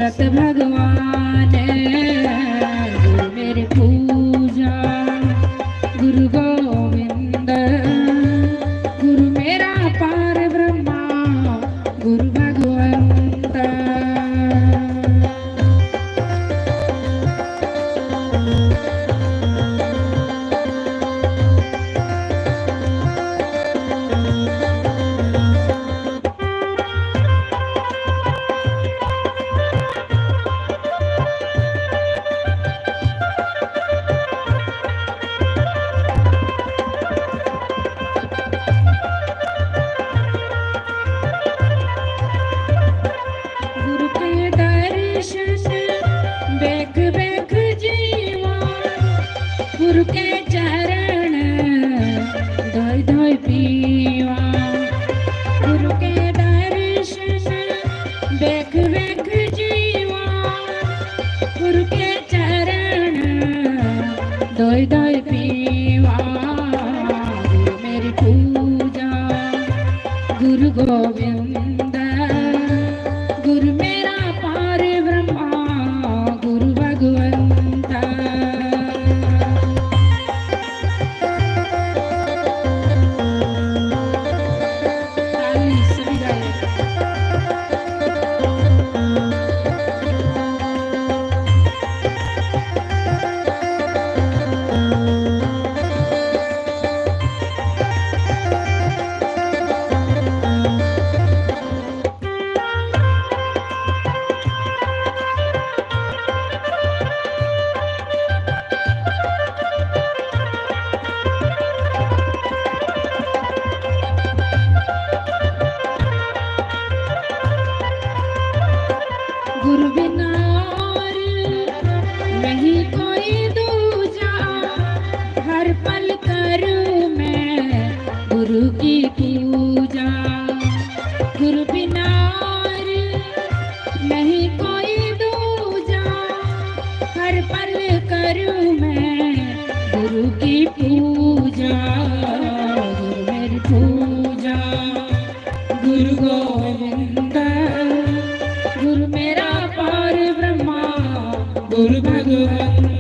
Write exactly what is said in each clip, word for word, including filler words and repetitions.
सत भगवान गुरु मेरी पूजा, गुरु गोविंद गुरु मेरा पार ब्रह्मा, गुरु भगवंत। गुरु के दर्शन बेख बेख जीवा, गुरु के चरण धोई धोई पीवा। गुरु के दर्शन बेख बेख जीवा, गुरु के चरण धोई धोई पीवा। गुरु मेरी पूजा, गुरु गोविंद गुरु मेरा पार ब्रह्मा, गुरु भगवंता। ताली सभी गाइए। गुरु बिना और नहीं कोई दूजा, हर पल करूँ मैं गुरु की पूजा। गुरु बिना और नहीं कोई दूजा, हर पल करूँ मैं गुरु की पूजा। गुरु मेरी पूजा, गुरु गोविंद, गुरु मेरा पार ब्रह्मा, गुरु भगवंत।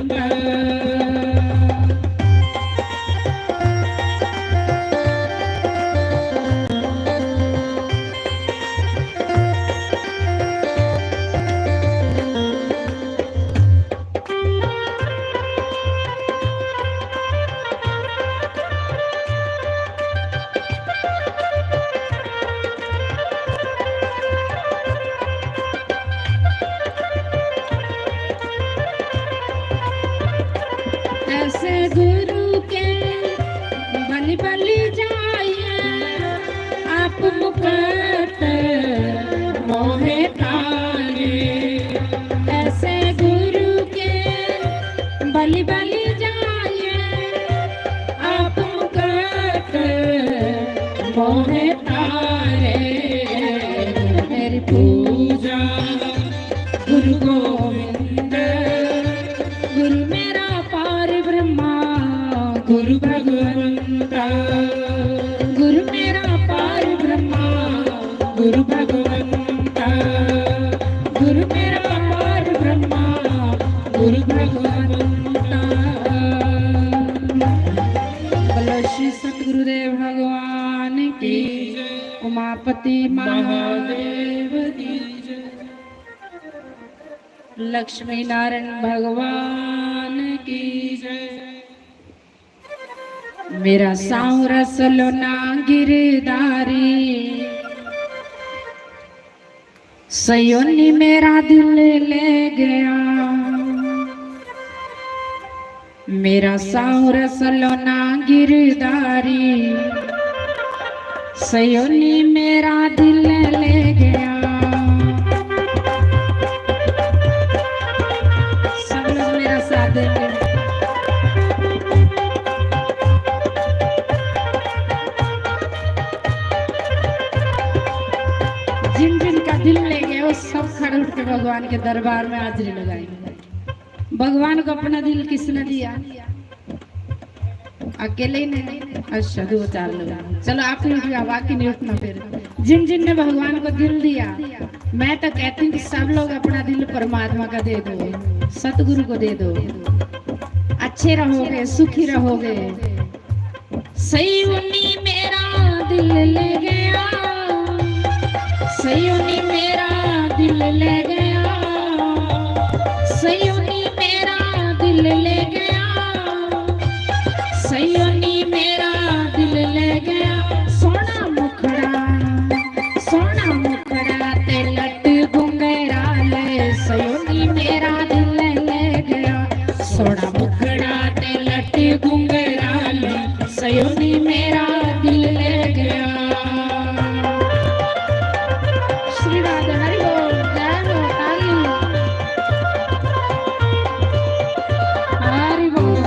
ऐसे गुरु के बलि बलि जाइए, आप मुकत मोहे तारे। ऐसे गुरु के बलि बलि जाइए, आप मुकत मोहे तारे। गुरु मेरी पूजा, गुरु गोविंद, गुरु मेरा पार ब्रह्मा, गुरु भगवंता। गुरु मेरा पार ब्रह्मा, गुरु भगवंता। गुरु मेरा पार ब्रह्मा, गुरु भगवंता। बोलो श्री सतगुरुदेव भगवान की, उमापति महादेव की जय। लक्ष्मी नारायण भगवान की जय। मेरा सांवरा सलोना गिरधारी, सयोनी मेरा दिल ले गया। मेरा सांवरा सलोना गिरधारी, सयोनी मेरा दिल ले गया। सब लोग मेरा साथ देंगे। जिन जिन का दिल ले गया, वो सब खड़े उठ के भगवान के दरबार में हाजिरी लगाएंगे। भगवान को अपना दिल किसने दिया? अकेले ही नहीं। अच्छा, दो चार लोग। चलो, आप नहीं उठा, बाकी नहीं उठना फिर। जिन जिन ने भगवान को दिल दिया, मैं तो कहती हूँ कि सब लोग अपना दिल परमात्मा का दे दो, सतगुरु को दे दो, अच्छे रहोगे, सुखी रहोगे। सयोनी मेरा दिल ले गया, सयोनी मेरा दिल ले गया, सयोनी मेरा दिल ले गया, सयोनी मेरा दिल ले गया। सोना मुखड़ा, सोना मुखड़ा ते लट घुंघरा ले, सयोनी मेरा दिल ले गया। सोना मुखड़ा ते लट घुंघरा ले, सयोनी मेरा दिल ले गया। श्री राधे हरि बोल, जय हो काली। हरि बोल।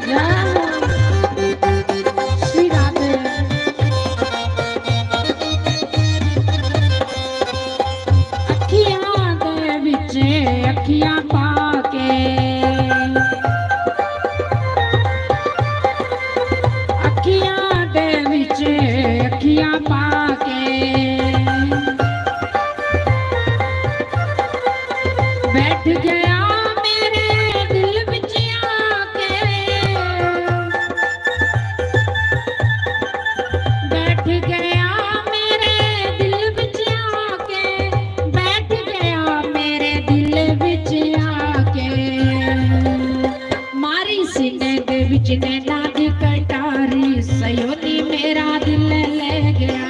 जय हो श्री राधे। अखियां दे विच अखियां पा के, अखियां दे विच अखियां पा के बैठ गया मेरे दिल विच आके, बैठ गया मेरे दिल विच आके, बैठ गया मेरे दिल विच आके। मारी सीने दे विच नैना दी कटारी, सयोनी मेरा दिल ले गया।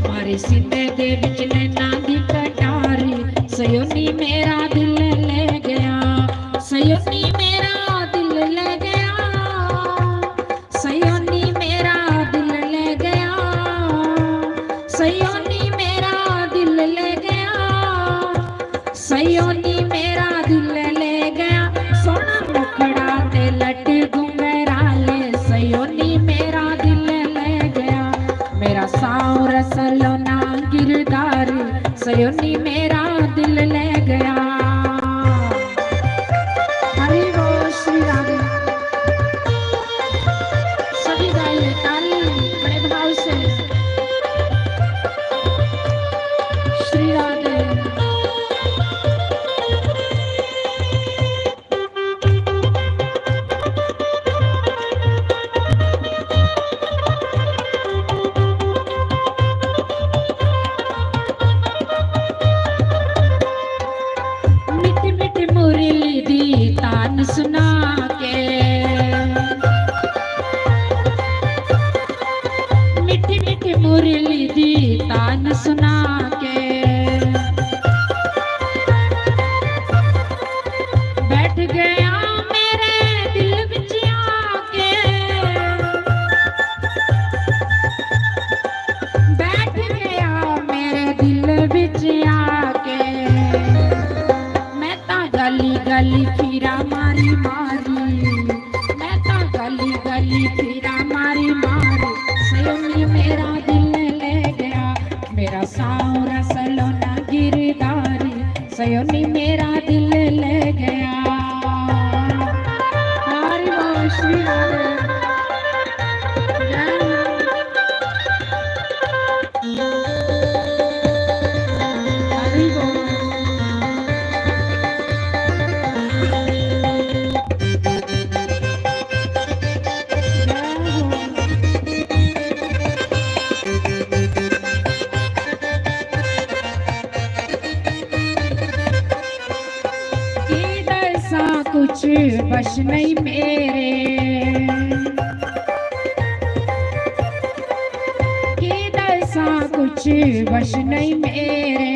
मारी सीने दे विच नैना दी कटारी, सयोनी मेरा दिल ले गया। सयोनी मेरा दिल ले गया, सयोनी मेरा दिल ले गया, सयोनी मेरा दिल ले गया, सयोनी मेरा दिल ले गया। सोना मुखड़ा ते लट घुंघरा ले, सयोनी मेरा दिल ले गया। मेरा सांवरा सलोना गिरधारी, सयोनी मेरा दिल ले गया। हरि बोल श्री राधे। सभी गाइए ताली बड़े भाव से। श्री राधे। मिठ मिठ मुरली दी तान सुना के, मिठ मिठ मुरली दी तान सुना के बैठ गया मेरे दिल विच आके, बैठ गया मेरे दिल विच आके। मैं तां गली गली फिरा मारी मारी, मैं तां गली गली फिरा मारी मारी। सयोनी मेरा दिल ले गया, मेरा सांवरा सलोना गिरधारी, सयोनी मेरा दिल ले गया। हरि बोल श्री राधे। जय हो। हरि बोल। जय हो। की दसां कुछ बस नहीं मेरे, की दसां कुछ बस नहीं मेरे।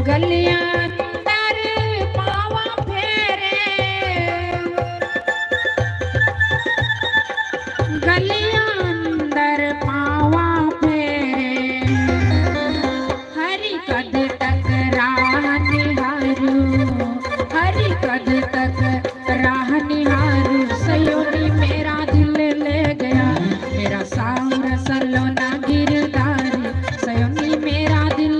गलियां अंदर पावां फेरे, गलियां अंदर पावां फेरे। हरि कद तक राह निहारूं, हरि कद तक राह निहारूं। सयोनी मेरा दिल ले गया, मेरा सांवरा सलोना गिरधारी। सयोनी मेरा दिल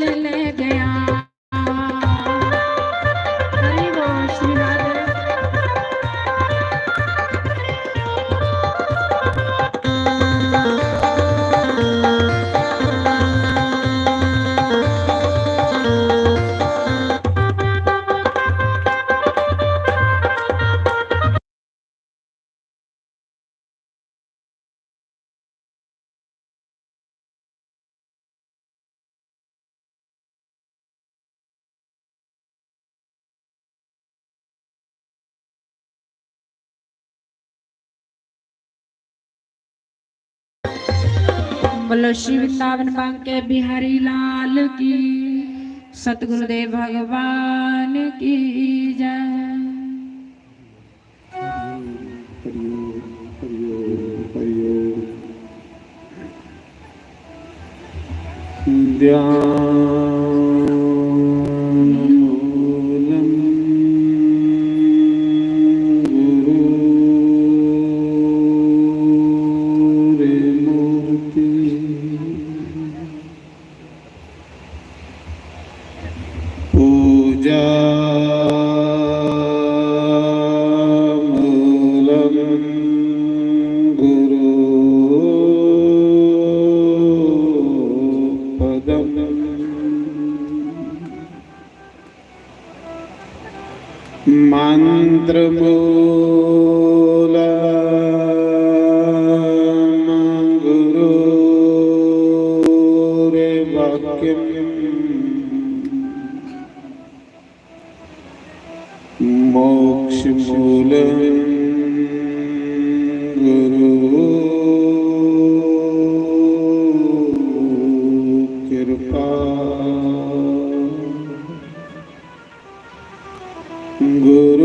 बोलो श्री वृंदावन बांके बिहारी लाल की, सतगुरुदेव भगवान की जय। हरि ओम, हरि ओम, हरि ओम। ध्यानमूलं गुरोर्मूर्ति। पूजामूलं गुरोपदम्। मन्त्रमूलं गुरोर्वाक्यम्। मोक्षमूलं गुरोर्कृपा। गुरोर्ब्रह्मा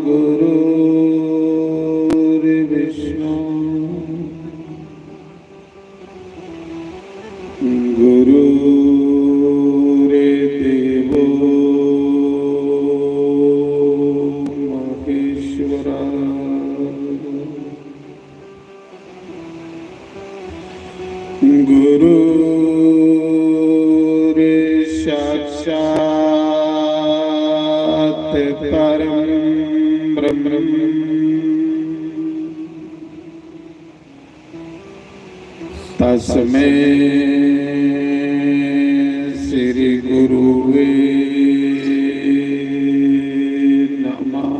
गुरोर्विष्णु गुरोर्देवो महेश्वरा। गुरोर्साक्षात् परं ब्रह्म। तस्मै श्री गुरुवे नमः।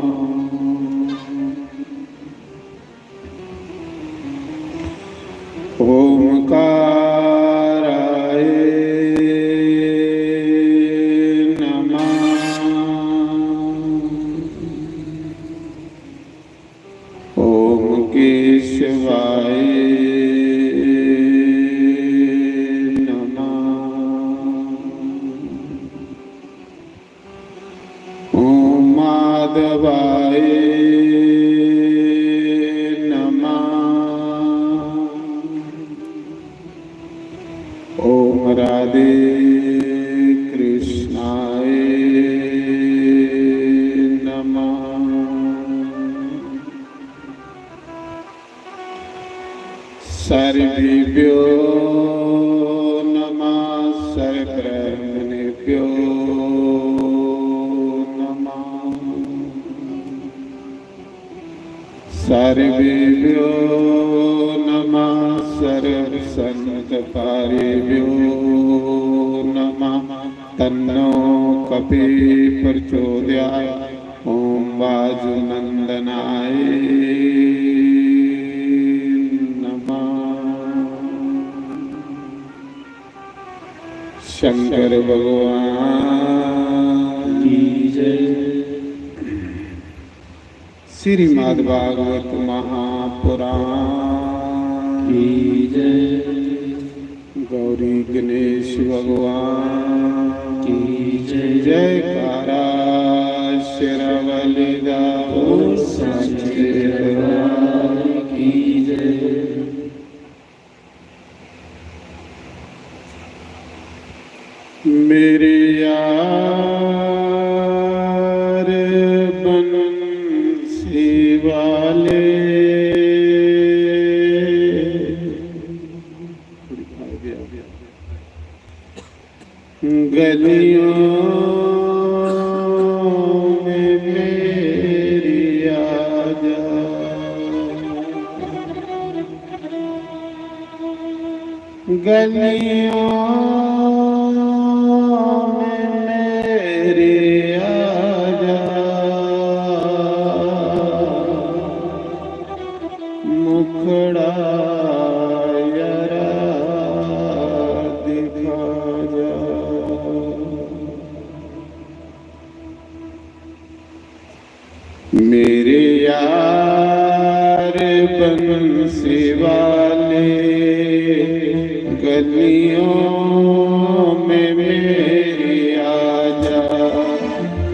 ओंकाराय नमः। ओम केशवाय नमः। ओम माधवाय नमः। ओम राधे कृष्णाय नमः। सर्वेभ्यो नमः, सर्वब्राह्मणेभ्यो नमः। सर्वेभ्यो नमः, सर्वसंतपारेभ्यो नमः। तन्नो कपि प्रचोदयात्। ओम वायुनंदनाय नमः। शंकर भगवान की जय। श्रीमद् भागवत महापुराण की जय। गौरी गणेश भगवान की जय। जयकारा शेरावाली दा। बोल सच्चे दरबार की जय। मेरे यार बंसी वाले, गलियों में मेरी आजा। गलियों में मेरे आजा, मुखड़ा यारा दिखा जा। मेरे गलियों में मेरी आजा,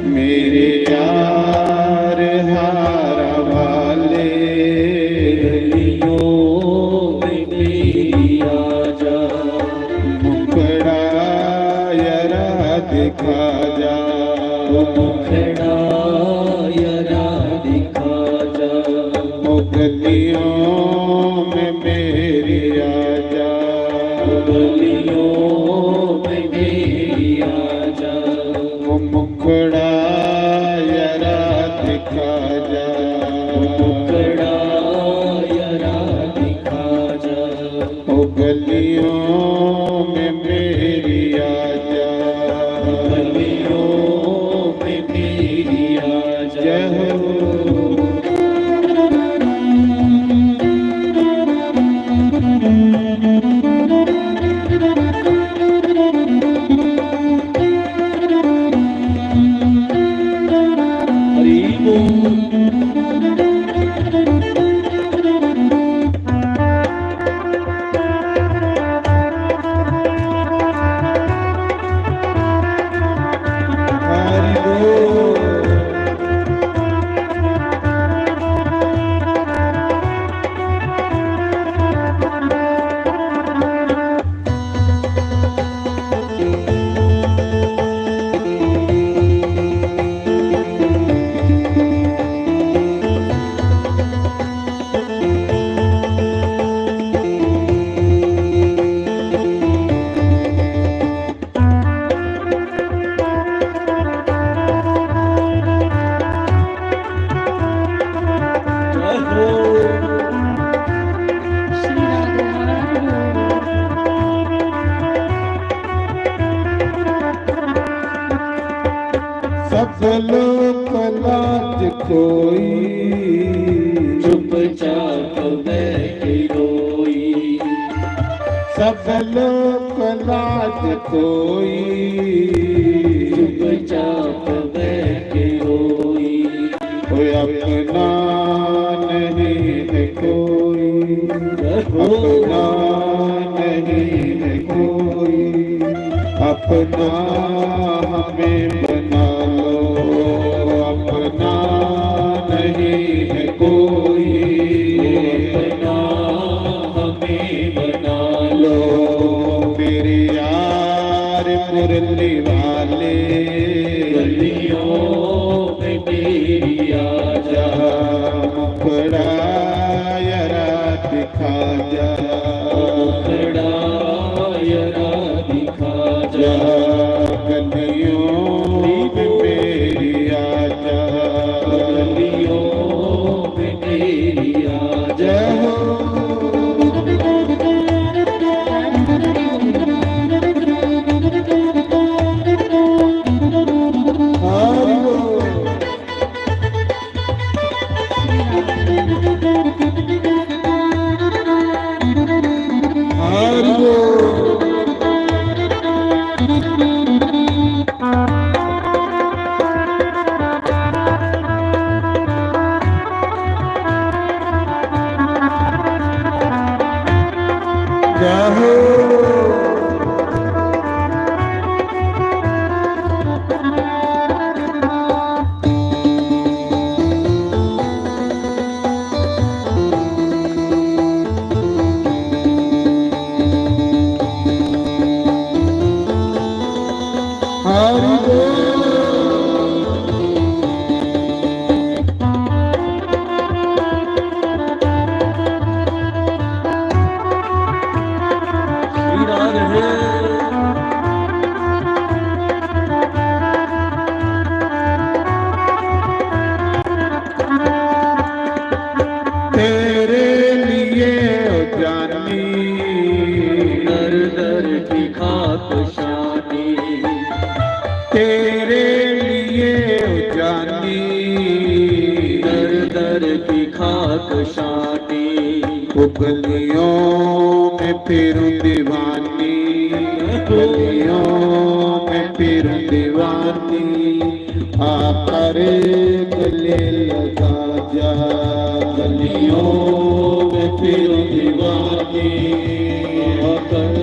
मेरे यार हारा वाले। गलियों में मेरी आजा, मुखड़ा यरा दिखा जा, मुखड़ा यरा दिखा जा। ओ गलियों में मेरी आजा, गलियों में मेरी आजा। ओ मुखड़ा यरा दिखा जा, मुखड़ा यरा दिखा जा। ओ गलियों में मेरी आजा, गलियों में मेरी आजा। जय हो। हरि बोल। सब लोक लाज कोई, चुपचाप बह के रोई। सब लोक लाज कोई, चुपचाप बह के रोई। कोई अपना नहीं है कोई, अपना नहीं है कोई, अपना हमें बना लो, अपना नहीं है कोई, अपना हमें बना लो। मेरे यार मुरली वाले, गलियों में मेरी आजा, मुखड़ा यरा दिखा जा, मुखड़ा यरा दिखा जा। गलियों में मेरी आजा, गलियों में मेरी आजा। जय हो। हरि बोल। हरि बोल। जय हो। हरि बोल। श्री राधे। तेरे लिए ओ जानी, दर दर की खाक शानी। तेरे लिए ओ जानी, दर दर की खाक शानी। ओ गलियों में फिरूं दीवानी, गलियों में फिरूं दीवानी। आकर गले लगा जा, गलियों में फिरूं दीवानी। आकर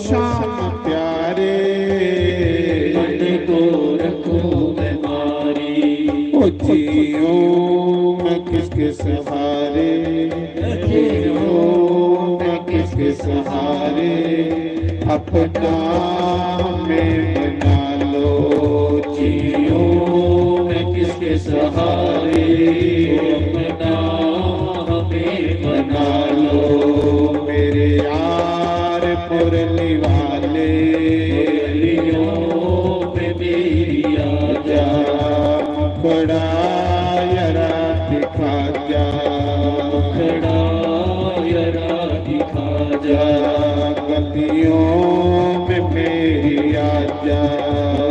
श्याम प्यारे, मन को रखूं मैं मारी। ओ जियो मैं किसके सहारे, जियो मैं किसके सहारे, अपना हमें बना लो। जियो मैं किसके सहारे, अपना हमें बना लो। मेरे यार मुरली वाले, मुरलियों में मेरी आजा, मुखड़ा यारा दिखा जा, मुखड़ा यारा दिखा जा, गलियों में मेरी आजा,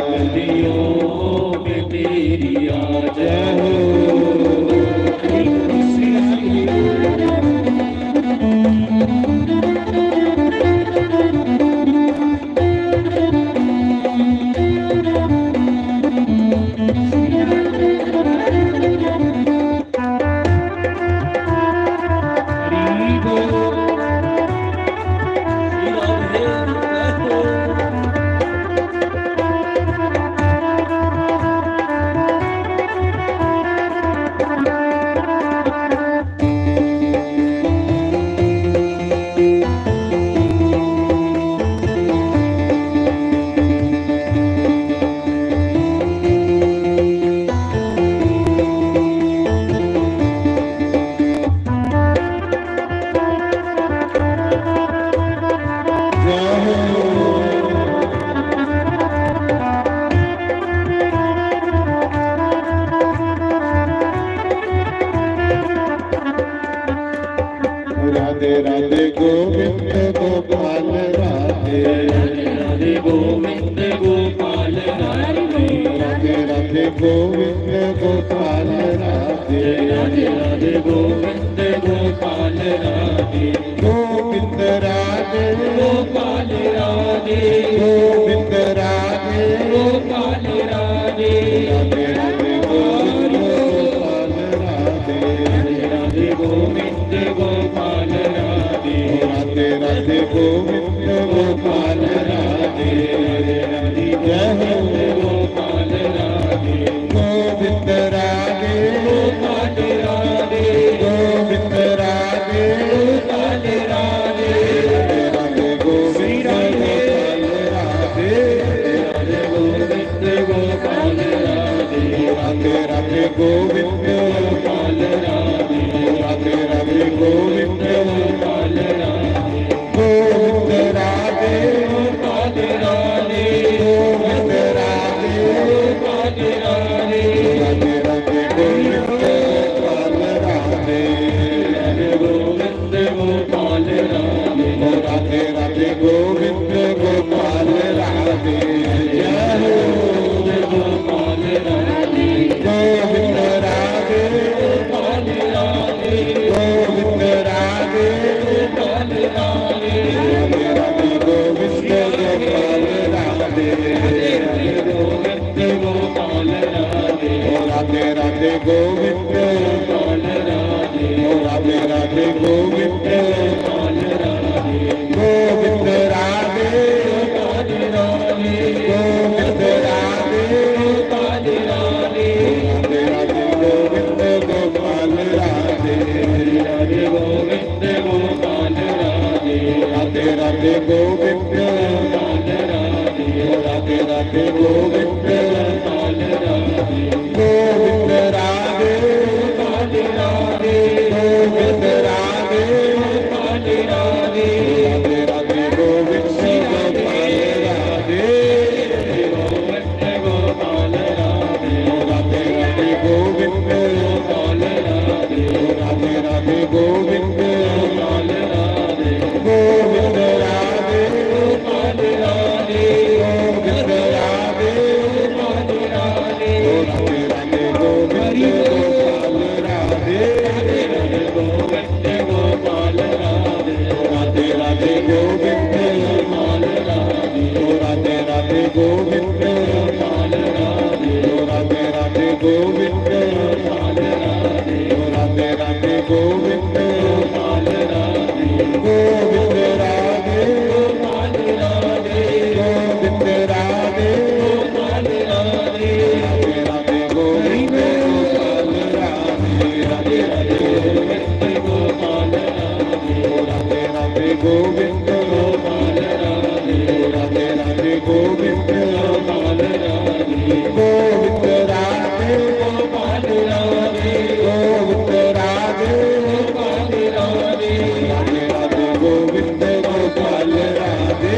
गलियों में मेरी आजा। राधे राधे गोविंद गोपाल राधे। राधे राधे गोविंद गोपाल राधे। राधे राधे गोविंद गोपाल राधे। राधे राधे गोविंद गोपाल राधे। गोविंद राधे। गोपाल राधे। गोविंद राधे। गोपाल राधे। राधे राधे गोविंद गोपाल राधे। राधे राधे गोविंद गोपाल राधे। राधे राधे गोविंद गोपाल राधे। राधे राधे जय हो। गोविंद राधे। गोपाल राधे। गोविंद राधे। गोविंद राधे। गोपाल राधे। राधे राधे गोविंद गोपाल राधे। राधे गोविंद गोपाल राधे। राधे राधे गोविंद गोपाल राधे। राधे राधे गोविंद गोपाल राधे। गोविंद राधे। गोपाल राधे। गोविंद राधे। गोपाल राधे। राधे राधे गोविंद गोपाल राधे। राधे गोविंद गोपाल राधे। ओ राधे राधे गोविंद गोपाल राधे। जय हो। गोपाल राधे। गोविंद राधे। गोपाल राधे। गोविंद राधे। गोपाल राधे। राधे राधे गोविंद गोपाल राधे। राधे गोविंद गोपाल राधे। ओ राधे राधे गोविंद गोपाल राधे। ओ राधे राधे गोविंद गोपाल राधे। गोविंद राधे। गोपाल राधे। गोविंद राधे। गोपाल राधे। राधे राधे गोविंद गोपाल राधे। राधे राधे गोविंद गोपाल राधे। राधे राधे गोविंद गोपाल राधे। राधे राधे गोविंद गोपाल राधे। गोविंद राधे। गोपाल राधे। गोविंद राधे। गोपाल राधे। राधे राधे गोविंद गोपाल राधे। गोविंद गोपाल राधे। राधे राधे गोविंद गोपाल राधे। राधे राधे गोविंद गोपाल राधे। गोविंद राधे। गोपाल राधे। गोविंद राधे। गोविंद गोपाल राधे, गोविंद राधे गोपाल राधे, गोविंद राधे गोपाल राधे, राधे राधे गोविंद गोपाल राधे,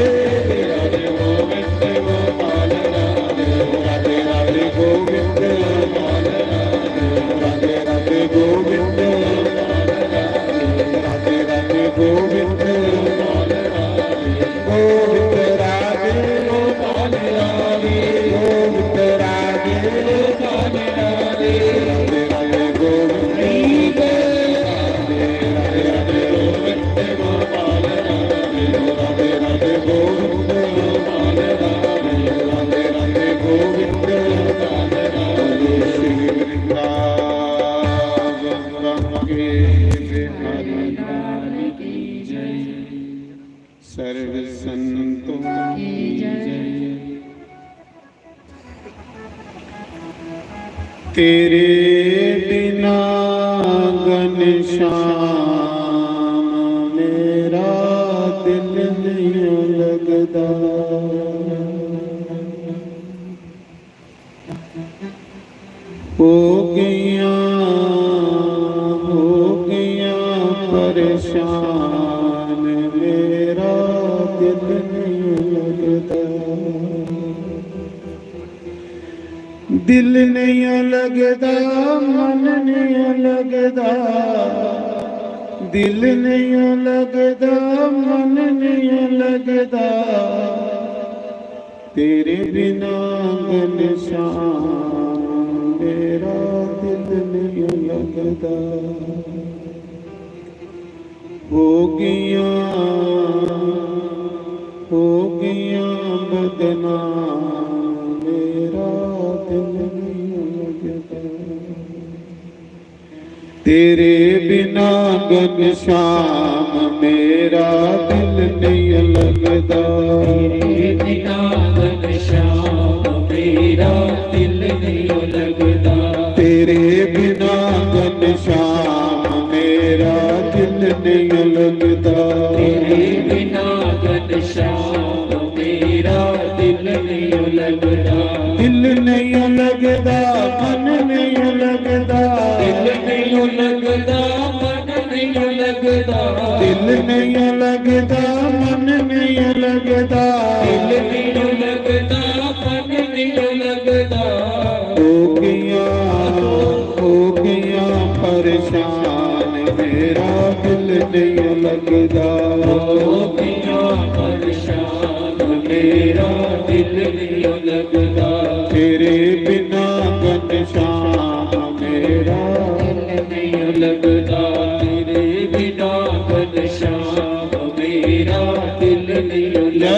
राधे गोविंद गोपाल राधे, राधे राधे गोविंद गोपाल राधे, राधे राधे गोविंद गोपाल राधे, राधे राधे गोविंद गोपाल राधे। गोविंद राधे गोपाल राधे, गोविंद राधे गोपाल राधे, राधे राधे गोविंद राधे, राधे राधे गोविंद गोपाल राधे, राधे राधे गोविंद गोपाल राधे, राधे राधे गोविंद गोपाल राधे। श्री वृंदावन के बिहारी लाल की जय। सर्व संतों की जय। तेरे बिना घनश्याम मेरा दिल नहीं लगदा। हो गया, हो गया परेशान, मेरा दिल नहीं लगदा। दिल नहीं लगदा, मन नहीं लगदा, दिल नहीं लगदा, मन नहीं लगदा। तेरे बिना घनश्याम मेरा दिल नहीं लगदा। हो गया, हो गया बदनाम, मेरा दिल नहीं लगदा। तेरे बिना घनश्याम मेरा दिल नहीं लगदा। तेरे बिना घनश्याम मेरा दिल नहीं लगदा। तेरे बिना घनश्याम मेरा दिल नहीं लगदा। तेरे बिना घनश्याम मेरा दिल नहीं लगदा। दिल नहीं लगदा, मन नहीं लगदा। दिल नहीं लगदा, मन नहीं लगदा। दिल नहीं लगदा, मन नहीं लगदा। दिल नहीं लगदा, मन नहीं लगदा। हो गया, हो गया परेशान, मेरा दिल नहीं लगदा। हो गया परेशान, मेरा दिल नहीं लगदा। तेरे बिना घनश्याम मेरा दिल नहीं लगदा। तेरे बिना घनश्याम मेरा दिल नहीं लगदा।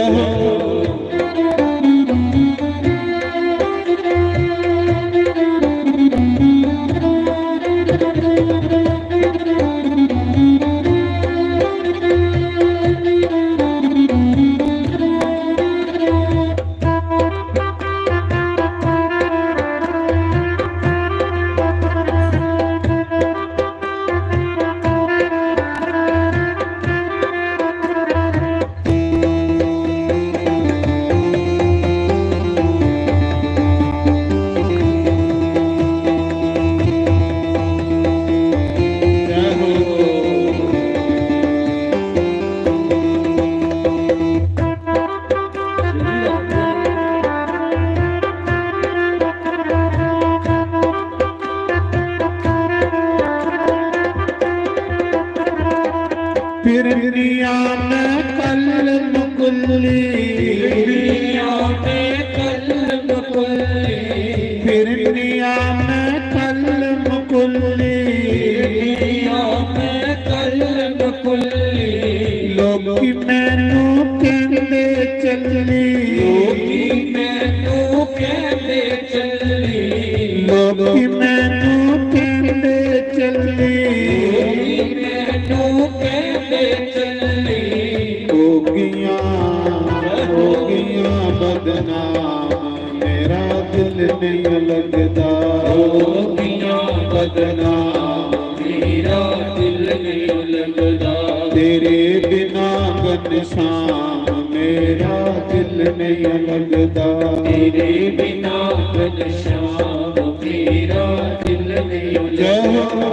फिरनिया में कलम कुल्ली, फिरनिया में कलम कुल्ली, फिरनिया में कलम कुल्ली, फिरनिया में कलम कुल्ली। लोकी मैनू कहंदे चली, लोकी मैनू कहंदे चली, लोकी मैनू कहंदे चली, लोकी मैनू कहंदे चली। हो गया, हो गया बदनाम, मेरा दिल नहीं लगदा। हो गया बदनाम, मेरा दिल नहीं लगदा। तेरे बिना घनश्याम मेरा दिल नहीं लगदा। तेरे बिना घनश्याम मेरा दिल नहीं लगदा। जय हो।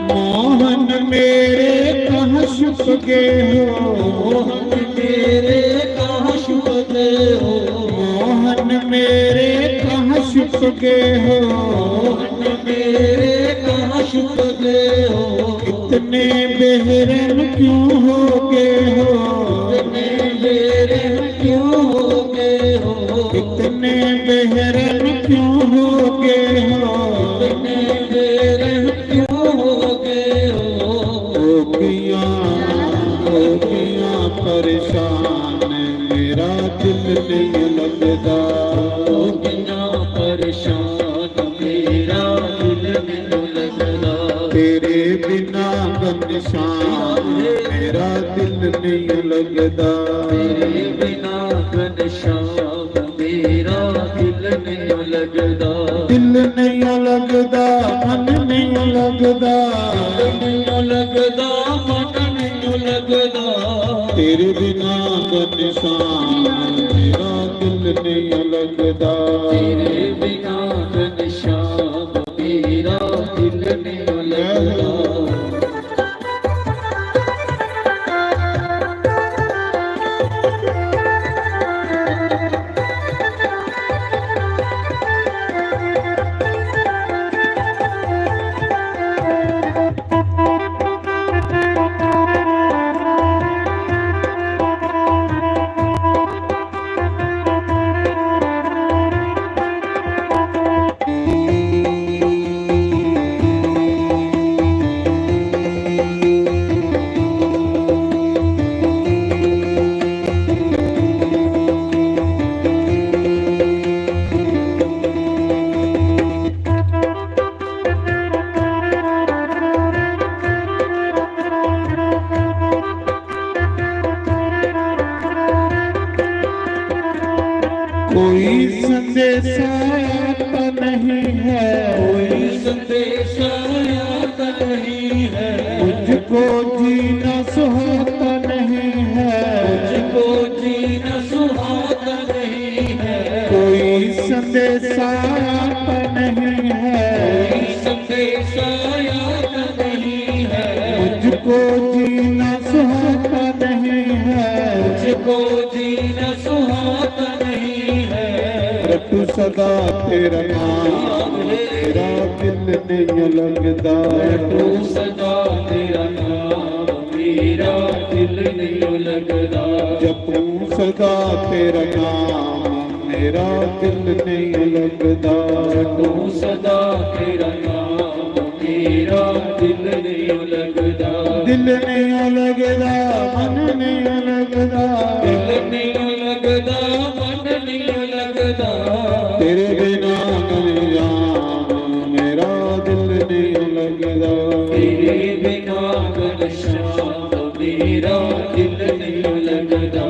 मोहन मेरे कहाँ छुप गए हो? मोहन मेरे कहाँ छुप गए हो? मोहन मेरे कहाँ छुप गए हो? मोहन मेरे कहाँ छुप गए हो? इतने बेरहम क्यों हो गए हो? इतने बेरहम क्यों हो गए हो? इतने बेरहम क्यों हो गए हो? इतने बेरहम क्यों हो गए हो? हो गया, हो गया परेशान, मेरा दिल नहीं लगदा। हो गया परेशान, मेरा दिल नहीं लगदा। तेरे बिना घनश्याम, मेरा दिल नहीं लगदा। तेरे बिना घनश्याम, मेरा दिल नहीं लगदा। दिल नहीं लगदा, मन नहीं लगदा। दिल नहीं लगदा, मन नहीं लगदा। तेरे बिना घनश्याम, मेरा दिल नहीं लगदा। तेरे बिना घनश्याम, मेरा दिल नहीं लगदा। कोई संदेशा आया तो नहीं है, कोई संदेशा आया तो नहीं है, मुझको जीना सुहाता नहीं है, मुझको जीना सुहाता नहीं है, कोई संदेशा आया तो नहीं है, कोई संदेशा आया तो नहीं है, मुझको जीना सुहाता नहीं है, मुझको जीना सुहाता नहीं है। रटू सदा तेरा नाम, मेरा दिल नहीं लगदा। रटू सदा तेरा नाम, मेरा दिल नहीं लगदा। जपू सदा तेरा नाम, मेरा दिल नहीं लगदा। जपू सदा तेरा नाम, मेरा दिल नहीं लगदा। दिल नहीं लगदा, मन नहीं लगदा। दिल नहीं लगदा, मन नहीं लगदा। तेरे बिना घनश्याम, मेरा दिल नहीं लगदा। तेरे बिना घनश्याम, मेरा दिल नहीं लगदा।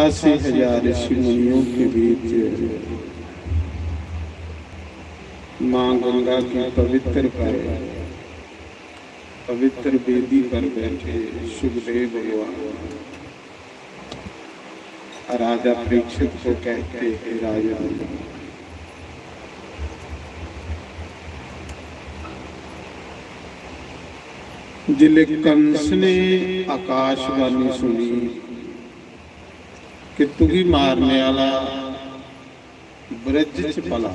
अस्सी हजार ऋषि मुनियों के बीच माँ गंगा की पवित्र पर, पवित्र वेदी पर बैठे सुखदेव भगवान राजा परीक्षित को कहते, हे राजा, जिसले कंस ने आकाशवाणी सुनी कि तुगी मारने आह्ला ब्रज च पला,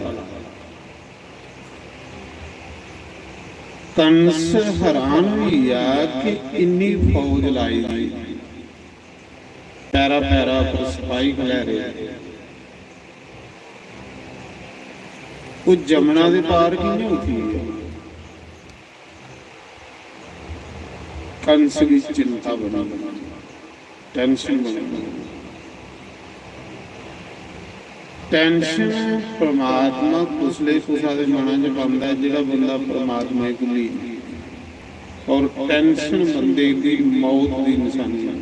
कंस हैरान होई गेआ कि इन्नी फौज लाई दी, पैरा पैरा पर सपाही खलैरे, ओह् जमुना दे पार कि'यां उठी गेआ? कंस गी चिंता बनी, टेंशन बनी। टेंशन परमात्मा कुसले कुसा दे मना च पांदा ऐ, जेह्ड़ा बंदा परमात्मा गी भुल्ली जाए। और टेंशन बंदे दी मौत दी निशानी ऐ।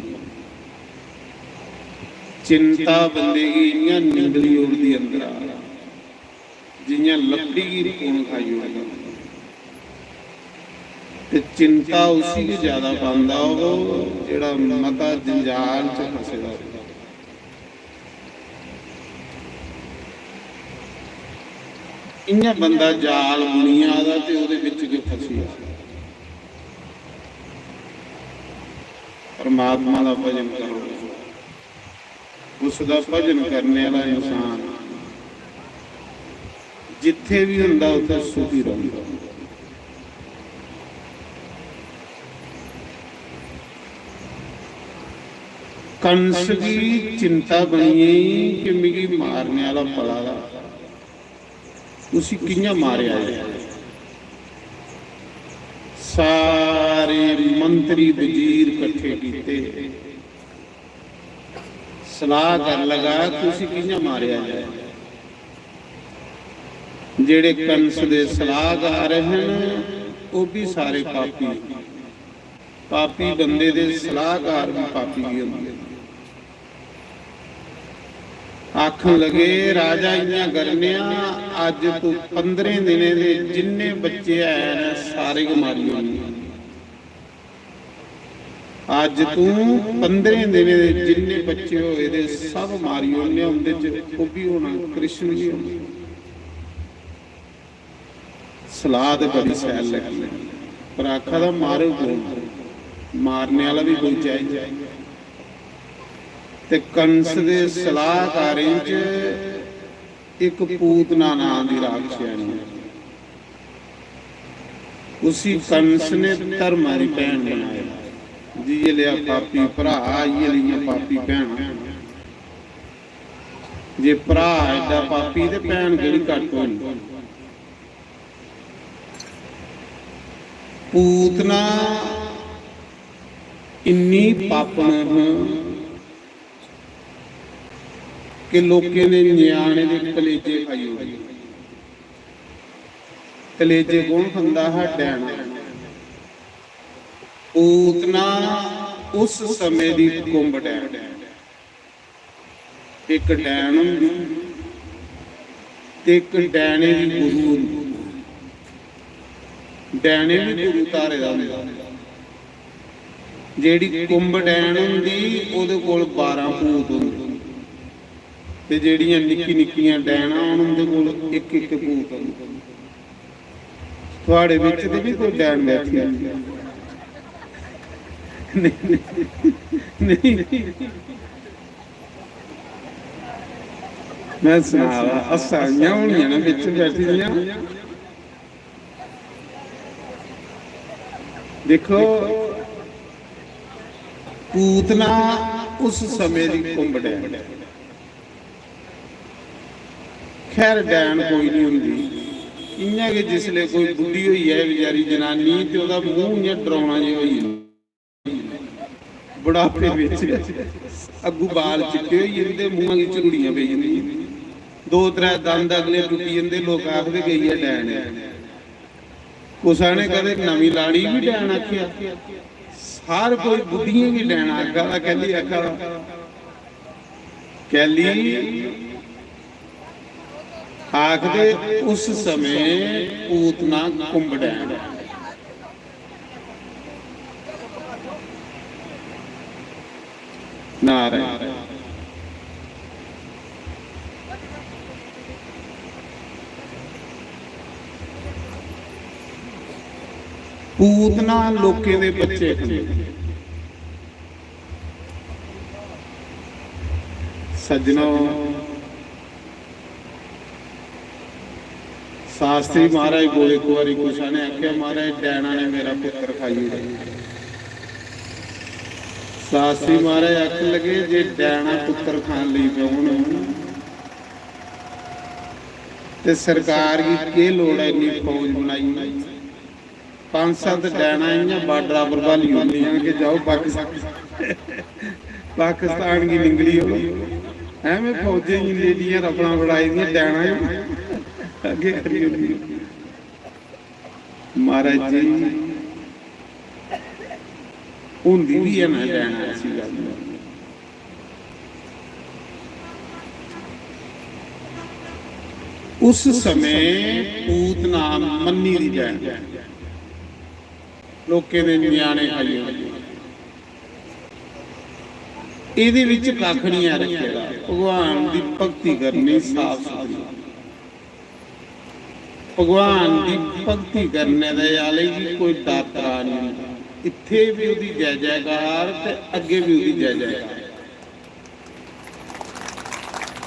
चिंता बंदे गी इ'यां निंगली ओड़दी अंदरा, जि'यां लकड़ी गी कौन खाई ओड़दा। ते चिंता उसी गै ज्यादा पांदा ओह्, जेह्ड़ा मता जंजाल च फसे दा होऐ। इ'यां बंदा जाल बुनी जा दा ते ओह्दे बिच गै फसी जा। परमात्मा दा भजन करो, उसदा भजन करने आह्ला इंसान जित्थै बी होंदा, उत्थै सुखी रौंह्दा। कंस गी चिंता बनी गेई कि मिगी मारने आह्ला पला दा, उसी कि'यां मारेआ जाए। सारे मंत्री वजीर कट्ठे कीते, सलाह कर लगा कि उसी कि'यां मारेआ जाए। जेह्ड़े कंस दे सलाहकार हन, ओह् बी सारे पापी। पापी बंदे दे सलाहकार बी पापी गै होंदे। आखन लगे, "राजा, इ'यां करने आं, अज्ज तू पंदरें दिनें दे जिन्ने बच्चे हैन, सारे गै मारी ओड़ने। अज्ज तू पंदरें दिनें दे जिन्ने बच्चे होए दे, सब मारी ओड़ने आं, उं'दे च ओह् बी होना, कृष्ण बी होना।" सलाह ते बड़ी शैल लग्गी, पर आखा दा, "मारग कौन? मारने आह्ला बी कोई चाहिदा।" ते कंस दे सलाहकारें च इक पूतना नां दी राक्षसनी, उसी कंस ने धर्मा दी भैन बनाया। जि'यै लेआ पापी भ्राऽ, इ'यै लेइयां पापी भैनां। जे भ्राऽ एड्डा पापी ते भैन केह्ड़ी घट्ट होनी। पूतना इन्नी पापन ही कि लोकें दे ञ्याणे दे कलेजे खाई ओड़े। कलेजे कौन खंदा हा? डैना। पूतना उस समें दी कुंभ डैन। इक डैन होंदी ते इक डैने दी गुरु होंदी। डैने बी गुरु धारे दा होंदा। जेह्ड़ी कुंभ डैन होंदी, ओह्दे कोल बारां भूत होंदे, ते जेह्ड़ियां निक्की निक्कियां डैनां होन, उं'दे कोल इक इक भूत होंदा। थुआढ़े बिच ते भी कोई डैन बैठी दी? नेईं, नेईं। मैं सना दा, हस्सा दियां होनियां ना बिच बैठी दियां। देखो, पूतना उस समें दी कुंभ डैन। खैर, डैन कोई नहीं होंदी। इ'यां गै जिसलै कोई बुड्ढी होई जाए बेचारी जनानी, ते ओह्दा मूंह इ'यां डरौना जेहा होई जंदा। बुढ़ापे बिच अग्गू बाल चिट्टे होई जंदे, मूंहा गी झुरड़ियां पेई जंदियां, दो त्रै दंद अगले टुट्टी जंदे, लोक आखदे, "गई ऐ डैन।" कुसै ने कदें नमीं लाड़ी बी डैन आखेआ? हर कोई बुड्ढियें गी डैन आखा दा, कैल्ली आखा दा? कैली आखदे उस समें पूतना कुंभ डैन। नारायण। पूतना लोकें दे बच्चे खंदे। सज्जनो, शास्त्री महाराज कोल इक बारी कुसै ने आखेआ, "महाराज, डैना ने मेरा पुत्तर खाई ओड़ेआ।" शास्त्री महाराज आखन लगे, "जे डैना पुत्तर खान लगी पौन ते सरकार गी केह् लोड़ ऐ इन्नी फौज बनाई?" पंज सत्त डैना इ'यां बार्डरा पर ब्हाली ओड़नियां कि जाओ पाकिस्तान, पाकिस्तान गी निंगली आओ। ऐवें फौजें गी लेडियां रफलां फड़ाई दियां, डैना ही अग्गें करी ओड़नियां। महाराज जी, होंदी बी है ना डैना, ऐसी गल्ल नहीं। उस समय पूतना मन्नी दी डैन, लोकें दे ञ्याणे खाई ओड़दी। एह्दे बिच कक्ख निं ऐ रक्खे दा। भगवान दी भक्ति करनी साफ सुथरी। भगवान दी भक्ति करने दे आह्ले गी कोई डाकरा निं होंदा। इत्थै बी ओह्दी जै जैकार ते अग्गें बी ओह्दी जै जैकार।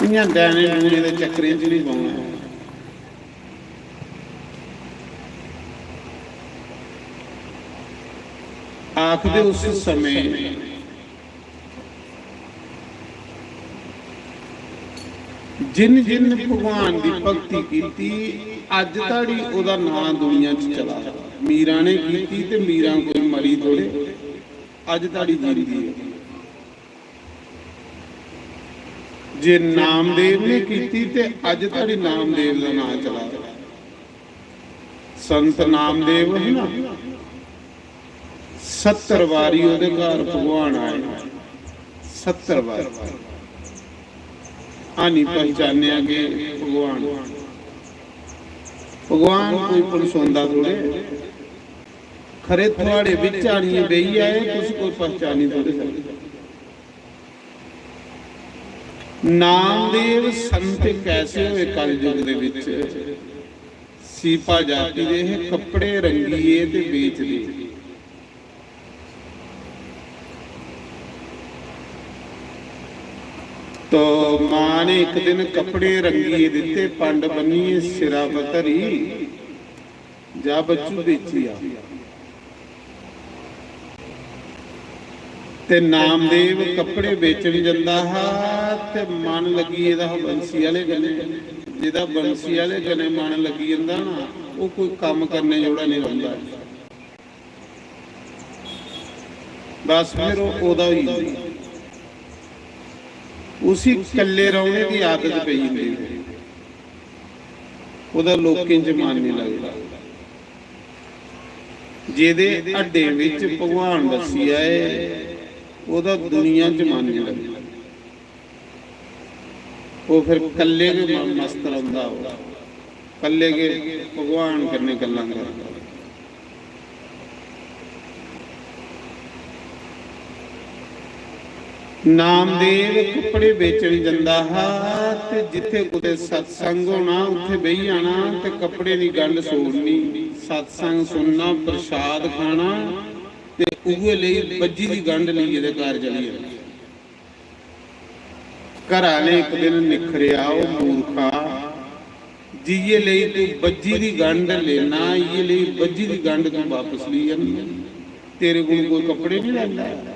इ'यां डैने डूने दे चक्करें च निं पौना। आखदे उस समें जिन जिन भगवान दी भक्ति कीती, अज्ज धोड़ी ओह्दा नांऽ दुनिया च चला दा। मीरा ने कीती ते मीरा कोई मरी थोड़े, अज्ज धोड़ी जींदी ऐ। जे नामदेव ने कीती ते अज्ज धोड़ी नामदेव दा नांऽ चला दा। संत नामदेव है ना, सत्तर बारी ओह्दे घर भगवान आए, सत्तर बारी। हानी पहचानेआ कि भगवान, भगवान कोई पनसोंदा थोड़े। खरे थुआड़े बिच आनियै बेही आए, तुस कोई पहचानी थोड़े सकदे। नामदेव संत कैसे होए कलयुग दे विच? सीपा जाति दे हे, कपड़े रंगिए ते बेचदे। तो मां ने इक दिन कपड़े रंगिए दित्ते, पंड बन्निए सिरा पर धरी, "जा बच्चू, बेची आ।" ते नामदेव कपड़े बेचन जंदा हा ते मन लग्गी गेदा हा बंसी आह्ले कन्नै। जेह्दा बंसी आह्ले कन्नै मन लग्गी जंदा ना, ओह् कोई कम्म करने जोड़ा निं रौंह्दा। बस फिर ओह् ओह्दा होई जंदा। उसी कल्ले रौह्ने दी आदत पेई जंदी। ओह्दा लोकें च मन निं लगदा। जेह्दे हड्डें बिच भगवान बस्सी जाए, ओह्दा दुनिया च मन निं लगदा। ओह् फिर कल्ले गै म-, मस्त रौंह्दा, ओह् कल्ले गै भगवान कन्नै गल्लां करदा। नामदेव कपड़े बेचन जंदा हा ते जित्थै कुतै सत्संग होना, उत्थै बेही जाना ते कपड़े दी गंढ सोड़नी, सत्संग सुनना, प्रसाद खाना ते उ'ऐ लेई बज्झी दी गंढ लेइयै ते घर चली जाना। घर आह्ले इक दिन निखरेआ, "ओ मूर्खा, जि'यै लेई तू बज्झी दी गंढ लेना, इ'यै लेई बज्झी दी गंढ तू बापस लेई आनी, तेरे कोल कोई कपड़े निं लैंदा।"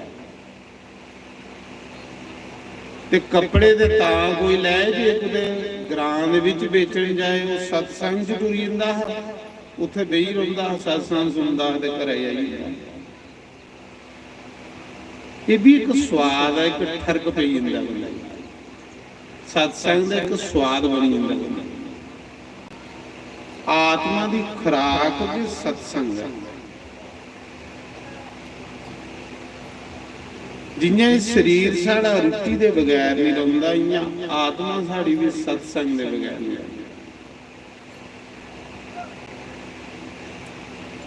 ते कपड़े ते तां कोई लै जे कुतै ग्रां दे बिच बेचन जाए, ओह् सत्संग च टुरी जंदा हा, उत्थै बेही रौंह्दा हा, सत्संग सुनदा हा ते घरै गी आई जंदा हा। एह् बी इक स्वाद ऐ, इक ठरक पेई जंदा बंदे गी। सत्संग दा इक स्वाद बनी जंदा बंदे गी। आत्मा दी खुराक बी सत्संग ऐ। जि'यां एह् शरीर साढ़ा रुट्टी दे बगैर निं रौंह्दा, इ'यां आत्मा साढ़ी बी सत्संग दे बगैर निं रौंह्दी।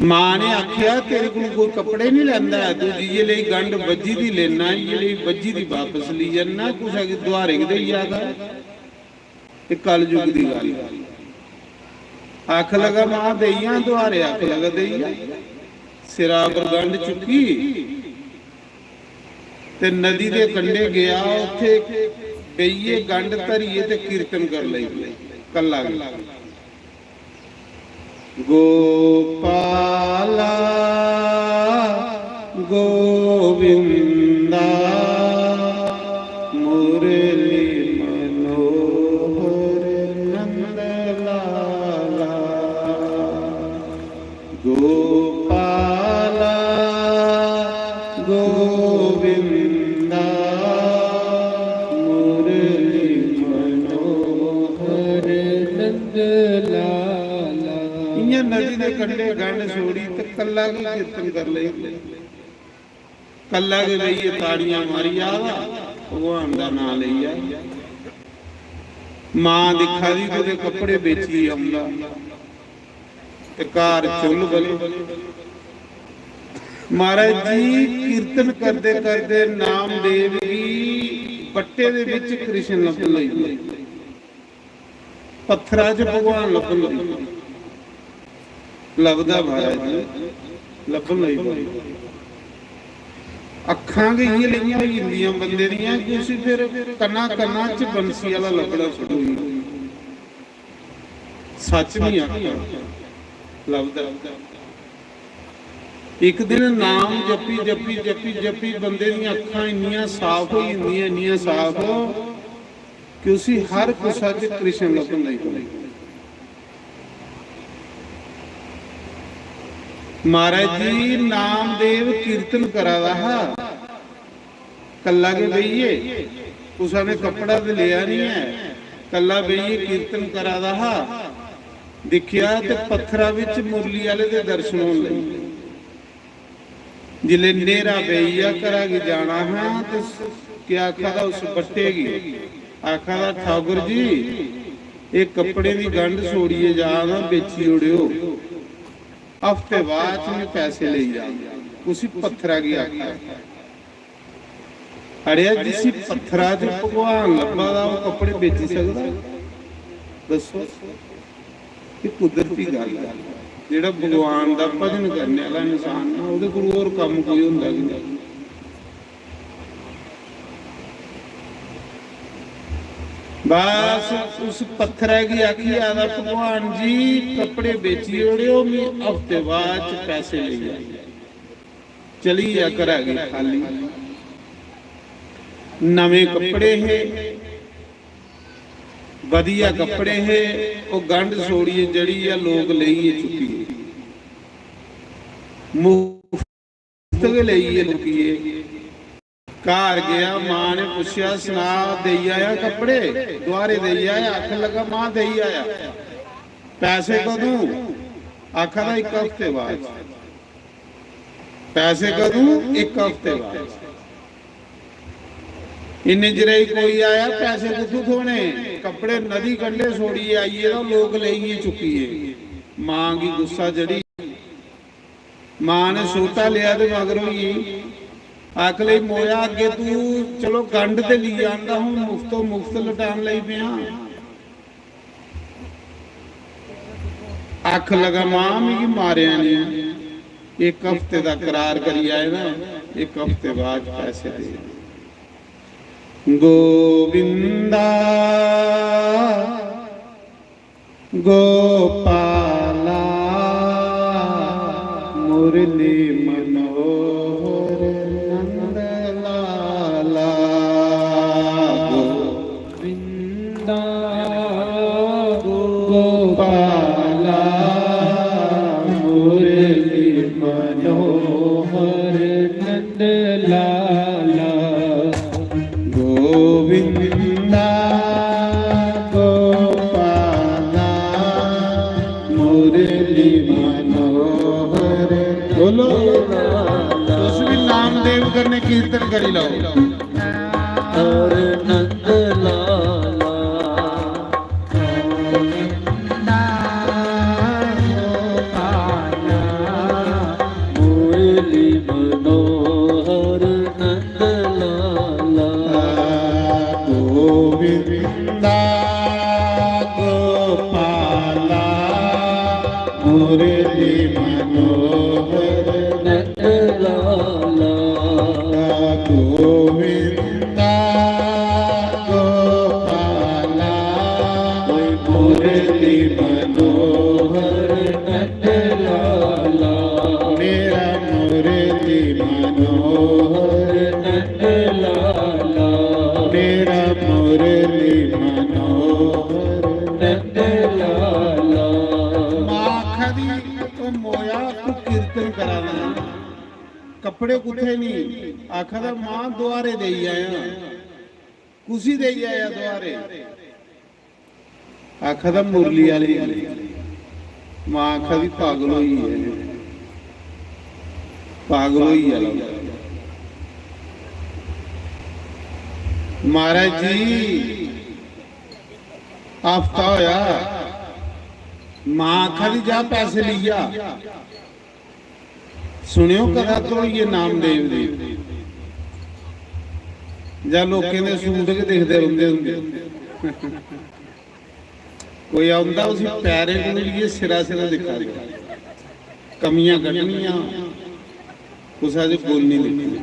मां ने आखेआ, "तेरे कोल कोई कपड़े निं लैंदा ऐ, तूं जि'यै लेई गंढ बज्झी दी लेना, इ'यै लेई बज्झी दी बापस लेई जन्ना, कुसै गी दुहारे गी देई जा कर, ते कलयुग दी गल्ल।" आख लगा, "मां, देई जा दुहारे।" आख लगा, "देई जा।" सिरा पर गंढ चुक्की ते नदी दे कंढे गेआ, उत्थे बेहियै गंढ धरियै ते कीर्तन कर लई, कल्ला गै। "गोपाला गोविंदा मुरली मनोहर नंद लाला।" गोपाला गोविंदा मुरली मनोहर नंद लाला। इ'यां नदी दे कंढे गंढ छोड़ी ते कल्ला गै कीर्तन कर लेई। कल्ला गै बेहियै ताड़ियां मारी जा दा, भगवान दा नांऽ लेई जा। मां दिक्खा दी कुतै कपड़े बेचियै औंदा ते घर चुल्ल बले। महाराज जी, कीर्तन करदे करदे नामदेव गी बट्टे दे बिच कृष्ण लब्भन लगी पे। पत्थरा च भगवान लब्भन लगी पे। लभदा महाराज जी, लब्भन लगी पे। अक्खां गै इ'यै लेइयां होई जंदियां बंदे दियां कि उसी फिर कन्ना कन्ना च बंसी आह्ला लब्भना शुरू होई जंदा। सच निं आखना, लभदा। इक दिन नाम जपी जपी जपी जपी बंदे दियां अक्खां इन्नियां साफ होई जंदियां, इन्नियां साफ कि उसी हर कुसा च कृष्ण लब्भन लगी पौंदे। महाराज जी, नामदेव कीर्तन करा दा हा, कल्ला गै बेहियै, कुसै ने कपड़ा ते लेआ निं ऐ, कल्ला बेहियै कीर्तन करा दा हा। दिक्खेआ ते पत्थरा बिच मुरली आह्ले दे दर्शन होन लगे। जिसलै न्हेरा पेई गेआ, घरा गी जाना हा, ते केह् आखा दा उस बट्टे गी? आखा दा, "ठाकुर जी, एह् कपड़े दी गंढ छोड़ियै जा दा, बेची ओड़ेओ, हफ्ते बाद च में पैसे लेई जाङ।" उसी पत्थरा गी आखा। अड़ेआ, जिसी पत्थरा च भगवान लब्भा दा, ओह् कपड़े बेची सकदा? दस्सो। एह् कुदरती गल्ल ऐ। जेह्ड़ा भगवान दा भजन करने आह्ला इंसान ना, ओह्दे कोल होर कम्म कोई होंदा गै नेईं। बस उस पत्थरै गी आखी आदा, "भगवान जी, कपड़े बेची ओड़ेओ, मी हफ्ते बाद च पैसे लेई जाएओ।" चली गेआ घरा गी खाल्ली। नमें कपड़े हे, बधिया कपड़े हे, ओह् गंढ छोड़ियै जेह्ड़ी ऐ लोक लेइयै चुक्की गे। मुफ्त गै लेइयै चुक्की गे। घर गेआ, मां ने पुच्छेआ, "सना, देई आया कपड़े? दुहारे देई आया?" आखन लगा, "मां, देई आया।" "पैसे कदूं?" आखा दा, "इक हफ्ते बाद।" "पैसे कदूं?" "इक हफ्ते बाद।" इन्ने चिरै गी कोई आया, "पैसे कुत्थूं थ्होने? कपड़े नदी कंढे छोड़ियै आई गेदा, लोक लेइयै चुक्की गे।" मां गी गुस्सा चढ़ी। मां ने सोटा लेआ ते मगर होई गेई। आख लगी, "मोया, अग्गे तू चलो गंढ ते लेई आंदा, हून मुफ्तो मुफ्त लटान लगी पेआ।" आख लगा, "मां, मिगी मारेआ निं, इक हफ्ते दा करार करी आए ना, इक हफ्ते बाद पैसे दे।" गोविंदा गोपाला मुरली मनोहर नंद लाला। गोविंदा गोपाला मुरली मनोहर नंद लाला। गोविंदा गोपाला मुरली मनोहर। बोलो, तुस भी नामदेव कन्नै कीर्तन करी लैओ। और नंद लाला मुरली मनोहर नंद लाला गोविंदा गोपाला मुरली मनोहर नंद लाला गोविंदा गोपाला मुरली मनोहर नंद लाला मेरा मुरली मनोहर नंद लाला मेरा मुरली मनोहर नंद लाला। मां आखा दी, "ओ मोया, तू कीर्तन करा ना, कपड़े कुत्थे नहीं?" आखा दा, "मां, दुआरे देई आया।" "कुसी देई आया दुआरे?" आखा दा, "मुरली आले।" मां आखा दी, "पागल होई है, पागल होई है।" महाराज जी, हफ्ता होया, मां आखा दी, "जा, पैसे लेई आ।" सुनेओ कथा धोइयै नामदेव दी, जां लोकें दे सूट गै दिखदे रौंह्दे होंदे। कोई औंदा, उसी पैरें कोलू लेइयै सिरा सिरा दिक्खा दे, कमियां कड्ढनियां, कुसै च गुण निं दिक्खना।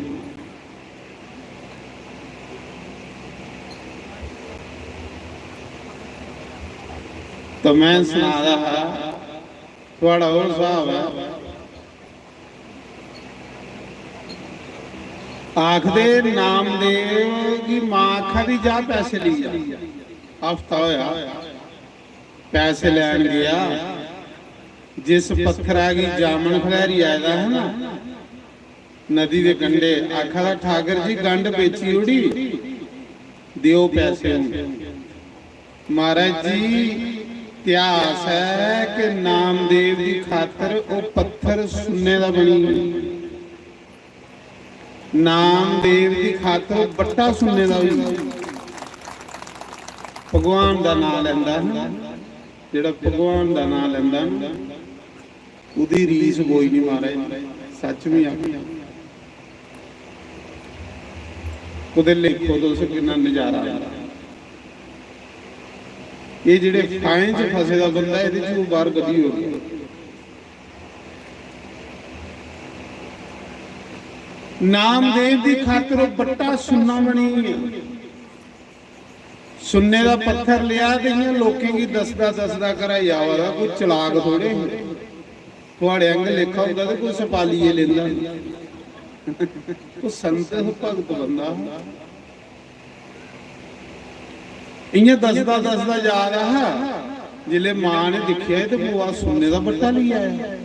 तो में सना दा हा, थुआढ़ा ओह् स्हाब ऐ। आखदे नामदेव गी मां आखा दी, "जा, पैसे लेई आ।" हफ्ता होया, पैसे लैन गया। जिस पत्थरा गी जामन खलैरी आए दा हा ना, नदी दे कंढे, आखा दा, "ठाकर जी, गंढ बेची ओड़ी, देओ पैसे हून।" महाराज जी, इतिहास ऐ कि नामदेव दी खातर ओह् पत्थर सुन्ने दा बनी। नामदेव दी खातर ओह् बट्टा सुन्ने दा होई। भगवान दा नांऽ लैंदा ना, जेह्ड़ा भगवान दा नांऽ लैंदा ना, ओह्दी रीस कोई निं महाराज, सच्च में आखी। कुतै लेखो तुस किन्ना नजारा आंदा। एह् जेह्ड़े फाहें च फसे दा बंदा, एह्दे च ओह् बाह्र कड्ढी ओड़दे। नामदेव दी खातर ओह् बट्टा सुन्ना बनी गेआ। सुन्ने दा पत्थर लेआ ते इ'यां लोकें गी दसदा दसदा घरा गी आवा दा, कोई चलाक थोड़े हे। थुआड़े आंगर लेखा होंदा ते कोई सपालिये लेंदा। ओह् संत भगत बंदा हा। इ'यां दसदा दसदा जा दा हा, जिसलै मां ने दिक्खेआ ते बुआ सुन्ने दा बट्टा लेई आया।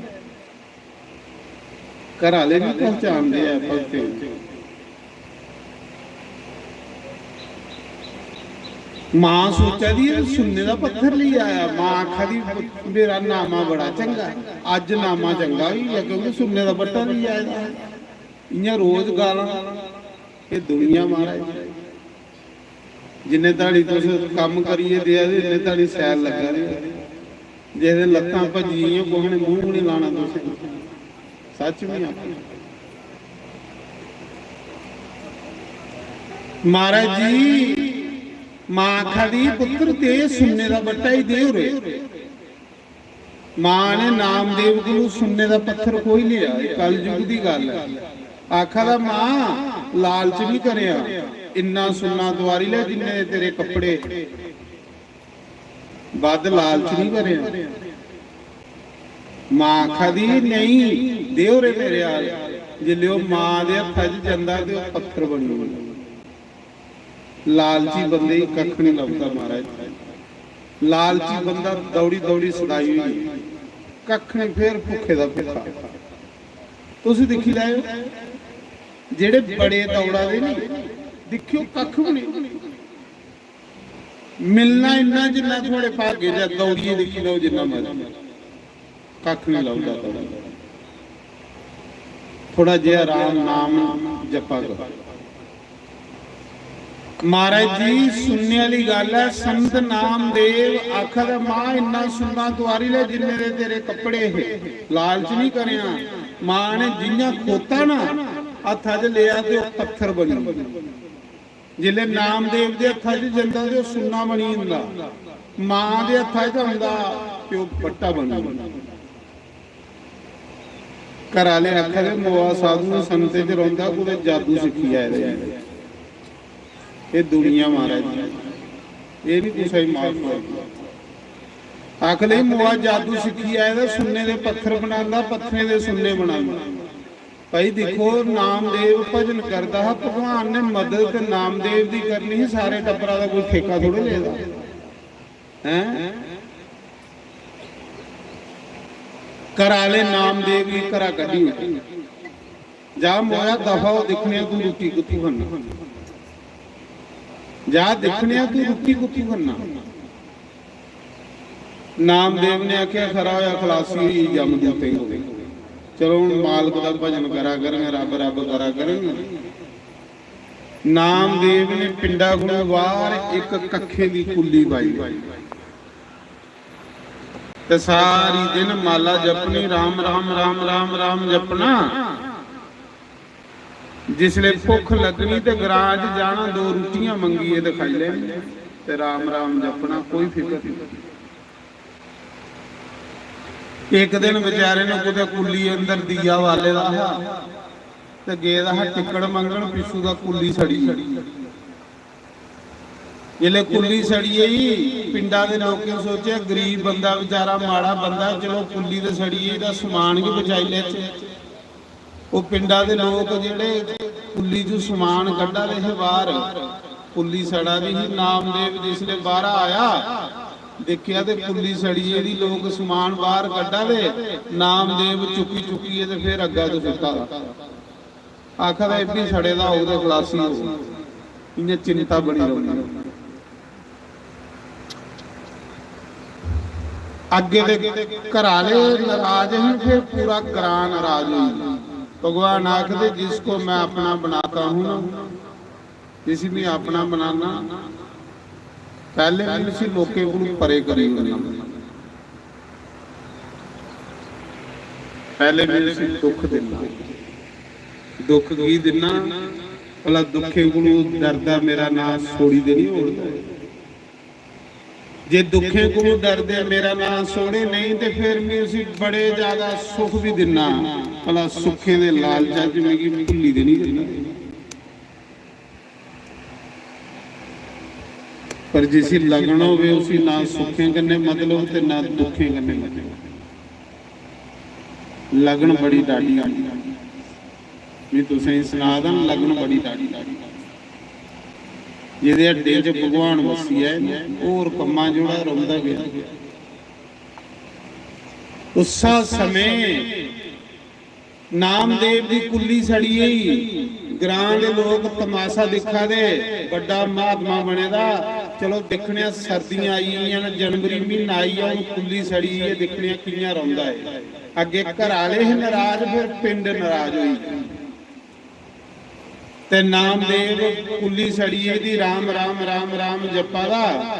घर आह्ले बी पहचानदे ऐ भगतें गी। मां सोचा दी, "एह् सुन्ने दा पत्थर लेई आया।" मां आखा दी, "मेरा नामा बड़ा चंगा ऐ, अज्ज नामा चंगा होई गेआ, क्योंकि सुन्ने दा बट्टा लेई आए दा ऐ।" इ'यां रोज गालां। एह् दुनिया, महाराज, जिन्ने धड़ी तुस कम्म करियै देआ दे, इन्ने धड़ी सैल लग्गा दे। जिस दिन लत्तां भज्जी गेइयां, कुसै ने मूंह बी निं लाना तुसें। सच्च बी आखना। महाराज जी, मां आखा दी, "पुत्तर, दे सुन्ने दा बट्टा ही दे उरे।" मां ने नामदेव कोलू सुन्ने दा पत्थर खोई लेआ। एह् कलयुग दी गल्ल ऐ। आखा दा, "मां, लालच निं करेआं, इन्ना सुन्ना तुआरी लै जिन्ने तेरे कपड़े, बद्ध लालच निं करेआं।" मां आखा दी, "नेईं, देओ रे मेरे आल।" जिसलै ओह् मां दे हत्था च जंदा ते ओह् पत्थर बनी जंदा। लालची बंदे गी कक्ख निं लभदा, महाराज। लालची बंदा दौड़ी दौड़ी सदाई होई गेआ। कक्ख निं, फिर भुक्खे दा भुक्खा। तुस दिक्खी लैओ, जेह्ड़े बड़े दौड़ा दे नी, दिक्खेओ, कक्ख बी निं। मिलना इन्ना जिन्ना थुआड़े भागे च ऐ, दौड़ियै दिक्खी लैओ जिन्ना मर्जी। कक्ख निं लभदा थुआड़ा। थोड़ा जेहा आराम, नाम, जप्पा करो। महाराज जी, सुनने आह्ली गल्ल ऐ। संत नामदेव आखा दा, "मां, इन्ना सुन्ना तुआरी लै, जिन्ने दे तेरे कपड़े हे।" लालच नहीं करेआं। मां ने जियां खोता ना, हत्था च लेआ ते ओह् पत्थर बनी गेआ। जिसलै नामदेव दे हत्था च जंदा ते ओह् सुन्ना बनी जंदा, मां दे हत्था च औंदा ते ओह् बट्टा बनी जंदा। घर आह्ले आखा दे, "मोआ साधुएं संतें च रौंह्दा, कुतै जादू सिक्खी आए दा ऐ। एह् दुनिया महाराज, एह् निं कुसै गी माफ करदी।" आखदे, "मोआ जादू सिक्खी आए दा, सुन्ने दे पत्थर बनांदा, पत्थरें दे सुन्ने बनांदा।" भाई दिक्खो, नामदेव भजन करदा हा, भगवान ने मदद ते नामदेव दी करनी ही, सारे टब्बरा दा कोई ठेका थोड़े लेदा। हैं? घर आह्ले नामदेव गी घरा कड्ढी ओड़े। "जा मोया, दफा हो, दिक्खने आं तू रुट्टी कुत्थूं खन्ना। जा दिक्खने आं तू रुट्टी कुत्थूं खन्ना।" नामदेव ने आखेआ, "खरा होआ, खलासी होई गेई यमदूतें कोल। चलो, हून मालक दा भजन करा करङ, रब रब करा करङ।" नामदेव ने पिंडा कोला बाहर इक कक्खें दी कुल्ली पाई ते सारी दिन माला जपनी, "राम राम राम राम राम" जपना। जिसले भुख लगनी ते ग्रां च जाना, दो रुट्टियां मंगियै ते खाई लैनी ते राम राम जपना, कोई फिकर नहीं। इक दिन बेचारे ने कुतै कुल्ली अंदर दीया बाले दा हा ते गेदा हा टिक्कड़ मंगन, पिच्छू दा कुल्ली सड़ी। जिसलै कुल्ली सड़ी गेई, पिंडा दे लोकें सोचेआ, "गरीब बंदा बेचारा, माड़ा बंदा, चलो कुल्ली ते सड़ी गेई, एह्दा समान गै बचाई लैचे।" ओह् पिंडा दे लोक जेह्ड़े कुल्ली चों समान कड्ढा दे हे बाहर, कुल्ली सड़ा दी ही। नामदेव जिसलै बाहरा आया, दिक्खेआ ते कुल्ली सड़ी गेदी, लोक समान बाहर कड्ढा दे, नामदेव चुक्की चुक्कियै ते फिर अग्गा तो सुट्टा दा। आखा दा, "एह् बी सड़े दा होग ते खलासी होग।" इ'यां चिंता बनी रौंह्दी। अग्गे दे घर आह्ले नाराज हे, फिर पूरा ग्रां नाराज होई गेआ। भगवान आखदे, "जिसको मैं अपना बनाता हूं ना, जिसी मैं अपना बनाना, पैह्ले मैं उसी लोकें कोलू परे करी ओड़ना, पैह्ले मैं उसी दुख दिन्ना।" दुख की दिन्ना? भला दुखें कोलू डरदा मेरा नां सोड़ी ते नहीं ओड़दा? जे दुखें कोलू डरदे मेरा नां सोड़े नहीं, ते फिर मैं उसी बड़े ज्यादा सुख भी दिन्ना। भला सुखें दे लालचा च मिगी भुल्ली ते नहीं देना? पर जिसी लगन होवे, उसी ना सुखें कन्नै मतलब ते ना दुखें कन्नै मतलब। लगन बड़ी डाढी आंदी। मैं तुसें गी सना दा, लगन बड़ी डाढी। जेह्दे हड्डें च भगवान वसी जाए, ओह् होर कम्मां जोड़ा रौंह्दा गै। उस्सा समें नामदेव दी कुल्ली सड़ी गेई। ग्रां दे लोक तमाशा दिक्खा दे, बड्डा महात्मा बने दा। चलो दिक्खने आं, सर्दियां आई गेइयां न, जनवरी म्हीना आई गेआ, हून कुल्ली सड़ी गेई ऐ, दिक्खने आं कि'यां रौंह्दा ऐ। अग्गे घर आह्ले हे नाराज, फिर पिंड नाराज होई गेआ। ते नामदेव कुल्ली सड़ी गेदी, राम राम राम राम जप्पा दा,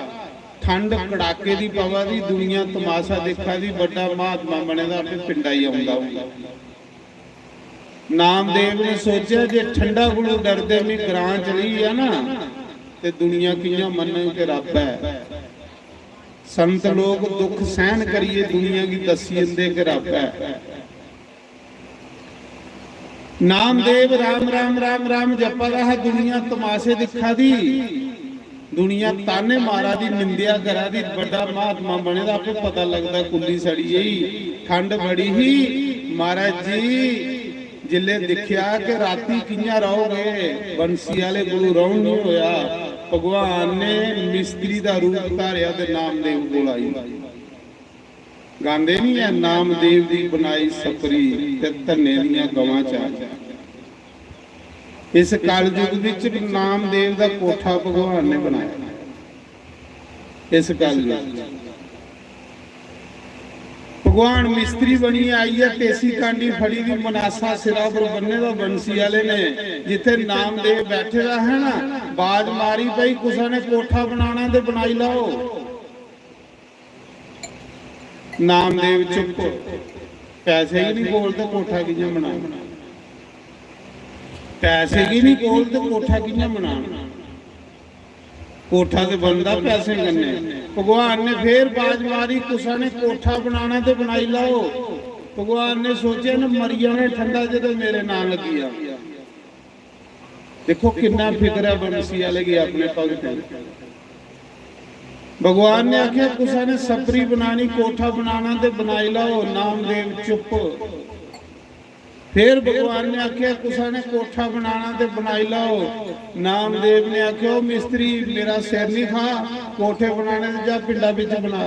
ठंड कड़ाके दी पवा दी, दुनिया तमाशा दिक्खा दी, बड्डा महात्मा बने दा, फिर पिंडा ही औंदा होंदा। नामदेव ने सोचेआ, "जे ठंडा कोलू डरदे में ग्रां चली गेआ ना, ते दुनिया कि'यां मन्नग कि रब ऐ?" संत लोक दुख सैहन करियै दुनिया गी दस्सी जंदे कि रब ऐ। नामदेव राम राम राम राम जप्पा दा हा, दुनिया तमाशे दिक्खा दी, दुनिया ताने मारा दी, निंदेआ करा दी, बड्डा महात्मा बने दा, आपे पता लगदा कुल्ली सड़ी गेई, ठंड बड़ी ही। महाराज जी, जिल्ले दिक्खेआ कि राती कि'यां रौह्गे, बंसी आह्ले कोलू रौह्न निं होआ, भगवान ने मिस्त्री दा रूप धारेआ ते नामदेव कोल आई। गांदे निं ऐ, "नामदेव दी बनाई सपरी ते धन्ने दियां गवां चार।" इस कलयुग विच नामदेव दा कोठा भगवान ने बनाया। इस कलयुग च भगवान मिस्त्री बनियै आई ऐ, तेसी कांडी फड़ी दी मनासा सिरा पर बन्ने दा बंसी आह्ले ने, जित्थै नामदेव बैठे दा है ना, बाज मारी, "भाई, कुसै ने कोठा बनाना ते बनाई लैओ।" नामदेव चुप। पैसे गै निं कोल ते कोठा कि'यां बनाना? पैसे गै निं कोल ते कोठा कि'यां बनाना? कोठा ते बनदा पैसे कन्नै। भगवान ने फेर बाज मारी, "कुसै ने कोठा बनाना ते बनाई लैओ।" भगवान ने सोचेआ ना, "मरी जाना ठंडा च ते मेरे नां लग्गी जा।" देखो किन्ना फिकर ऐ बंसी आह्ले गी अपने भगतें दा। भगवान ने आखेआ, "कुसै ने सप्परी बनानी, कोठा बनाना ते बनाई लैओ।" नामदेव चुप। फिर भगवान ने आखेआ, "कुसै ने कोठा बनाना ते बनाई लैओ।" नामदेव ने आखेआ, "ओ मिस्त्री, मेरा सिर नहीं खा, कोठे बनाने ते जा पिंडा बिच बना,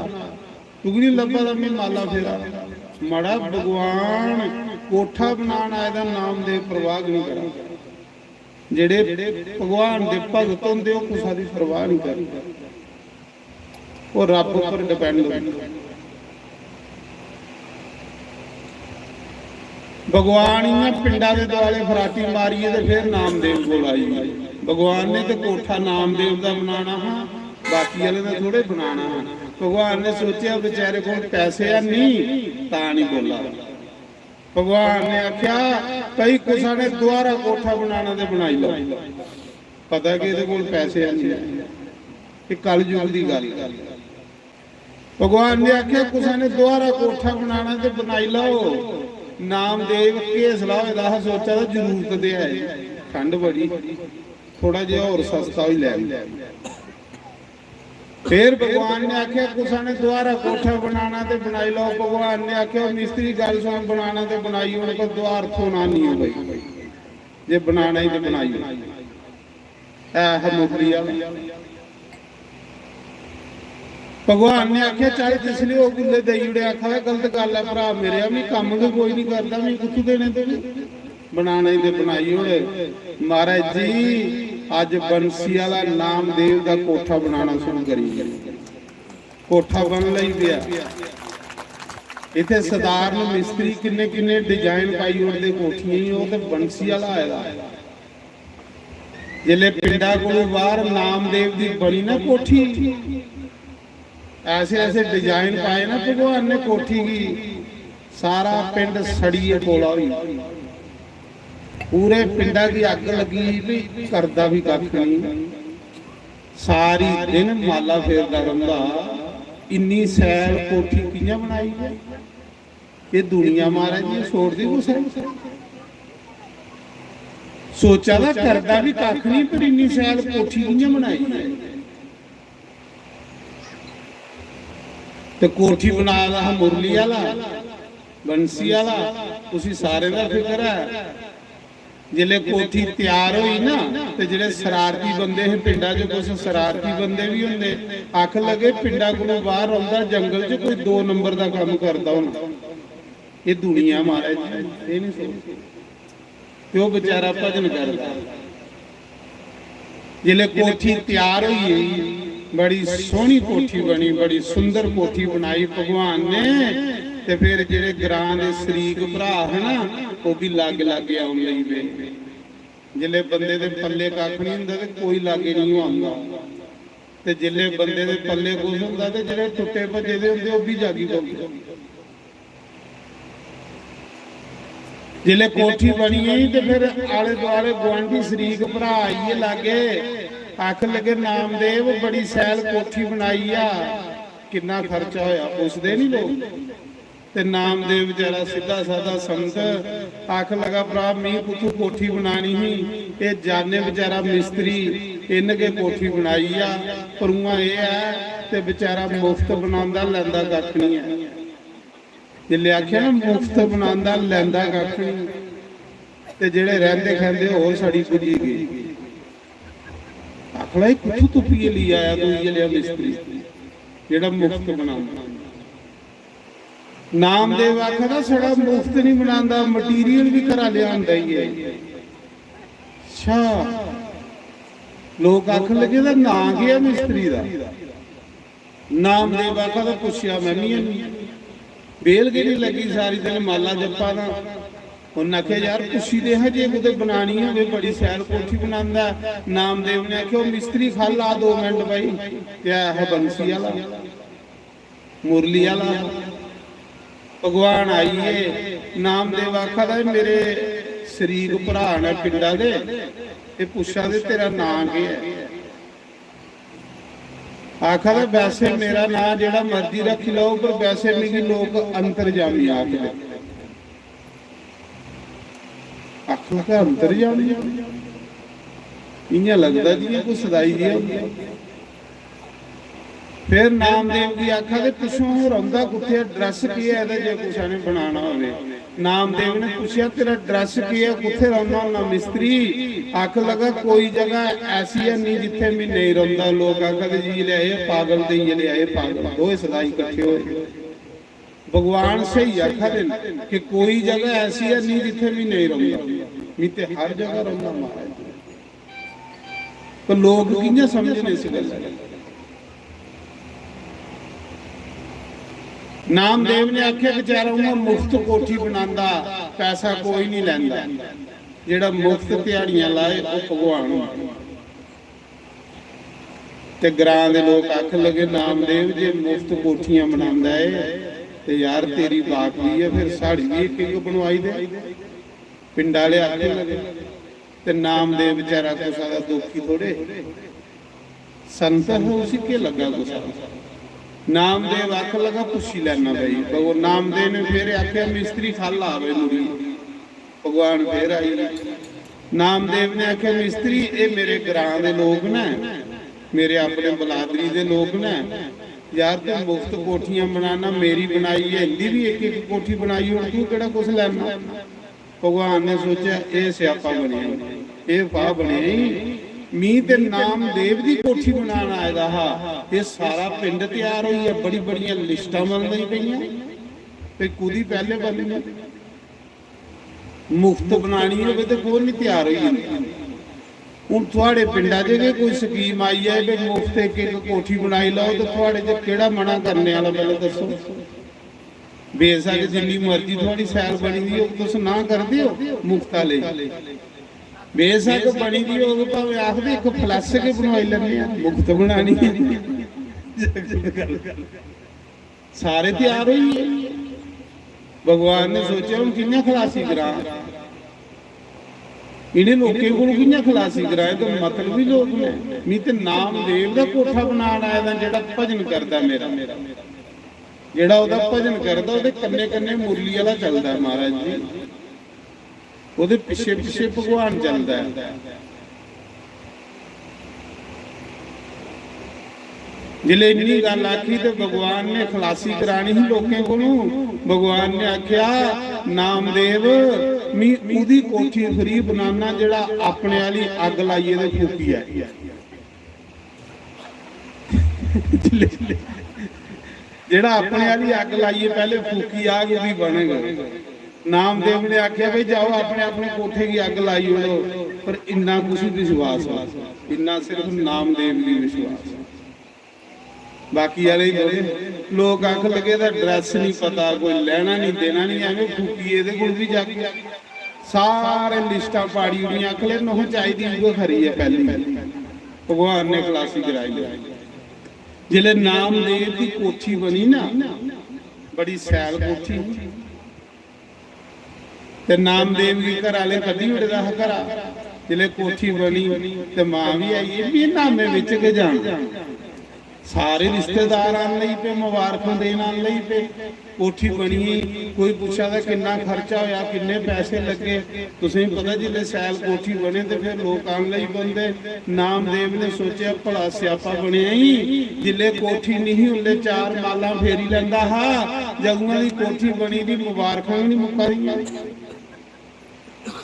तुगी नहीं लब्भा दा मैं माला फेरा।" मड़ा, भगवान कोठा बनान आए दा, नामदेव परवाह नहीं करा। जेह्ड़े भगवान दे भगत होंदे, ओह् कुसै दी परवाह नहीं करदे, ओह् रब पर डिपेंड होंदे। भगवान इ'यां पिंडा दे दुआले फराटी मारियै ते फिर नामदेव कोल आई गे। भगवान ने ते कोठा नामदेव दा बनाना हा, बाकी आह्ले दा थोड़े बनाना हा। भगवान ने सोचेआ, "बेचारे कोल पैसे है नहीं, तां नहीं बोला।" भगवान ने आखेआ, "भाई, कुसै ने दोबारा कोठा बनाना ते बनाई लैओ।" पता कि एह्दे कोल पैसे है नहीं, एह् कलयुग दी गल्ल। भगवान ने आखेआ, "कुसै ने दोबारा कोठा बनाना ते बनाई लैओ।" नामदेव घेसला होए दा हा, सोचा दा, "जरूरत ते है, ठंड बड़ी, थोड़ा जेहा होर सस्ता होई लैन।" फिर भगवान ने आखेआ, "कुसै ने दोबारा कोठा बनाना ते बनाई लैओ।" भगवान ने आखेआ, "मिस्त्री, गल्ल सुन, बनाना ते बनाई ओड़, पर द्वार थ्होना नहीं है भाई, जे बनाना ही ते बनाई ओड़।" ऐ हा मुरली आह्ला। भगवान ने आखेआ, "चल, जिसलै ओह् गुल्ले देई ओड़े।" आखा दा, "गलत गल्ल ऐ भ्रा मेरेआ, मी कम्म गै कोई नहीं करदा, मी कुत्थूं देने तुगी? बनाने ते बनाई ओड़े।" महाराज जी, अज्ज बंसी आह्ला नामदेव दा कोठा बनाना शुरू करी गेआ। कोठा बन लगी पेआ। इत्थै सधारण मिस्त्री किन्ने किन्ने डिजाइन पाई ओड़दे कोठियें गी, ओह् ते बंसी आह्ला आए दा। जिसलै पिंडा कोलू बाहर नामदेव दी बनी ना कोठी, ऐसे ऐसे डिजाइन पाए ना भगवान ने कोठी गी, सारा पिंड सड़ियै कोला होई। पूरे पिंडा गी अग्ग लगी, भी करदा भी कक्ख नहीं। सारी दिन माला फेरदा रौंह्दा। इन्नी सैल कोठी कि'यां बनाई ऐ? एह् दुनिया, महाराज जी, छोड़दी कुसै? सोचा दा, करदा भी कक्ख नहीं, पर इन्नी सैल कोठी कि'यां बनाई ऐ? ते कोठी बना दा हा मुरली आह्ला, बंसी आह्ला, उसी सारें दा फिकर ऐ। जिसलै कोठी त्यार होई ना, ते जेह्ड़े शरारती बंदे हे पिंडा च, कुछ शरारती बंदे बी होंदे, आखन लगे, "पिंडा कोलों बाहर रौंह्दा, जंगल च कोई दो नंबर दा कम्म करदा होना।" एह् दुनिया, महाराज जी, एह् नहीं सोचदी। ते ओह् बेचारा भजन करदा। जिसलै कोठी त्यार होई गेई, बड़ी सोहनी कोठी बनी, बड़ी सुंदर कोठी बनाई भगवान ने। ते फिर जेह्ड़े ग्रां दे शरीक भ्रा हे ना, ओह् भी लागे लागे औन लगी पे। जिसलै बंदे दे पल्ले कक्ख नहीं होंदा ते कोई लागे नहीं औंदा, ते जिसलै बंदे दे पल्ले कुछ होंदा ते जेह्ड़े टुट्टे भज्जे दे होंदे, ओह् भी जागी पौंदे। जिसलै कोठी बनी गेई ते फिर आले दुआले गुआंढी शरीक भ्रा आइयै लागे, आखन लगे, "नामदेव, बड़ी शैल कोठी बनाई आ, किन्ना खर्चा होया?" पुछदे नहीं लोग। ते नामदेव बेचारा सिद्धा साधा संत आखन लगा, "भ्रा, मी कुत्थू कोठी बनानी ही, एह् जाने बेचारा मिस्त्री, इन्न गै कोठी बनाई आ, पर उ'आं एह् ऐ ते बेचारा मुफ्त बनांदा, लैंदा कक्ख निं ऐ।" जिसलै आखेआ ना, मुफ्त बनांदा, लैंदा कक्ख निं, ते जेह्ड़े रैंह्दे खैंदे होर सड़ी भुज्जी गे। आखना, "एह् कुत्थू तुप्पियै लेई आया तू इ'यै लेआ मिस्त्री, जेह्ड़ा मुफ्त बनांदा?" नामदेव आखदा, "छड़ा मुफ्त निं बनांदा, मटीरियल बी घरा लेआंदा ई ऐ।" अच्छा, लोक आखन लगे, "एह्दा नांऽ केह् ऐ मिस्त्री दा?" नामदेव आखदा, "पुच्छेआ में बी हैनी।" बेल गै निं लग्गी, सारी दिन माला जप्पा दा। उन्न आखेआ, "यार, पुच्छी दे हां, जे कुतै बनानी होवे, बड़ी शैल कोठी बनांदा ऐ।" नामदेव ने आखेआ, "ओ मिस्त्री, ख'ल्ल आ दो मिंट भाई।" ते ऐ हा बंसी आह्ला, मुरली आह्ला। भगवान आई गे। नामदेव आखा दा, "मेरे शरीक भ्राऽ न पिंडा दे, एह् पुच्छा दे, तेरा नांऽ केह् ऐ?" आखा दा, "वैसे मेरा नांऽ जेह्ड़ा मर्जी रक्खी लैओ, पर वैसे मिगी लोक अंतर्यामी आखदे।" आखन लगा, "अंतर्यामी?" इ'यां लगदा जि'यां कोई सदाई जेहा होंदा। फिर नामदेव गी आखा दे, "पुच्छो हां रौंह्दा कुत्थै ऐ, address केह् ऐ एह्दा, जे कुसै ने बनाना होवे?" नामदेव ने पुच्छेआ, "तेरा address केह् ऐ, कुत्थै रौह्ना होन्ना मिस्त्री?" आखन लगा, "कोई जगह ऐसी है नहीं जित्थै मैं नेईं रौंह्दा।" लोक आखा दे, "जी, ले आए पागल ते ये ले आए पागल, दोए सदाई कट्ठे होए।" भगवान स्हेई आखा दे न कि कोई जगह ऐसी है नहीं जित्थै मैं नेईं रौंह्दा, मैं ते हर जगह रौंह्दा महाराज। तो लोक कि'यां समझने इस गल्ला गी? नामदेव ने आखेआ, "बेचारा उ'आं मुफ्त कोठी बनांदा, पैसा कोई नहीं लैंदा, जेह्ड़ा मुफ्त ध्याड़ियां लाए, ओह् भगवान होंदा।" ते ग्रां दे लोक आखन लगे, "नामदेव जे मुफ्त कोठियां बनांदा ऐ, ते यार, तेरी बाकवी ऐ, फिर साढ़ी बी इक इक बनवाई दे।" पिंड आह्ले आखन लगे। ते नामदेव बेचारा कुसै दा दुखी थोड़े, संत हा, उसी केह् लग्गा कुसै दा। नामदेव आखन लगा, "पुच्छी लैना भाई।" भगवान नामदेव ने फिर आखेआ, "मिस्त्री, ख'ल्ल आ भाई मुड़ी।" भगवान फिर आई गे। नामदेव ने आखेआ, "मिस्त्री, एह् मेरे ग्रां दे लोक न, मेरे अपने बलादरी दे लोक न। यार, तू मुफ्त कोठियां बनाना, मेरी बनाई ऐ, इंदी बी इक इक कोठी बनाई ओड़, तू केह्ड़ा कुछ लैना?" भगवान ने सोचेआ, "एह् स्यापा बनेआ ई, एह् फाह् बनेआ ई, मी ते नामदेव दी कोठी बनान आए दा हा, एह् सारा पिंड त्यार होई गेआ, बड़ी बड़ियां लिस्टां बन लगी पेइयां, ते कुदी पैह्ले बननी?" मुफ्त बनानी होवे ते कौन नहीं त्यार होई जंदा। हून थुआड़े पिंडा च गै कोई स्कीम आई जाए कि मुफ्त इक इक कोठी बनाई लैओ, ते थुआड़े च केह्ड़ा मना करने आह्ला, पैह्लें दस्सो। बेशक जिन्नी मर्जी थुआड़ी सैल बनी दी होग, तुस ना करदे ओ मुफ्त आह्ले गी। बेशक बनी दी होग, भावें आखदे इक फ्लैश गै बनवाई लैन्ने आं, मुफ्त बनानी ऐ। सारे त्यार होई गे। भगवान ने सोचेआ, "हून कि'यां खलासी करां? इ'नें लोकें कोल कि'यां खलासी करां? एह् ते मतलबी लोक न। मी ते नामदेव दा कोठा बनान आए दा, जेह्ड़ा भजन करदा मेरा, जेह्ड़ा ओह्दा भजन करदा, ओह्दे कन्नै कन्नै मुरली आह्ला चलदा ऐ महाराज जी।" ओह्दे पिच्छे पिच्छे भगवान चलदा ऐ। जिसलै इन्नी गल्ल आखी ते भगवान ने खलासी करानी ही लोकें कोलों। भगवान ने आखेआ, "नामदेव, मी ओह्दी कोठी फ्री बनाना, जेह्ड़ा अपने आह्ली अग्ग लाइयै ते फूकी ऐ।" जेह्ड़ा अपने आह्ली अग्ग लाइयै पैह्ले फूकी आग, ओह्दी बनग। नामदेव ने आखेआ, "भाई, जाओ, अपने अपने कोठे गी अग्ग लाई ओड़ो, पर इन्ना कुसी विश्वास हो, इन्ना सिर्फ नामदेव गी विश्वास हो।" बाकी आह्ले ही थोड़े। लोक आखन लगे, "एह्दा address नहीं पता, कोई लैना नहीं देना नहीं, एवें फूकी एह्दे कोल बी जागे।" सारे लिस्टां पाड़ी ओड़ियां, आखन लगे, "नोह चाहिदी उ'ऐ खरी ऐ पैह्ली।" भगवान ने खलासी कराई ऐ। जिसलै नामदेव दी कोठी बनी ना, बड़ी शैल कोठी, ते नामदेव गी घर आह्ले कड्ढी ओड़े दा हा घरा। जिसलै कोठी बनी ते मां बी आई गेई, "में नामे बिच गै जाना।" सारे रिश्तेदार आन लगी पे, मुबारखां देन आन लगी पे। कोठी बनी, कोई पुच्छा दा किन्ना खर्चा होया, किन्ने पैसे लग्गे। तुसें गी पता, जिसलै शैल कोठी बने ते फिर लोक आन लगी पौंदे। नामदेव ने सोचेआ, "भला स्यापा बनेआ ही, जिसलै कोठी नहीं, उसलै चार मालां फेरी लैंदा हा, जदुआं दी कोठी बनी दी, मुबारखां बी नहीं मुक्का दियां।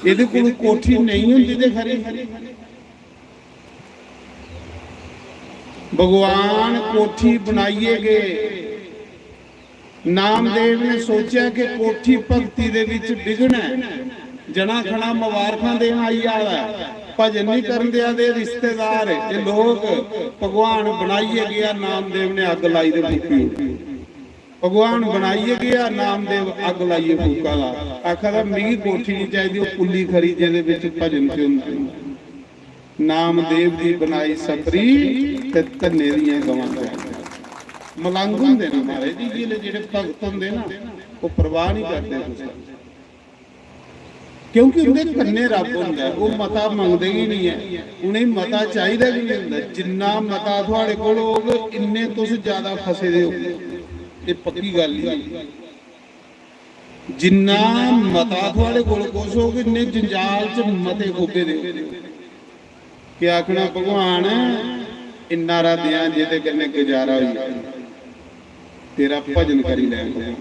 एह्दे कोल कोठी नहीं होंदी ते खरी।" भगवान कोठी बनाइयै गए। नामदेव ने सोचेआ कि कोठी भक्ति दे विच विघ्न ऐ, जना खना मुबारखां देन आई जा दा ऐ, भजन नहीं करन देआ दे रिश्तेदार, एह् लोक। भगवान बनाइयै गेआ, नामदेव ने अग्ग लाई ते फूकी ओड़ी। भगवान बनाइयै गेआ नामदेव अग्ग लाइयै फूका दा, आखा दा, "मिगी कोठी नहीं चाहिदी, ओह् कुल्ली खरी जेह्दे बिच भजन ते होंदे न।" नामदेव दी बनाई सफरी ते धन्ने दियां गवां। मलंग होंदे न महाराज जी, जिसलै जेह्ड़े भगत होंदे ना, ओह् परवाह नहीं करदे कुसै दी। क्योंकि उं'दे कन्नै रब्ब होंदा ऐ, ओह् मता मंगदे गै निं ऐ, उ'नेंगी मता चाहिदा गै निं होंदा। जिन्ना मता थुआढ़े कोल होग, इन्ने तुस ज्यादा फसे दे होगे, एह् पक्की गल्ल ही। जिन्ना मता थुआढ़े कोल कुछ होग, इन्ने जंजाल च मते खोबे दे होगे। केह् आखना, "भगवान, इन्ना हारा देआं जेह्दे कन्नै गुजारा होई जाए, तेरा भजन करी लैं भगवान।"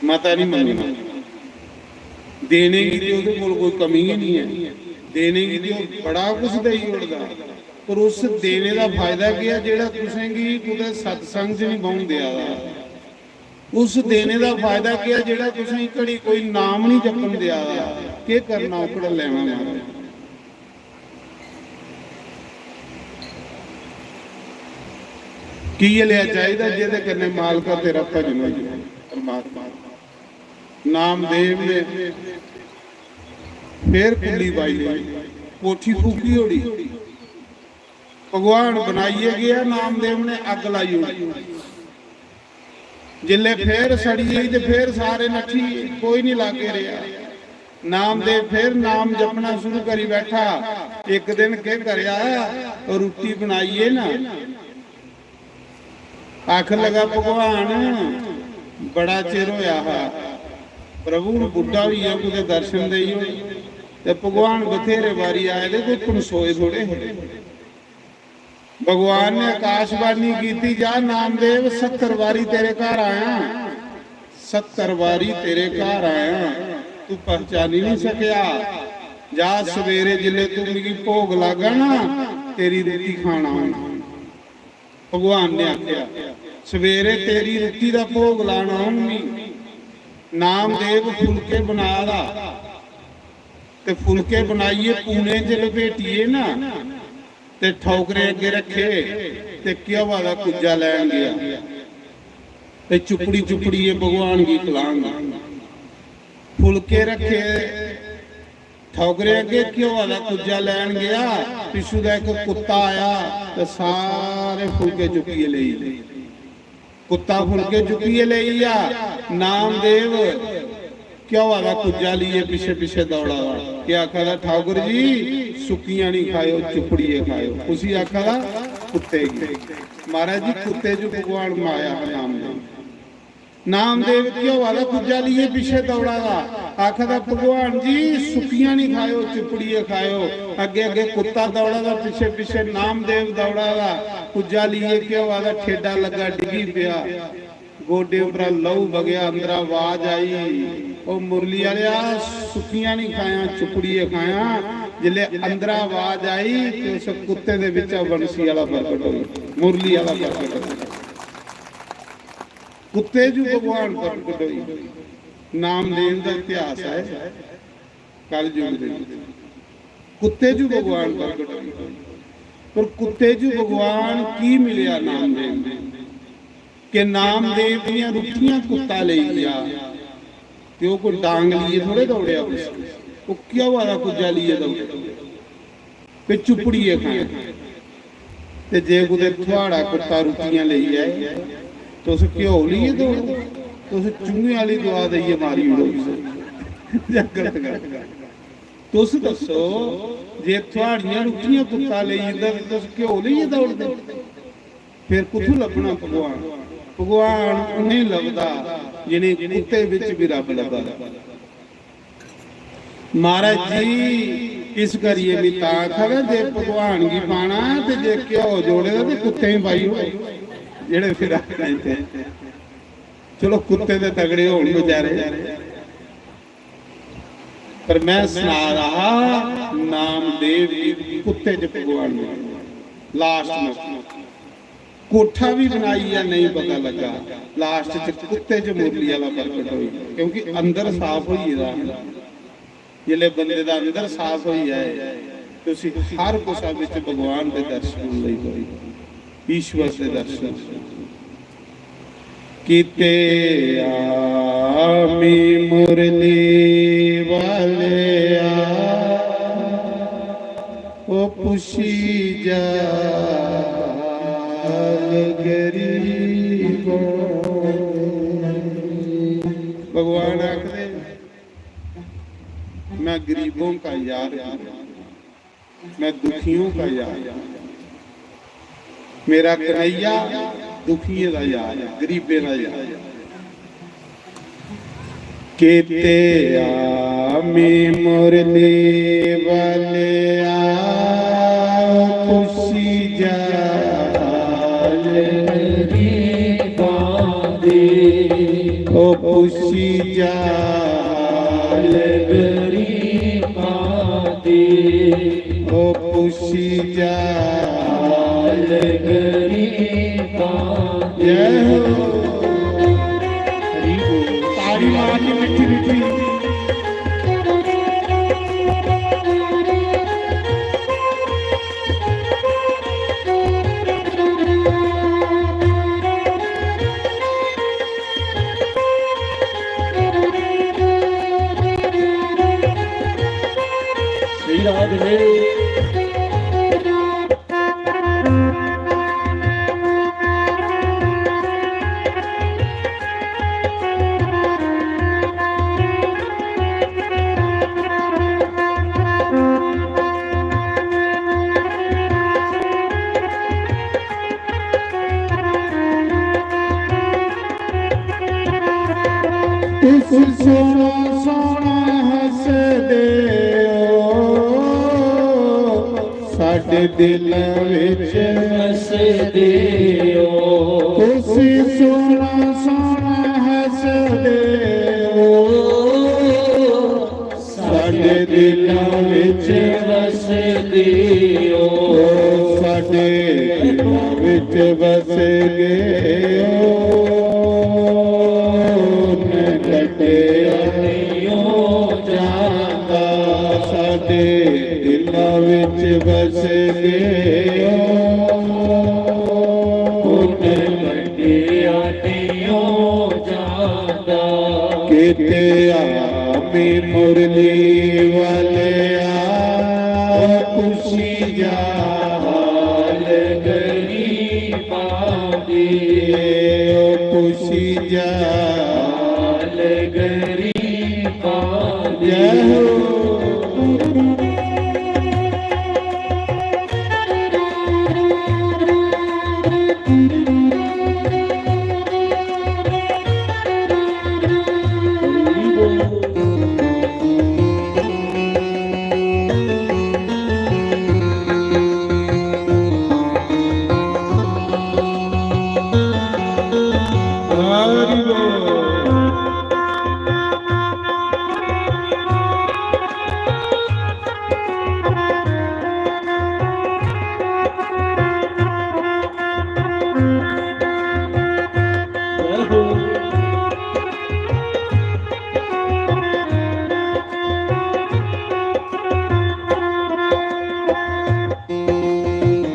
मता नहीं मंगना, देने गी ते ओह्दे कोल कोई कमी गै नहीं ऐ, देने गी ते ओह् बड़ा कुछ देई ओड़दा, पर उस देने दा फायदा केह् ऐ जेह्ड़ा तुसेंगी कुतै सत्संग च नहीं बौह्न देआ दा? उस देने दा फायदा केह् ऐ जेह्ड़ा तुसेंगी घड़ी कोई नाम नहीं जपन देआ दा? केह् करना ओह्कड़ा लैना महाराज? की एह् लेआ चाहिदा जेह्दे कन्नै मालका तेरा भजन होई जाए? परमात्मा नामदेव ने फिर कुल्ली बाई लेई, कोठी फूकी ओड़ी। भगवान बनाइयै गेआ, नामदेव ने अग्ग लाई ओड़ी। जिसलै फिर सड़ी गेई ते फिर सारे नट्ठी गे, कोई नहीं लागे रेहा। नामदेव फिर नाम जपना शुरू करी बैठा। इक दिन केह् करेआ, रुट्टी बनाइयै ना आखन लगा, "भगवान, बड़ा चिर होया हा, प्रभु हून बुड्ढा होई गेआ, कुतै दर्शन देई ओड़।" ते भगवान बथेरे बारी आए दे, कोई पनसोए थोड़े हे। भगवान ने आकाशवाणी कीती, "जा नामदेव, सत्तर बारी तेरे घर आया, सत्तर बारी तेरे घर आया, तू पहचानी नहीं सकेआ। जा सवेरे जिसले तू मिगी भोग लागा ना, तेरी रुट्टी खाना आऊं।" भगवान ने आख्या, "सवेरे तेरी रुट्टी दा भोग लाना आऊं मी।" नामदेव फुलके बना दा, ते फुलके बनाइयै पूने च लपेटियै ना, ते ठौकरे अग्गे रखे, ते घ्योआ दा कुज्जा लैन गया, ते चुपड़ी चुपड़ियै भगवान गी खलान। फुलके रखे, ठौकरे अग्गे घ्योआ दा कुज्जा लैन गया, पिच्छू दा इक कुत्ता आया ते सारे फुलके चुक्कियै लेई गे। कुत्ता फुलके चुक्कियै लेई गेआ, नामदेव घ्योआ दा कुज्जा लेइयै पिच्छे पिच्छे दौड़ा दा। केह् आखा दा, "ठाकुर जी, सुक्कियां नहीं खाएओ, चुपड़ियै खाएओ।" उसी आखा दा कुत्ते गी। महाराज जी, कुत्ते च भगवान माया हा नामदेव। नामदेव घ्योआ दा कुज्जा लेइयै पिच्छे दौड़ा दा, आखा दा, "भगवान जी, सुक्कियां नहीं खाएओ, चुपड़ियै खाएओ।" अग्गे अग्गे कुत्ता दौड़ा दा, पिच्छे पिच्छे नामदेव दौड़ा दा, कुज्जा लेइयै घ्योआ दा ठेडा लग्गा, डिग्गी पेआ, गोडे उप्परा लहू बगेआ, अंदरा आवाज आई, "ओ मुरली आलेआ, सुक्कियां नहीं खाया, चुपड़ियै खाया।" जिसलै अंदरा आवाज आई ते उस कुत्ते दे बिच्चा बंसी आला प्रगट होई, मुरली आला प्रगट होई। कुत्ते च भगवान प्रगट होई। नामदेव दा इतिहास है कलयुग दे विच। कुत्ते च भगवान प्रगट होई, पर कुत्ते च भगवान की मिलेआ नामदेव ने? कि नामदेव दियां रुट्टियां कुत्ता लेई गेआ ते ओह् कोई डांग लेइयै थोड़े दौड़ेआ कुछ, ओह् क्या होआ दा कुज्जा लेइयै दौड़ेआ। ते चुपड़ियै खाना। ते जे कुतै थुआड़ा कुत्ता रुट्टियां लेई जाए, तुस घ्यो लेइयै दौड़ो, तुस चूहें आह्ली दुआ देइयै मारी ओड़ो उसी। जां गलत गल्ल। तुस दस्सो, जे थुआड़ियां रुट्टियां कुत्ता लेई जंदा ते तुस घ्यो लेइयै दौड़दे? फिर कुत्थूं लब्भना भगवान? भगवान उ'नें लभदा जि'नें कुत्ते बिच बी रब्ब लब्भा दा। महाराज जी, इस करियै में तां आखा दा, जे भगवान गी पाना ते जे घ्यो जोड़े दा ते कुत्ते गी पाई ओड़ो, जेह्ड़े फिर आखने ते। चलो, कुत्ते ते तगड़े होन बेचारे, पर मैं सना रहा, नामदेव गी कुत्ते च भगवान ने लास्ट में कोठा भी बनाई या नहीं पता लगा, लास्ट च कुत्ते च मुरली आला प्रगट होई, क्योंकि अंदर साफ होई गेदा हा। जिसले बंदे दा अंदर साफ होई जाए, ते उसी हर कुसा विच भगवान दे दर्शन होई जाए। ईश्वर दे दर्शन। किते आमी मुरली वाले आ, ओ पुछी जा हाल गरीबों। भगवान आखदे, मैं गरीबों का यार हूँ, मैं दुखियों का यार। मेरा कन्हैया दुखियें दा यार ऐ, गरीबें दा यार ऐ। किते आमी मुरली वाले आ, ओ पुछी जा हाल गरीबां दी, ओ पुछी जा हाल गरीबां दी, ओ पुछी जा हाल गरीबां दी। जय हो। हरि बोल। तारी मार के मिठी मिठी। श्री राधे। तुस सोहना सोहना हसदे ओ, साडे दिलां विच हसदे ओ। तुस सोहना सोहना हसदे ओ, साडे दिलां विच वसदे ओ। साडे दिलां विच वस गए ओ। मैं कटिया नहीं ओ जांदा। साडे दिलां विच वस गए ओ। मैं कटिया नहीं ओ जांदा। किते आमी मुरली वाले आ, ओ पुछी जा हाल गरीबां दी, ओ पुछी जा हाल गरीबां दी। जय हो।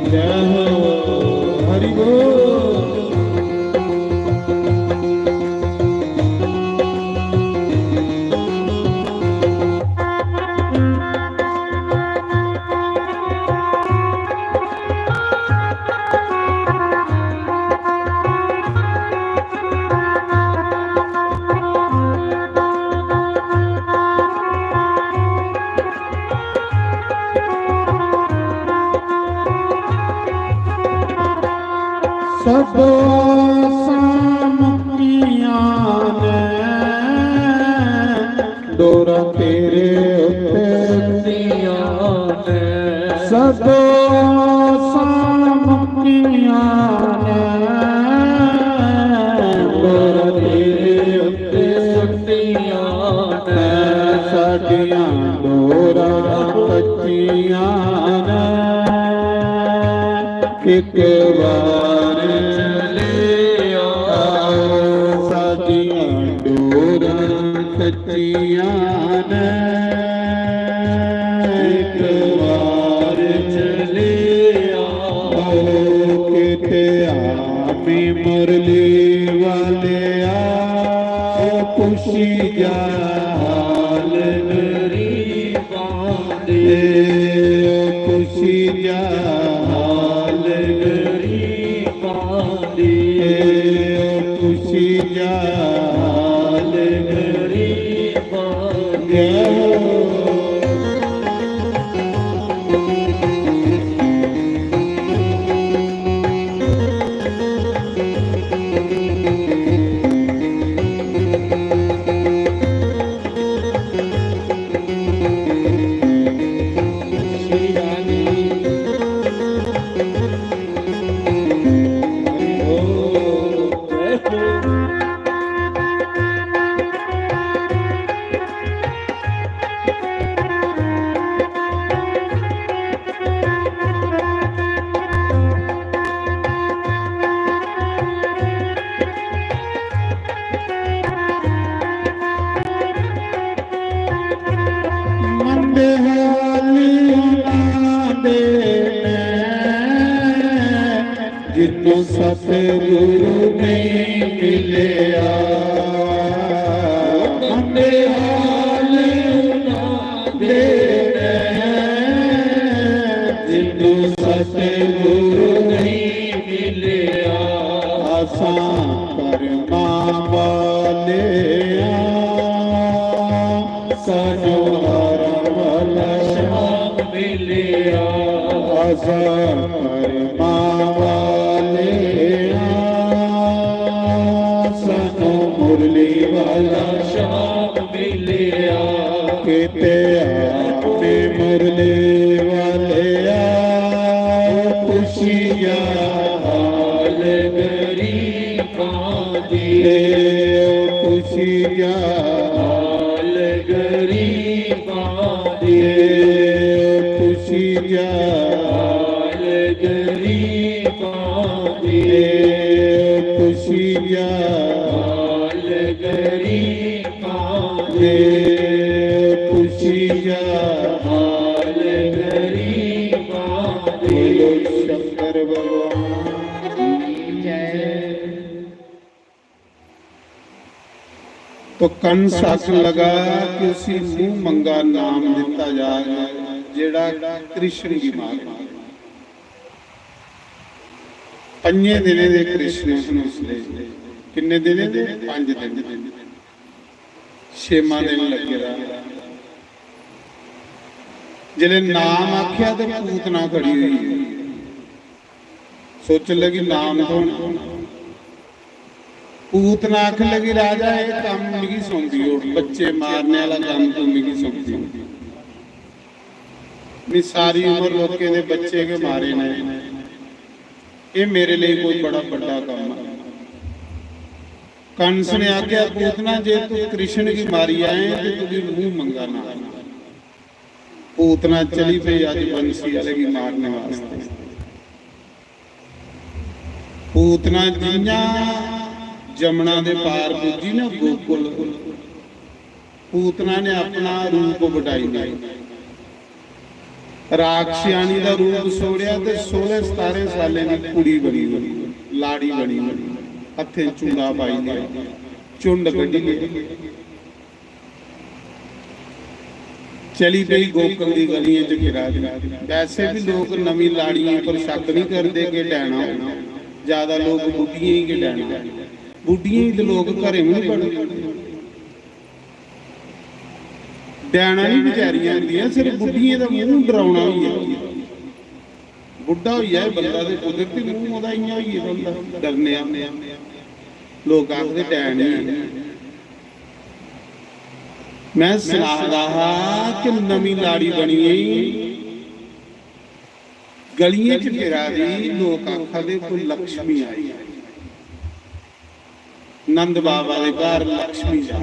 जय हो, हरि बोल। सदों आसां मुक्तियां ने, डोरां तेरे उत्ते सुटियां ने। सदों आसां मुक्तियां ने, डोरां तेरे उत्ते सुटियां ने। साडियां डोरां कच्चियां ने, एक बार चले आओ। साडियां डोरां कच्चियां ने, एक बार चले आओ। किते मुरली वाले आ, खुशी जा हाल गरीबां दे, खुशी जा हाल गरीबां दे, खुशी जा हाल गरीबां दे। मंदे हाल उन्हां दे ने, जिन्नू सतगुरु नहीं मिलया। मंदे हाल उन्हां दे ने, जिन्नू सतगुरु नहीं मिलया। असां कर्मां वाले आ, सानू हर वाला शाम मिलया। असां कर्मां वाले आ, सानू मुरली वाला शाम मिलया। किते आपे मुरली वाले आ, खुशियां हाल गरीबां दे, खुशियां हाल गरीबां दे, खुशियां हाल गरीबां दे, खुशियां हाल गरीबां दे, खुशियां हाल गरीबां दे। बोलो शंकर भगवान की जय। तो कंस आखन लगा कि उसी मुंह मंगा नाम दिता जाए, जेड़ा कृष्ण गी मारे। पंजे दिनें दे कृष्ण हन उसले। किन्ने दिनें दे? पंज दिन। छेमा दिन लग्गे दा। जिसले नाम आख्या ते पूतना खड़ी हुई, सोचन लगी नाम तो होना। पूतना आखन लगी, राजा, ये काम मिगी सौंपी ओड़, बच्चे मारने वाला काम तू मिगी सौंपी ओड़। मैं सारी उम्र लोकें दे बच्चे गै मारे ने, ये मेरे लिए कोई बड़ा बड़ा काम है। कंस ने आख्या, पूतना, जे तू कृष्ण गी मारी आए ते तुगी मुंह मंगा ना। पूतना चली पई अज बंसी आले गी मारने वास्ते। पूतना जियां जमुना दे पार पुज्जी ना गोकुल, पूतना ने अपना रूप वटाई लिया। राक्षियाणी दा रूप छोड़िया ते सोलह सतारें सालें दी कुड़ी बनी होई, लाड़ी बनी होई, हत्थें चूड़ा पाई लिया, चुंड कड्ढी लिया। चली पई गोकुल दी गलियें च फिरा दी। वैसे भी लोक नमीं लाड़ियें पर शक नहीं करदे कि डैना होना। ज्यादा लोक बुड्ढियें गी गै डैना। बुड्ढियें गी ते लोक घरें बी नहीं बड़दे। डैना नहीं बेचारियां होंदियां, सिर्फ बुड्ढियें दा मूंह डरावना होई गेआ। बुड्ढा होई जाए बंदा ते कुदरती मूंह ओह्दा इ'यां होई गेदा होंदा, डरने आह्ला। लोक आखदे डैन ही है। मैं सना दा हा कि नमीं लाड़ी बनी गई, गलियें च फिरा दी, लोक आखा दे कोई लक्ष्मी आई। नंद बाबा दे घर लक्ष्मी जा।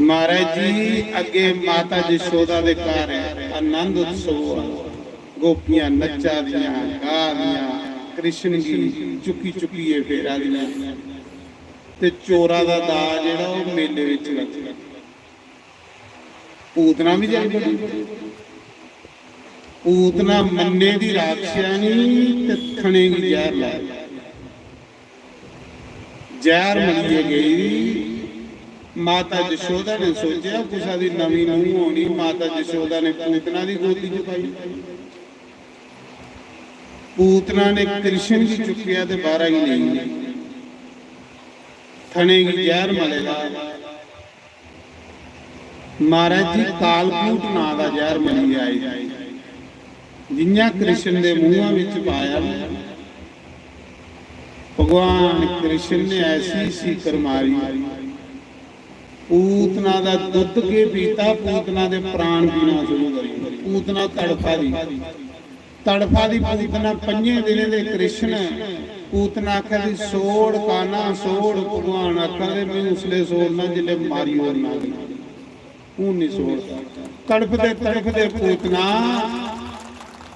महाराज जी, अगे माता जशोदा दे घर है, आनंद उत्सव हुआ। गोपियां नच्चा दियां, गा दियां, कृष्ण गी चुक्की चुक्कियै फेरा दियां। ते चोरा दा दा जेड़ा, ओह मेले विच लग्गा। पूतना भी जाई बड़ी। पूतना मन्ने दी राक्षसानी ते थने गी जैह्र लाया। जैह्र मलियै गेई। माता जशोदा ने सोचेआ, कुसै दी नमीं नूंह होनी, माता जशोदा ने पूतना दी गोदी च पाई। पूतना ने कृष्ण गी चुक्केआ ते बाह्रा गी लेई गेई। थने गी जैह्र मले दा। महाराज जी, कालकूट नां दा जैह्र मलियै आई। जि'यां कृष्ण दे मूंहा बिच पाया ना, भगवान कृष्ण ने ऐसी सीकर मारी, पूतना दा दुद्ध केह् पीता, पूतना दे प्राण पीना शुरू करी ओड़े। पूतना तड़फा दी, तड़फा दी पूतना, पंजें दिनें दे कृष्ण। पूतना आखा दी, "सोड़ कान्हा, सोड़।" भगवान आखा दे, "में उसले सोड़ना जिसले मारी ओड़ना।" हून नहीं सोड़दा। तड़फदे तड़फदे पूतना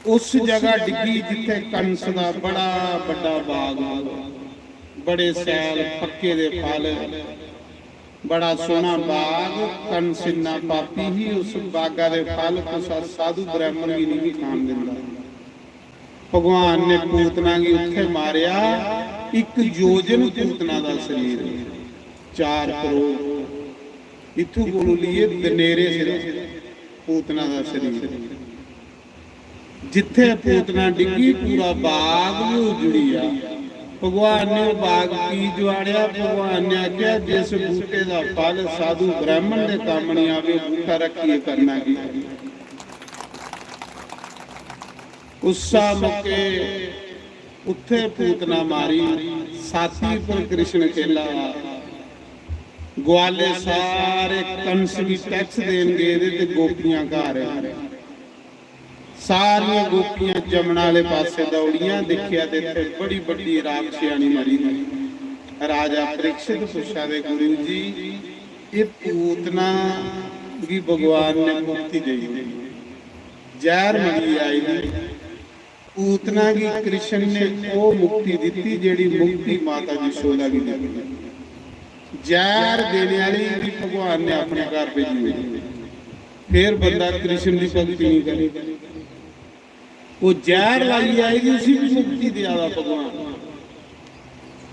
उस जगह डिग्गी जित्थे कंस दा बड़ा बड्डा बाग, बड़े सैल पक्के दे फल, बड़ा सोहना बाग। कंस इन्ना पापी ही, उस बागा दे फल कुसा साधु ब्राह्मण गी नहीं खान दिंदा। भगवान ने पूतना गी उत्थे मारेआ। इक योजन पूतना दा शरीर, चार करोड़, इत्थू कोलू लिए दनेरे सिर पूतना दा शरीर। जित्थे पूतना डिग्गी, पूरा बाग भी उजड़ी गया। भगवान ने ओह् बाग की जुआड़ेआ? भगवान ने आखेआ, "जिस बूटे दा फल साधु ब्राह्मण दे कम्म नहीं आवे, ओह् बूटा रखिए करना की?" उस्सा मौके उत्थे पूतना मारी, साथी पर कृष्ण खेला। ग्वाले सारे कंस गी टैक्स देन गेदे ते गोपियां घर। सारियां गोपियां जमुना आह्ले पासै दौड़ियां, दिक्खेआ ते इत्थै बड़ी बड्डी राक्षसानी मरी दी। राजा परीक्षित पुच्छा दे, "गुरु जी, एह् पूतना गी भगवान ने मुक्ति देई ओड़ी, जैह्र मली आई दी।" पूतना गी कृष्ण ने ओह् मुक्ति दित्ती जेह्ड़ी मुक्ति माता यशोदा गी दित्ती। जैह्र देने आह्ली गी भगवान ने अपने घर भेजी ओड़ी। फिर बंदा कृष्ण दी भक्ति नहीं करे। ओह् जैह्र लाइयै आई दी, उसी भी मुक्ति देआ दा भगवान।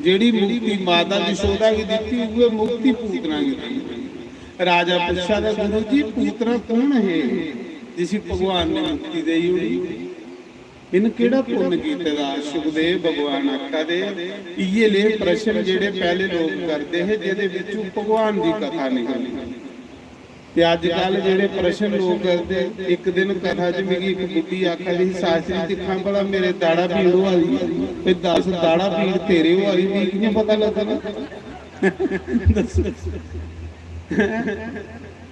जेह्ड़ी मुक्ति माता यशोदा गी दित्ती, उ'ऐ मुक्ति पूतना गी देई। राजा पुच्छा दा, "गुरु जी, पूतना कौन है जिसी भगवान ने मुक्ति देई ओड़ी? इन्न केह्ड़ा पुन्न कीते दा?" सुखदेव भगवान आखा दे, "इ'यै ले प्रश्न जेह्ड़े पैह्ले लोक करदे हे, जेह्दे बिच्चों भगवान दी कथा निकलदी।" ते अजकल जेह्ड़े प्रश्न लोक करदे, इक दिन कथा च मिगी इक बुड्ढी आखा दी ही, "शास्त्री, दिक्खां भला मेरे दाढ़ा पीड़ होआ दी, ते दस, दाढ़ा पीड़ तेरे होआ दी, मिगी कि'यां पता लग्गना?" दस्सो।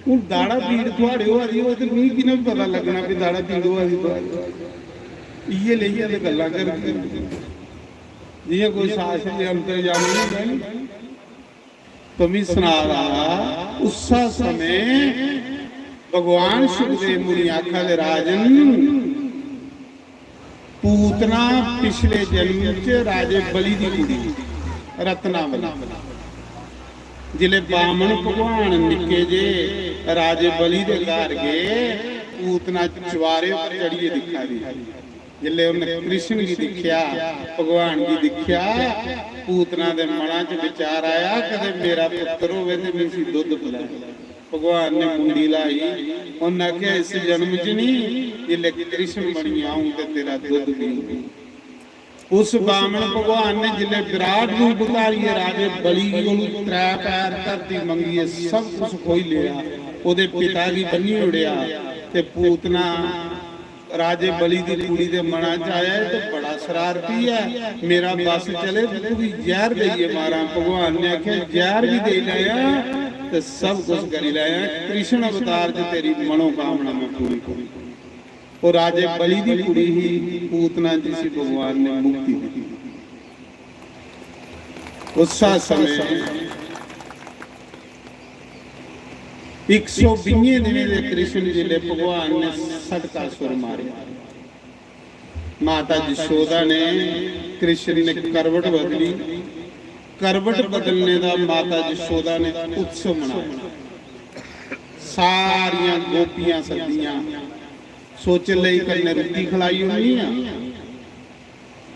हून दाढ़ा पीड़ थुआढ़े होआ दी होऐ ते मिगी कि'यां पता लग्गना भी दाढ़ा पीड़ होआ दी थुआढ़े? इ'यै लेइयै ते गल्लां करदे। जि'यां कोई शास्त्री अंतर्यामी होंदा नी, तो मी सना रहा, उस्सा समय भगवान सुखदेव मुनि आखा दे, "राजन, पूतना पिछले जन्म च राजे बलि दी कुड़ी, रत्नावली।" जिले बामन भगवान निक्के जे राजे बलि दे घर गए, पूतना चुबारे पर चढ़ियै दिक्खा दी। जिसलै उन्नै कृष्ण गी दिक्खेआ, भगवान गी दिक्खेआ, पूतना दे मना च विचार आया, "कदे मेरा पुत्तर होवे ते में इसी दुद्ध पिलां।" भगवान ने मुंडी लाई, उन्नै आखेआ, "इस जन्म च नहीं, जिसलै कृष्ण बनी आऊं ते तेरा दुद्ध पीऊं।" उस बामन भगवान ने जिसलै विराट रूप धारियै राजे बलि कोलू त्रै पैर धरती मंगियै सब कुछ खोई लेआ, ओह्दे पिता गी बन्नी ओड़ेआ ते पूतना राजे बलि दी कुड़ी दे मना च आया, "एह् ते बड़ा शरारती ऐ, मेरा बस चले ते तुगी जैह्र देइयै मारां।" भगवान ने आखेआ, "जैह्र बी देई लैयां ते सब कुछ करी लैयां, कृष्ण अवतार च तेरी मनोकामना में पूरी करूं।" ओह् राजे बलि दी कुड़ी ही, पूतना जिसी भगवान ने मुक्ति दी। उस्सा समय इक सौ बीहें दिनें दे कृष्ण जिसलै भगवान ने सटकासुर मारेआ, माता जशोदा ने, कृष्ण ने करवट बदली। करवट बदलने दा माता जशोदा ने उत्सव मनाया। सारियां गोपियां सद्दियां, सोचन लेई कन्नै रुट्टी खलाई ओड़नी आं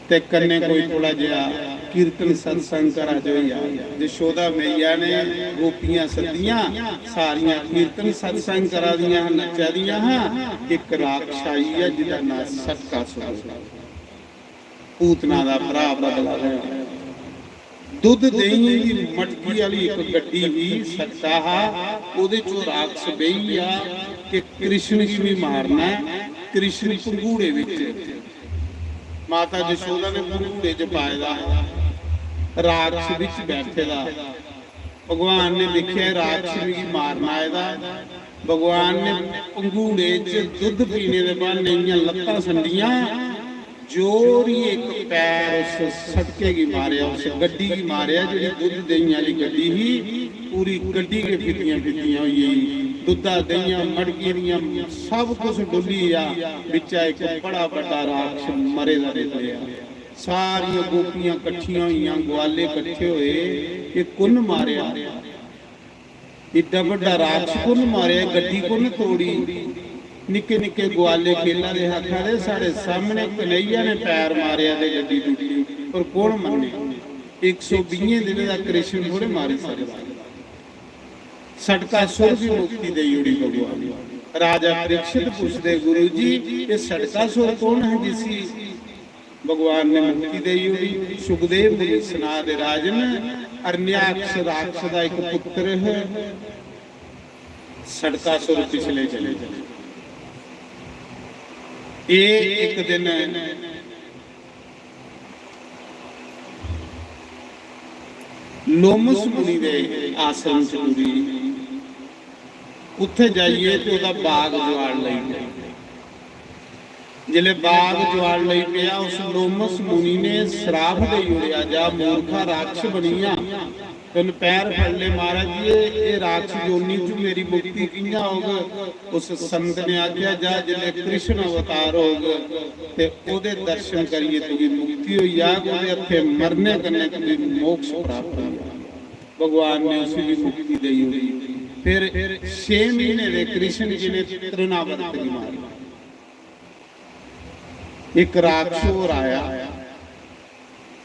ते कन्नै कोई थोड़ा जेहा कीर्तन सत्संग करा जो होई जा। जशोदा मैया ने गोपियां सद्दियां, सारियां कीर्तन सत्संग करा दियां हां, नच्चा दियां हां। इक राक्षस आई ऐ जिदा नां सटका सुर। पूतना दा भ्रा बदला लैना। दुद्ध देहियें दी मटकी आह्ली इक गड्डी ही, सट्टा हा, ओह्दे च ओह् राक्षस बेही गेआ कि कृष्ण गी बी मारना ऐ। कृष्ण पंघूड़े बिच, माता जशोदा ने पंघूड़े च पाए दा हा, राक्षस बिच बैठे दा। भगवान ने दिक्खेआ, "एह् राक्षस मिगी मारन आए दा।" भगवान ने पंघूड़े च दुद्ध पीने दे बहाने इ'यां लत्तां संडियां, जोरियै इक पैर उस सटके गी मारेआ, उस गड्डी गी मारेआ, जेह्ड़ी दुद्ध देहियां आह्ली गड्डी ही। पूरी गड्डी गै फिद्दियां फिद्दियां होई गेई, दुद्धा देहियां मटकी दियां, सब कुछ डुल्ली गेआ। बिच्चा इक बड़ा बड्डा राक्षस मरे दा निकलेआ। सारियां गोपियां कट्ठियां होइयां, ग्वाले कट्ठे होए, "एह् कु'न मारेआ? एड्डा बड्डा राक्षस कु'न मारेआ? गड्डी कु'न तोड़ी?" निक्के निक्के ग्वाले खेला दे, आखा दे, "साढ़े सामने कन्हैया ने पैर मारेआ ते गड्डी टुट्टी, पर कु'न मन्ने? इक सौ बीहें दिनें दा कृष्ण थोड़े मारी सकदा।" सटकासुर गी मुक्ति देई ओड़ी भगवान ने। राजा परीक्षित पुछदे, "गुरु जी, एह् सटकासुर कौन है जिसी भगवान ने मुक्ति देई ओड़ी?" सुखदेव मुनि सना दे, "राजन, अरण्याक्ष राक्षस दा इक पुत्र है, सटकासुर पिछले जन्म।" एह् इक दिन लोमस मुनि दे आश्रम च टुरी, उत्थै जाइयै ते ओह्दा बाग जुआड़ लेई पेआ। जिसलै बाग जुआड़ लेई पेआ, उस लोमस मुनि ने श्राप देई ओड़ेआ, "जा मूर्खा, राक्षस बनी जा।" तुन पैर फड़ ले, "महाराज जी, एह्, एह् राक्षस योनि च मेरी मुक्ति कि'यां होग?" उस संत ने आखेआ, "जा, जिसलै कृष्ण अवतार होग ते ओह्दे दर्शन करियै तुगी मुक्ति होई जाग, ओह्दे हत्थें मरने कन्नै तुगी मोक्ष प्राप्त होई जाग।" भगवान ने उसी भी मुक्ति देई ओड़ी। फिर छे म्हीने दे कृष्ण जी ने तृणावर्त गी मारेआ। इक राक्षस होर आया,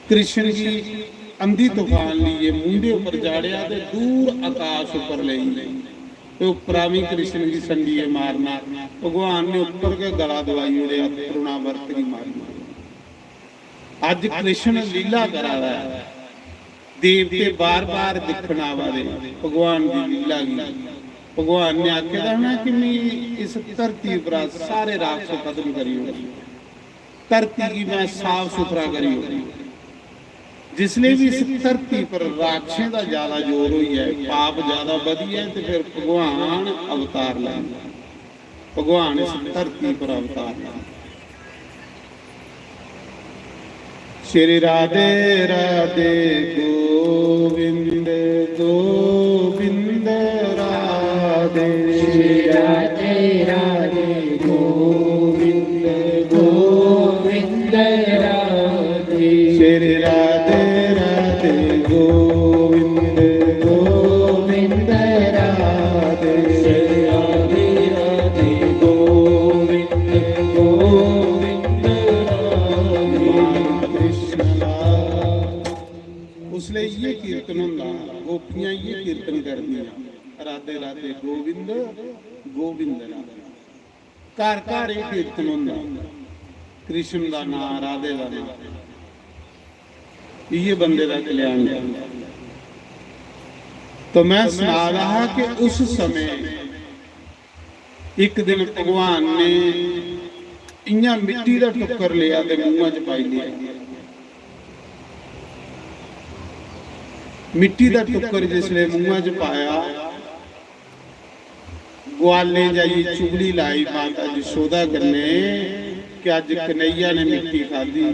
कृष्ण गी अंधी तूफान लेइयै मूंढे उप्पर चाढ़ेआ ते दूर आकाश उप्पर लेई गे। ते उप्परा बी कृष्ण गी संडियै मारना, भगवान ने उप्पर गै गला दबाई ओड़ेआ, तृणावर्त गी मारी ओड़ेआ। अज्ज कृष्ण लीला करा दा ऐ, देवते बार-बार दिक्खन आवा दे भगवान दी लीला गी। भगवान ने आखे दा ना कि मैं इस धरती उप्परा सारे राक्षस खत्म करी ओड़े, धरती गी मैं साफ सुथरा करी ओड़े। जिसले भी इस धरती पर राक्षसें दा ज्यादा जोर होई जाए, पाप ज्यादा बधी जाए, ते फिर भगवान अवतार लैंदे। भगवान इस धरती पर अवतार लैंदे। श्री राधे राधे गोविंद गोविंद राधे। श्री राधे राधे गोविंद गोविंद राधे। श्री राधे राधे गोविंद गोविंद राधे। श्री राधे राधे गोविंद गोविंद राधे। कृष्ण। उसलै इ'यै कीर्तन होंदा, गोपियां इ'यै कीर्तन करदियां, "राधे राधे गोविंद गोविंद राधे।" घर घर एह् कीर्तन होंदा, कृष्ण दा नांऽ, राधे दा नांऽ, इ'यै बंदे दा कल्याण करदा। तो मैं सना दा हा कि उस समय इक दिन भगवान ने इ'यां मिट्टी दा टुक्कर लेआ ते मूंहा च पाई लेआ। मिट्टी दा टुक्कर जिसले मूंहा च पाया, ग्वालें जाइयै चुगली लाई माता जशोदा कन्नै कि अज्ज कन्हैया ने मिट्टी खाद्धी।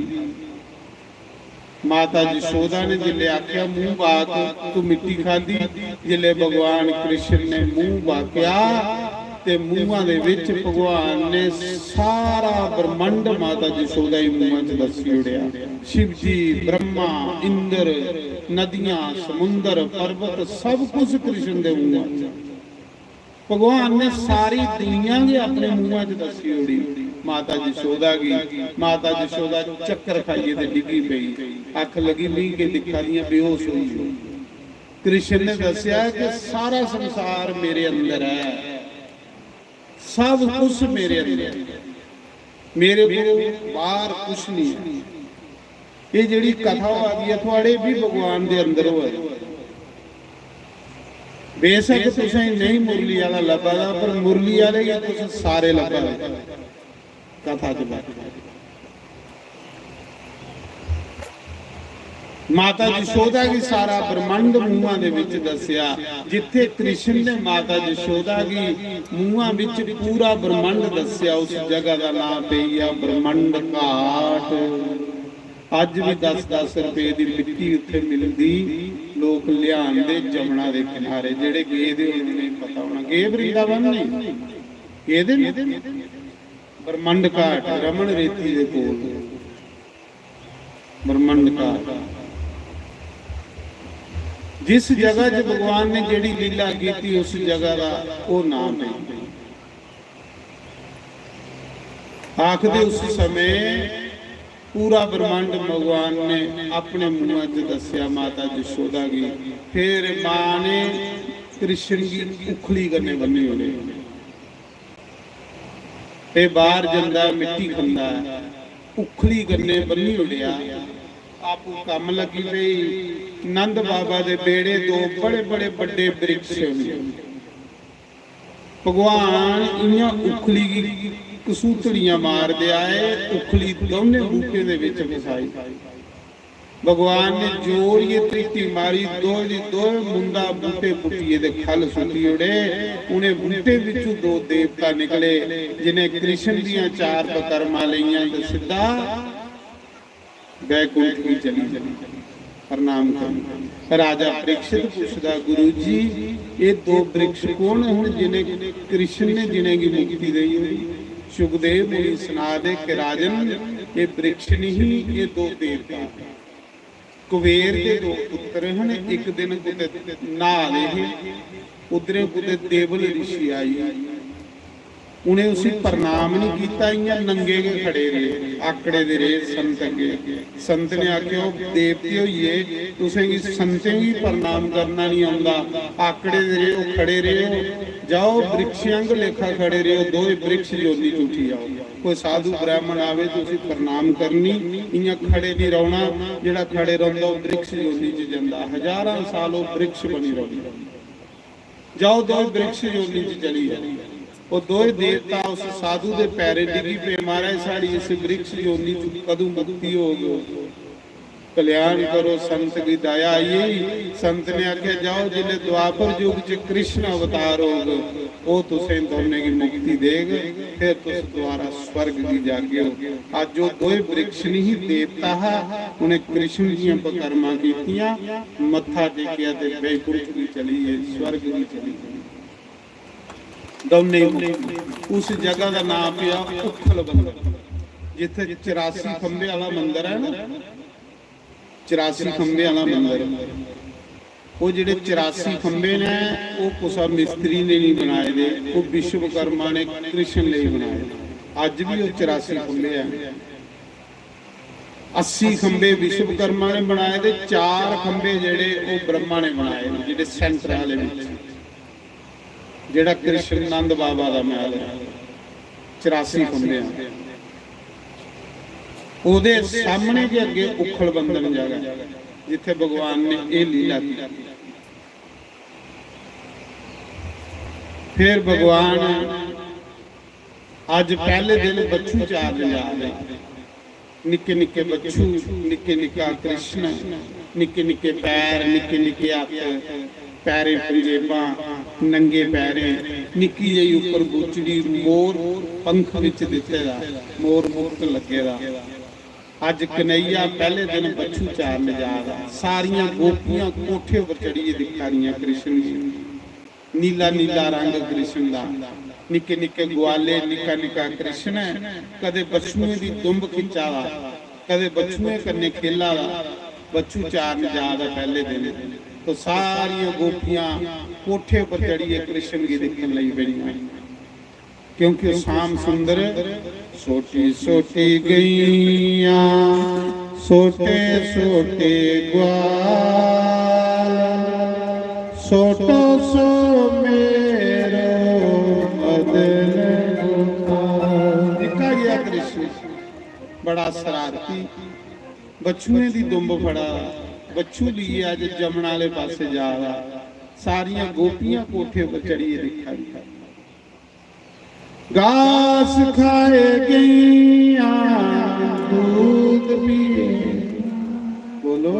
माता जशोदा ने जिसलै आखेआ, "मूंह बाक, तू मिट्टी खाद्धी।" जिसलै भगवान कृष्ण ने मूंह बाकेआ ते मूंहा दे विच भगवान ने सारा ब्रह्मंड माता जशोदा ही मूंहा च दस्सी ओड़ेआ। शिव जी, ब्रह्मा, इंद्र, नदियां, समुंदर, पर्वत, सब कुछ कृष्ण दे मूंहा च। भगवान ने सारी दुनिया गै अपने मुंहा च दस्सी ओड़ी। माता जशोदा गी, माता जशोदा चक्कर खाइयै ते डिग्गी पेई, अक्ख लगी, "मी केह् दिक्खा दियां?" बेहोश होई गेई। कृष्ण ने दस्सेआ कि सारा संसार मेरे अंदर ऐ, सब कुछ मेरे अंदर, मेरे को बाहर कुछ नहीं है। ये जेह्ड़ी कथा होआ दी ऐ, थुआढ़े भी भगवान दे अंदर होआ दी। बेशक तुसें नेईं मुरली आह्ला लब्भा दा, पर मुरली आह्ले गी तुस सारे लब्भा दे। कथा च बैठे। माता जशोदा गी सारा ब्रह्मांड मुंहा दे विच दस्सेआ। जित्थे कृष्ण ने माता जशोदा गी मुंहा विच पूरा ब्रह्मांड दस्सेआ, उस जगह दा नाम पेई गेआ ब्रह्मांड घाट। अज्ज भी दस दस रुपए दी मिट्टी उत्थे मिलदी, लोक लिआंदे जमुना दे किनारे। जेह्ड़े गेदे होन उ'नेंगी पता होना। गे वृंदावन नहीं? गेदे न? ब्रह्मंड घाट, रमन रेती दे कोल ब्रह्मंड घाट। जिस जगह च भगवान ने जेह्ड़ी लीला कीती, उस जगह दा ओह् नाम है। आखदे उस समय पूरा ब्रह्मांड भगवान ने अपने मुंह च दस्सेआ माता जशोदा गी। फिर मां ने कृष्ण गी उखली कन्नै बन्नी ओड़े। ते बाहर जंदा, मिट्टी खंदा ऐ, उखली कन्नै बन्नी ओड़ेआ। आपू कम्म लगी पेई। नंद बाबा दे बेड़े दो बड़े बड़े बड्डे वृक्ष न। भगवान इ'यां उखली गी कसूतड़ियां मारदे आए, उखली दौनें बूटें दे विच फसाई। भगवान ने जोर ये त्रिट्टी मारी, दोए दी दोए मुंदा बूटे पुट्टियै ते खल सुट्टी ओड़े। उ'नें बूटे बिच्चू दो देवता निकले, जिनें कृष्ण दियां चार बकरमां लेइयां ते सिद्धा बैकुंठ गी चली, चली प्रणाम करना। राजा परीक्षित पुछदा, "गुरु जी, ये दो वृक्ष कौन हन जिनें कृष्ण ने जिनेंगी मुक्ति देई होई?" सुखदेव मुनि सुना दे कि राजन, ये वृक्ष नहीं, ये दो देवता। कुबेर दे दो पुत्र हन, इक दिन कुतै न्हा दे हे, उद्धरे कुतै देवल ऋषि आई, उ'नें उसी प्रणाम नहीं कीता, इ'यां नंगे गै खड़े रेह्, आकड़े दे रेह् संत अग्गे। संत ने आखेआ, "ओह् देवते होइये, तुसेंगी संतें गी प्रणाम करना नहीं औंदा, आकड़े दे रेह्, ओह् खड़े रेह्, जाओ वृक्ष आंग लेखा खड़े रेह्, दोए वृक्ष योनि च उठी आओ।" कोई साधु ब्राह्मण आवे तो उसी प्रणाम करनी, इ'यां खड़े नहीं रौहना, जेह्ड़ा खड़े रौंहदा ओह् वृक्ष योनि च जंदा, हजारां साल ओह् वृक्ष बनी रौहना। जाओ, दोए वृक्ष योनि च चली जाओ। ओह् दोए देवता उस साधु दे पैरें डिग्गी पे, "महाराज, साढ़ी इस वृक्ष योनि च कदूं मुक्ति होग? कल्याण करो।" संत गी दया आई। संत ने आखेआ, "जाओ, जिसलै द्वापर युग च कृष्ण अवतार होग, ओह् तुसें दौनें गी मुक्ति देग, फिर तुस दोबारा स्वर्ग गी जागे हो।" अज्ज ओह् दोए वृक्ष नहीं, देवता हा, उ'नें कृष्ण दियां बकरमां कीतियां, मत्था टेकेआ ते बैकुंठ गी चली गे, स्वर्ग गी चली गे। दौनें गी उस जगह दा नाम पेआ उखल बंदर, जित्थै चरासी खंभे आह्ला मंदर ऐ ना, चरासी खंभे आह्ला मंदर। ओह् जेह्ड़े चरासी खंभे न, ओह् कुसै मिस्त्री ने नहीं बनाए दे, ओह् विश्वकर्मा ने कृष्ण लेई बनाए। अज्ज भी ओह् चरासी खंभे ऐ। अस्सी खंभे विश्वकर्मा ने बनाए ते चार खंभे जेह्ड़े ओह् ब्रह्मा ने बनाए न, जेह्ड़े सेंटर आह्ले बिच, जेह्ड़ा कृष्ण नंद बाबा दा महल ऐ, चरासी खंभे न। ओह्दे सामने गै अग्गे उखल बंदन जगह, जित्थै भगवान ने एह् लीला कीती। फिर भगवान अज्ज पैह्ले दिन बच्छु चारन जा दे। निक्के निक्के बच्छु, निक्के निक्का कृष्ण, निक्के निक्के पैर, निक्के निक्के हत्थ, पैरें पंजेबां, नंगे पैरें, निक्की जेही उप्पर बुचड़ी, मोर पंख बिच दित्ते दा, मोर मुक्त लग्गे दा। अज्ज कन्हैया पैह्ले दिन बच्छु चारन जा दा। सारियां गोपियां कोठे उप्पर चढ़ियै दिक्खा दियां कृष्ण गी। नीला नीला रंग कृष्ण दा, निक्के निक्के ग्वाले, निक्का निक्का कृष्ण ऐ। कदे बच्छुएं दी दुंब खिच्चा दा, कदे बच्छुएं कन्नै खेला दा। बच्छु चारन जा दा पैह्ले दिन, तो सारियां गोपियां कोठे पर चढ़ियै कृष्ण गी दिक्खन लगी पेइयां, क्योंकि श्याम सुंदर सोटी सोटी गईयां, सोटे सोटे ग्वाल, सोटो सो मेरो मदन गोपाल। दिक्खा गया कृष्ण बड़ा शरारती, बच्छुएं दी दुंब फड़ा, बच्छू लेइयै अज्ज जमुना आह्ले पासै जा दा, सारियां गोपियां कोठे पर चढ़ियै दिक्खा दियां। घास खाए गईयां दूध पिए, बोलो,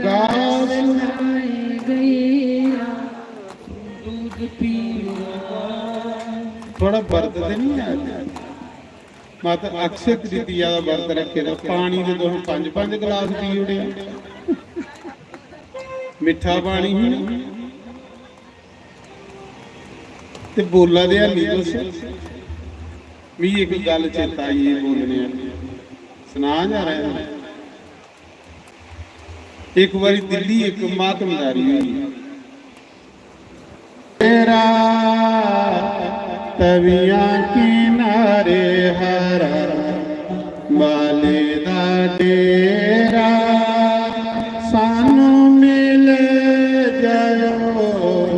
घास खाए गईयां दूध पिए। थोड़ा बर्त ते नहीं है? माता अक्षय तृतीया दा बर्त रखे दा, पानी दे तुसें पंज पंज गलास पी ओड़े, मिट्ठा पानी ही ना। ते बोला दे है नहीं तुस। मिगी इक गल्ल चेता आई, एह् बोलने आं, सनां जा रहा है। इक बारी दिल्ली इक मातमदारी होई। तेरा तवियां किनारे हरा बाले दा डेरा, सानू मिल जायो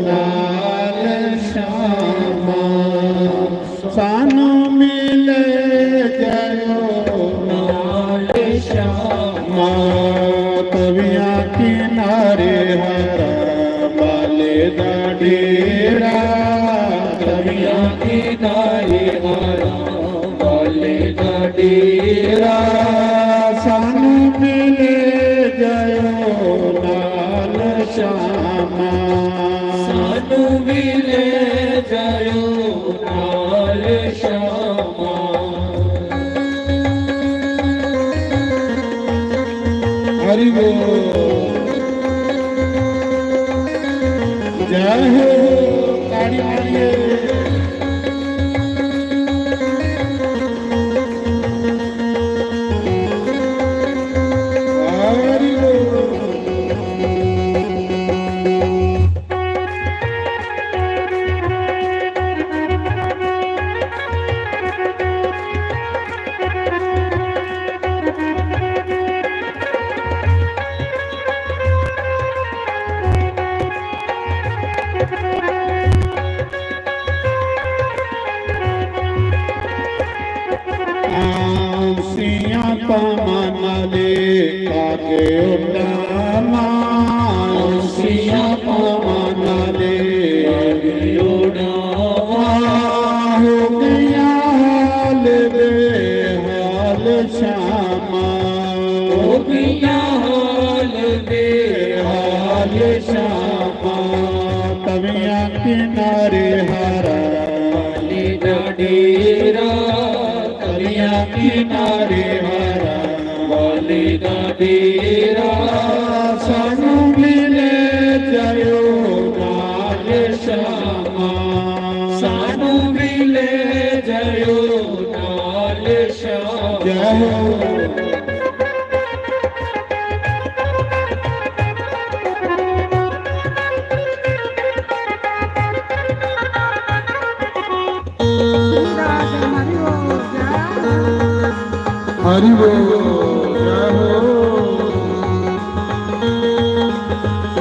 नाल श्यामा, सानू मिल जायो नाल श्यामा। तवियां किनारे हरा बाले दा डेरा, तवियां किनारे हरा बाले दा डेरा, सानू मिल जायो नाल श्यामा, सानू मिल जायो नाल श्यामा। हरि बोल। जय हो। ताड़ी मारिए। हरि बोल। औंसियां पावन आले काके उडावां, औंसियां पावन आले काके उडावां। हो गया हाल बेहाल श्यामा, हो गया हाल बेहाल श्यामा। तवियां किनारे हरा बाले दा डेरा, तवियां किनारे हरा बाले दा डेरा, सानू मिले जायो नाल श्यामा, सानू मिले जायो नाल श्यामा। जय हो। हरि बोल, जय हो।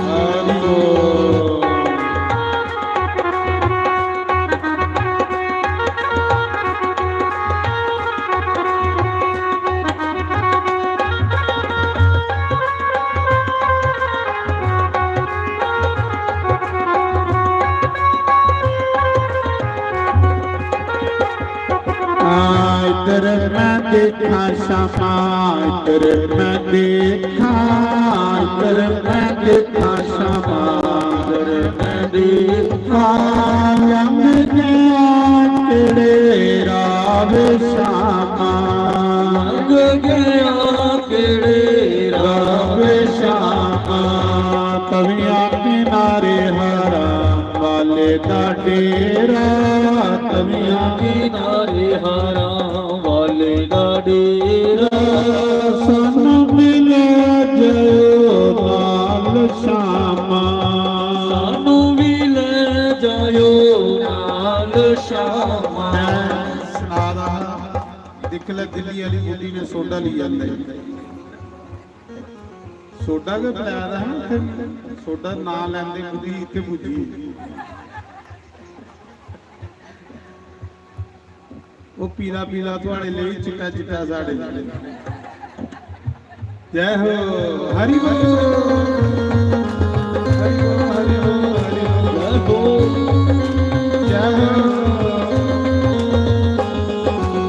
हरि बोल। इधर मैं देखा श्यामा, इधर मैं देखा, इधर मैं देखा श्यामा, इधर मैं देखा। लंघ गया केड़े राह श्यामा, लंघ गया केड़े राह श्यामा। तवियां किनारे हरा बाले दा डेरा, तवियां किनारे हरा बाले दा डेरा। सानू मिले जायो नाल श्यामा, सानू मिले शामा। मैं सना रहा, दिक्ख लै दिल्ली आह्ली बुड्ढी ने सोडा लेई आंदा ई। सोडा गै पलै दा हा इत्थै, सोडा नां लैंदे बुड्ढी इत्थै पुज्जी। ओह् पीला पीला थुआड़े लेई, चिट्टा चिट्टा साढ़े लेई। जय हो, हरि बोल। हरि बोल, हरि बोल, हरि बोल। जय हो। जय हो।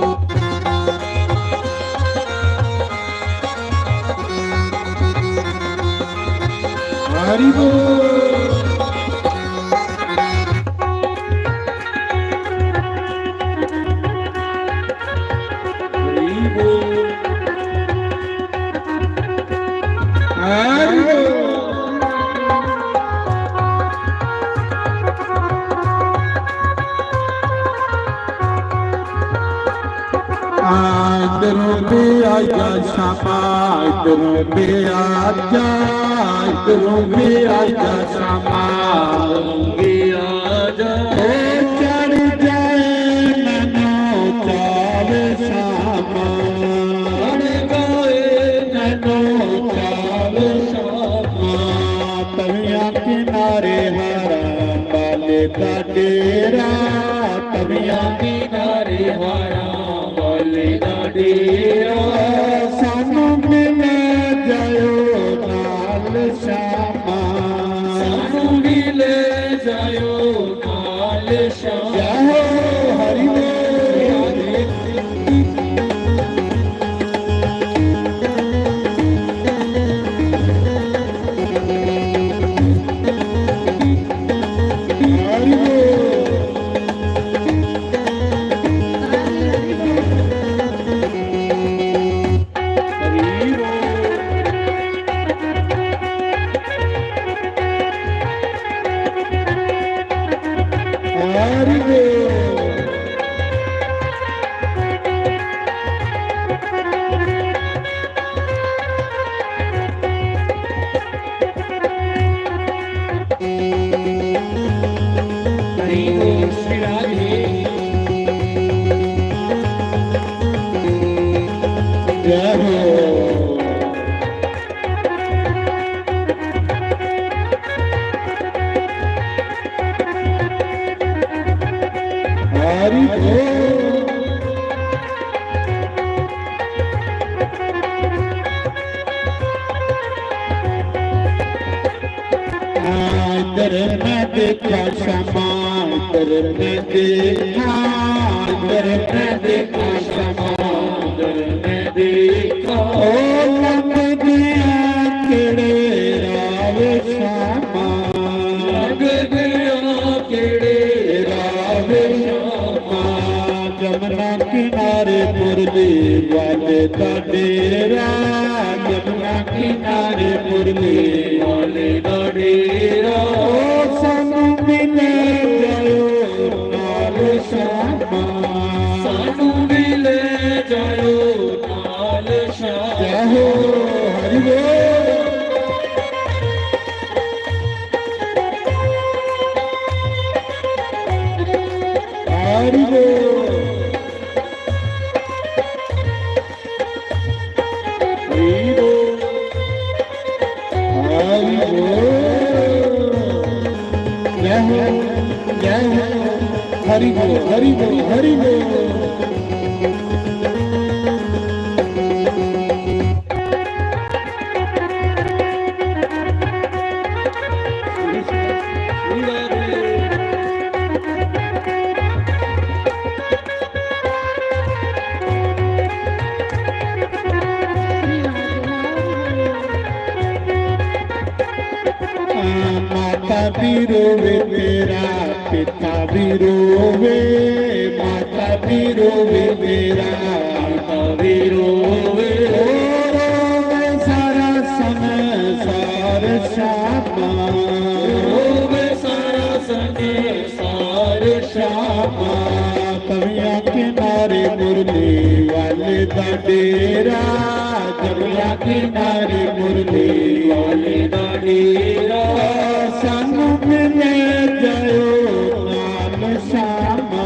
हरि बोल। हरि बोल। हरि बोल। आ, इधरों भी आजा शामा, इधरों भी आजा, इधरों भी आजा शामा, इधरों भी आजा। ओ चढ़ जाए नैनो चाल शामा, चढ़ जाए नैनो चाल शामा। तवियां किनारे हारा बाले दा डेरा, तवियां किनारे हारा बाले दा डेरा। सानू मिले जायो नाल शामा, सानू मिले जायो नाल शामा। जय हो हरि बोल। हरि बोल श्री राधे। जय हो। हरि बोल। इधर मैं देखा श्यामा, इधर मैं देखा, इधर मैं देखा श्यामा, इधर मैं देखा। ओ लंबदियां केड़े रावे श्यामा, लंबदियां केड़े रावे श्यामा। जमुना किनारे मुरली वाले दा डेरा, जमुना किनारे मुरली वाले दा डेरा। ओ सानू मिले जायो नाल श्यामा, सानू मिले जायो नाल श्यामा। जय हो हरि बोल। हरि बोल। हरि बोल। हरि बोल। जय हो, जय हो। हरि बोल, हरि बोल, हरि बोल। माता भी रोवे तेरा, पिता भी रोवे, माता भी रोवे तेरा, पिता भी रोवे। ओ रोवे सारा संसार श्यामा, रोवे सारा संसार श्यामा। तवियां किनारे मुरली वाले दा डेरा, तवियां किनारे मुरली वाले दा डेरा। सानू मिले जायो नाल श्यामा,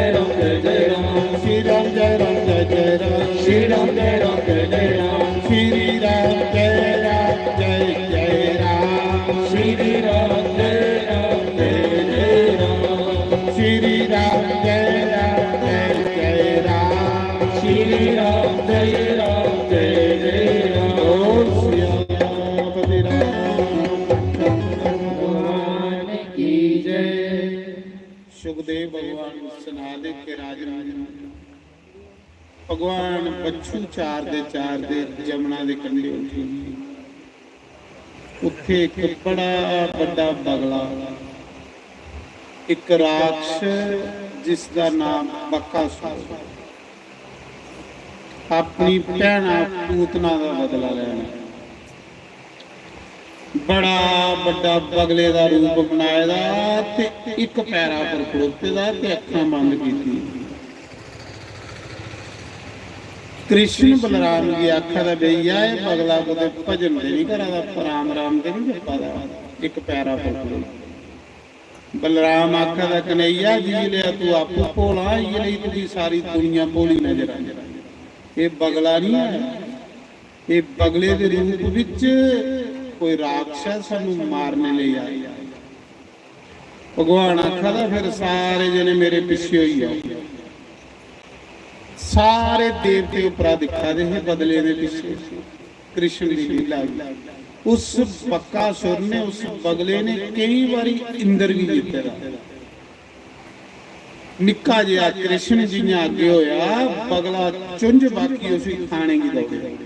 जय राम जय जय राम। श्री राम जय राम जय जय राम। श्री राम जय राम जय जय राम। श्री राम जय राम जय जय राम। श्री राम जय राम जय जय राम। श्री राम जय राम जय जय राम। श्री राम जय राम जय जय राम। बोल सियापति राम भगवान की जय। सुखदेव भगवान सुना दे कि राजन, भगवान बच्छु चारदे चारदे जमुना दे कंढे उठी। उत्थे एक बड़ा बड्डा बगला, एक राक्षस जिसदा नाम बकासुर, अपनी भैना पूतना दा बदला लैना। बड़ा बड्डा बगले दा रूप बनाए दा ते इक पैरा पर खड़ोते दा ते अक्खां बंद कीती। कृष्ण बलराम गी आखा दा, "भैया, एह् बगला कुतै भजन ते निं करा दा, राम राम ते निं जप्पा दा, इक पैरा पर खड़ोई।" बलराम आखा दा, "कन्हैया, जिसलै तू आपूं भोला, इ'यै लेई तुगी सारी दुनिया भोली नजर आई। एह् बगला निं ऐ, एह् बगले दे रूप बिच कोई राक्षस सानूं मारने लेई आया।" भगवान आखा दा, "फिर सारे जने मेरे पिच्छे होई जाओ।" सारे देवते उप्परा दिक्खा दे हे बदले दे पिच्छे कृष्ण दी लीला गी। उस बकासुर ने, उस बगले ने केई बारी इंद्र गी जित्ते दा। निक्का जेहा कृष्ण जियां अग्गे होया, बगला चुंझ बाकी उसी खाने गी दौड़े।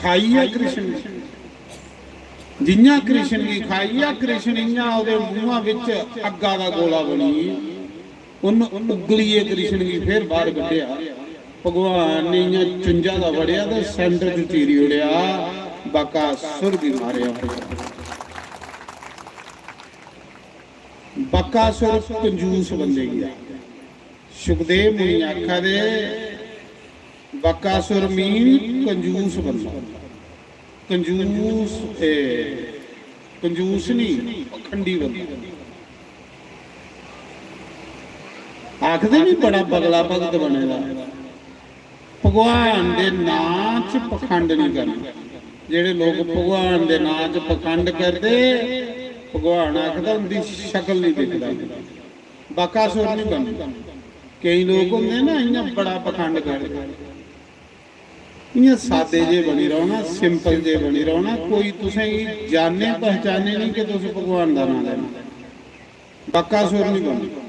खाई ऐ कृष्ण ने। जियां कृष्ण गी खाई ऐ, कृष्ण इयां ओदे मुंहा विच अग्गा दा गोला बनी। उन उगलिये कृष्ण गी फिर बाहर कड्ढेआ। भगवान ने इयां चुंझा दा फड़ेआ ते सेंटर च चीरी ओड़ेआ, बकासुर गी मारेआ। बकासुर कंजूस बंदे गी। सुखदेव मुनि आखा दे, बकासुर मीन कंजूस बंदा, कंजूस, ए, कंजूस नहीं, पखंडी बंदा। आखदे नहीं, बड़ा बगला भगत बने दा। भगवान दे नां च पखंड नहीं करना। जेड़े लोग भगवान दे नां च पखंड करदे, भगवान आखदा उंदी शकल नहीं दिखदा। बकासुर नहीं बनना। केई लोग होंदे ना, इ'यां बड़ा पखंड करदे, इ'यां सादे जे बनी रौह्ना, सिंपल जे बनी रौह्ना। कोई तुसेंगी जाने पहचाने नहीं कि तुस भगवान दा नांऽ लैना। बकासुर नहीं बनना।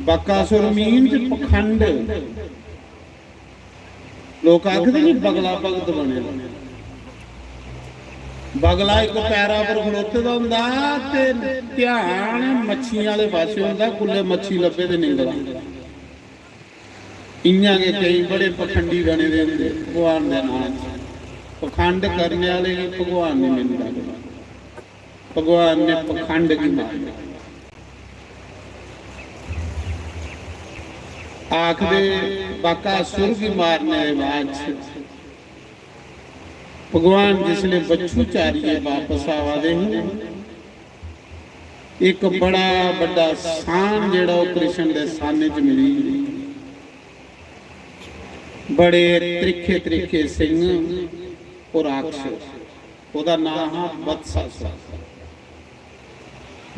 बकासुर मीन च पखंड। लोक आखदे नहीं, बगला भगत बने दा। बगला इक पैरा पर खड़ोते दा होंदा ते ध्यान मच्छियें आह्ले पासै होंदा, कुल्ले मच्छी लब्भे ते निंगला। इ'यां गै केई बड़े पखंडी बने दे होंदे भगवान दे नांऽ च। पखंड करने आह्ले गी भगवान ने निंदा करना। भगवान ने पखंड गी मारेआ। आखदे, बकासुर गी मारने दे बाद च भगवान जिसले बच्छु चारियै बापस आवा दे हे, इक बड़ा बड्डा साण जेह्ड़ा ओह् कृष्ण दे सामने च मिली। बड़े त्रिक्खे त्रिक्खे सिंह, ओह् राक्षस, ओह्दा नांऽ हा वत्सासुर।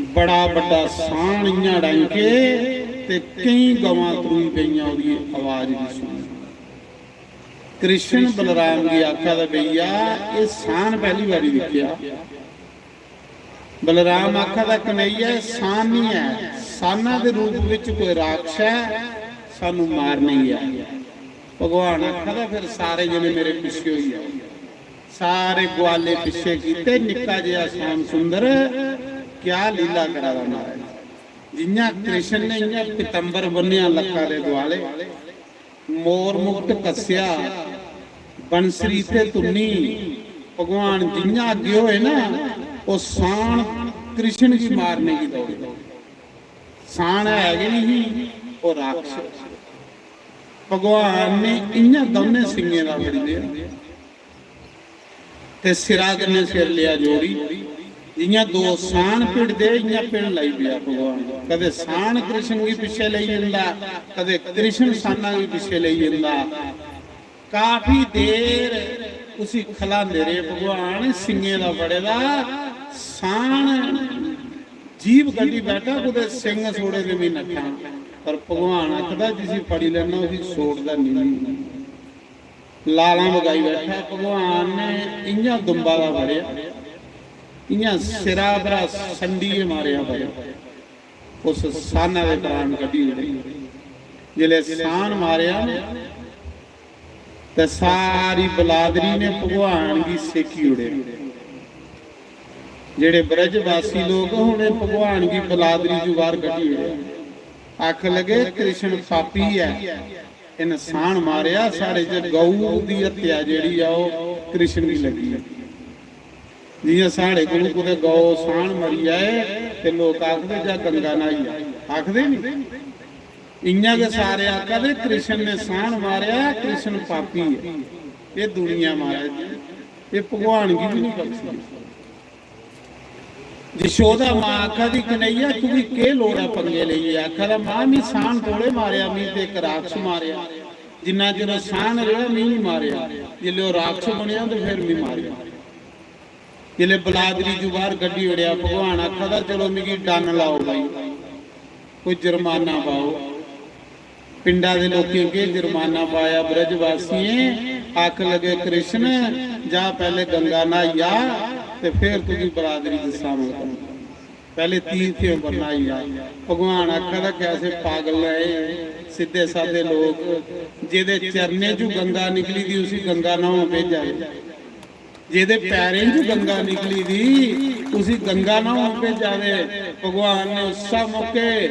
बड़ा बड्डा साण इ'यां डंके ते केईं गवां त्रुई पेइयां ओह्दी आवाज गी सुनी। कृष्ण बलराम गी आखा दा, भैया, एह् साण पैह्ली बारी दिक्खेआ। बलराम आखा दा, कन्हैया, एह् साण निं ऐ, साना दे रूप विच कोई राक्षस ऐ, सानू मारने गी आया। भगवान आखा दा, फिर सारे जने मेरे पिच्छे होई जाओ। सारे ग्वाले पिच्छे कीते, निक्का जेहा श्याम सुंदर क्या लीला करा दा महाराज। जि'यां कृष्ण ने इ'यां पीतंबर बन्नेआ लक्का दे दुआले, मोर मुकुट कस्सेआ, बंसरी ते धुन्नी, भगवान जि'यां अग्गे होए ना, ओह् साण कृष्ण गी मारने गी दौड़े। साण है गै नहीं ही, ओह् राक्षस। भगवान ने इ'यां दौनें सिंगें दा बड़ी लिया ते सिरा कन्नै सिर लिया जोड़ी। जि'यां दो साण भिड़दे, इ'यां भिड़न लगी पेआ भगवान। कदे साण कृष्ण गी पिच्छे लेई जंदा, कदे कृष्ण साना गी पिच्छे लेई जंदा। काफी देर उसी खलांदे रेह् भगवान, सिंगें दा बड़े दा। साण जीभ कड्ढी बैठा, कुतै सिंग सोड़े ते मी नट्ठां। पर भगवान आखदा, जिसी फड़ी लैना उसी सोड़दा नहीं। लालां बगाई बैठा। भगवान ने इ'यां दुंबा दा फड़ेआ, इ'यां सिरा परा संडियै मारेआ, पर उस साना दे प्राण कड्ढी ओड़े। जिसलै साण मारेआ ना, ते सारी बलादरी ने भगवान गी सेकी ओड़े। जेह्ड़े ब्रजवासी लोक, उ'नें भगवान गी बलादरी चों बाहर कड्ढी ओड़ेआ। आखन लगे, कृष्ण पापी ऐ, इन्न साण मारेआ, साढ़े च गऊ दी हत्या जेह्ड़ी ऐ, ओह् कृष्ण गी लग्गी ऐ। जि'यां साढ़े कोल कुतै गौ साण मरी जाए ते लोक आखदे, "जा गंगा न्हाई आ," आखदे नी? इ'यां गै सारे आखा दे, "कृष्ण ने साण मारेआ, कृष्ण पापी ऐ।" एह् दुनिया, महाराज जी, एह् भगवान गी बी नहीं बख्शदी। जशोदा मां आखा दी, "कन्हैया, तुगी केह् लोड़ ऐ पंगे लेइयै?" आखा दा, "मां, मी साण थोड़े मारेआ, मी ते इक राक्षस मारेआ। जिन्ना चिर ओह् साण रेहा, मी नहीं मारेआ। जिसलै ओह् राक्षस बनेआ, ते फिर मी मारेआ।" जिसलै बलादरी चों बाहर कड्ढी ओड़ेआ, भगवान आखा दा, "चलो, मिगी डन लाओ भाई, कोई जुर्माना पाओ।" पिंडा दे लोकें केह् जुर्माना पाया ब्रजवासियें? आखन लगे, "कृष्ण, जा, पैह्ले गंगा न्हाई आ, ते फिर तुगी बरादरी च शामल करना। पैह्ले तीर्थे उप्पर न्हाई आ।" भगवान आखा दा, "कैसे पागल न एह् सिद्धे साधे लोक, जेह्दे चरणें चों गंगा निकली दी, उसी गंगा न्हाउन भेजा दे।" जेह्दे पैरें च गंगा निकली दी, उसी गंगा न्हाउन भेजा दे। भगवान ने उस्सै मौके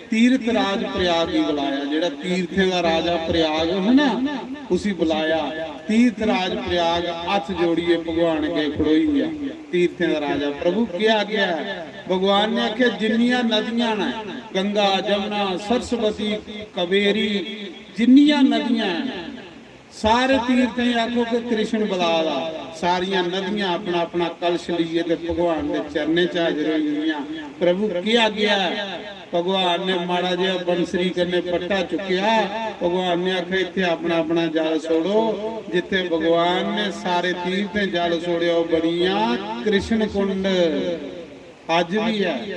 तीर्थ राज प्रयाग गी बुलाया, जेह्ड़ा तीर्थें दा राजा प्रयाग है ना, उसी बुलाया। तीर्थराज प्रयाग हत्थ जोड़ियै भगवान अग्गें खड़ोई गेआ। तीर्थें दा राजा, "प्रभु, केह् आज्ञा ऐ?" भगवान ने आखेआ, "जिन्नियां नदियां न, गंगा, जमुना, सरस्वती, कावेरी, जिन्नियां नदियां न, सारे तीर्थें गी आखो कि कृष्ण बुला दा।" सारियां नदियां अपना अपना कलश लेइयै ते भगवान दे चरणें च हाजर होई गेइयां। "प्रभु, केह् आज्ञा ऐ?" भगवान ने माड़ा जेहा बंसरी कन्नै बट्टा चुक्केआ। भगवान ने आखेआ, "इत्थै अपना अपना जल छोड़ो।" जित्थै भगवान ने सारे तीर्थें जल छोड़ेआ, ओह् बनिया कृष्ण कुंड। अज्ज बी ऐ।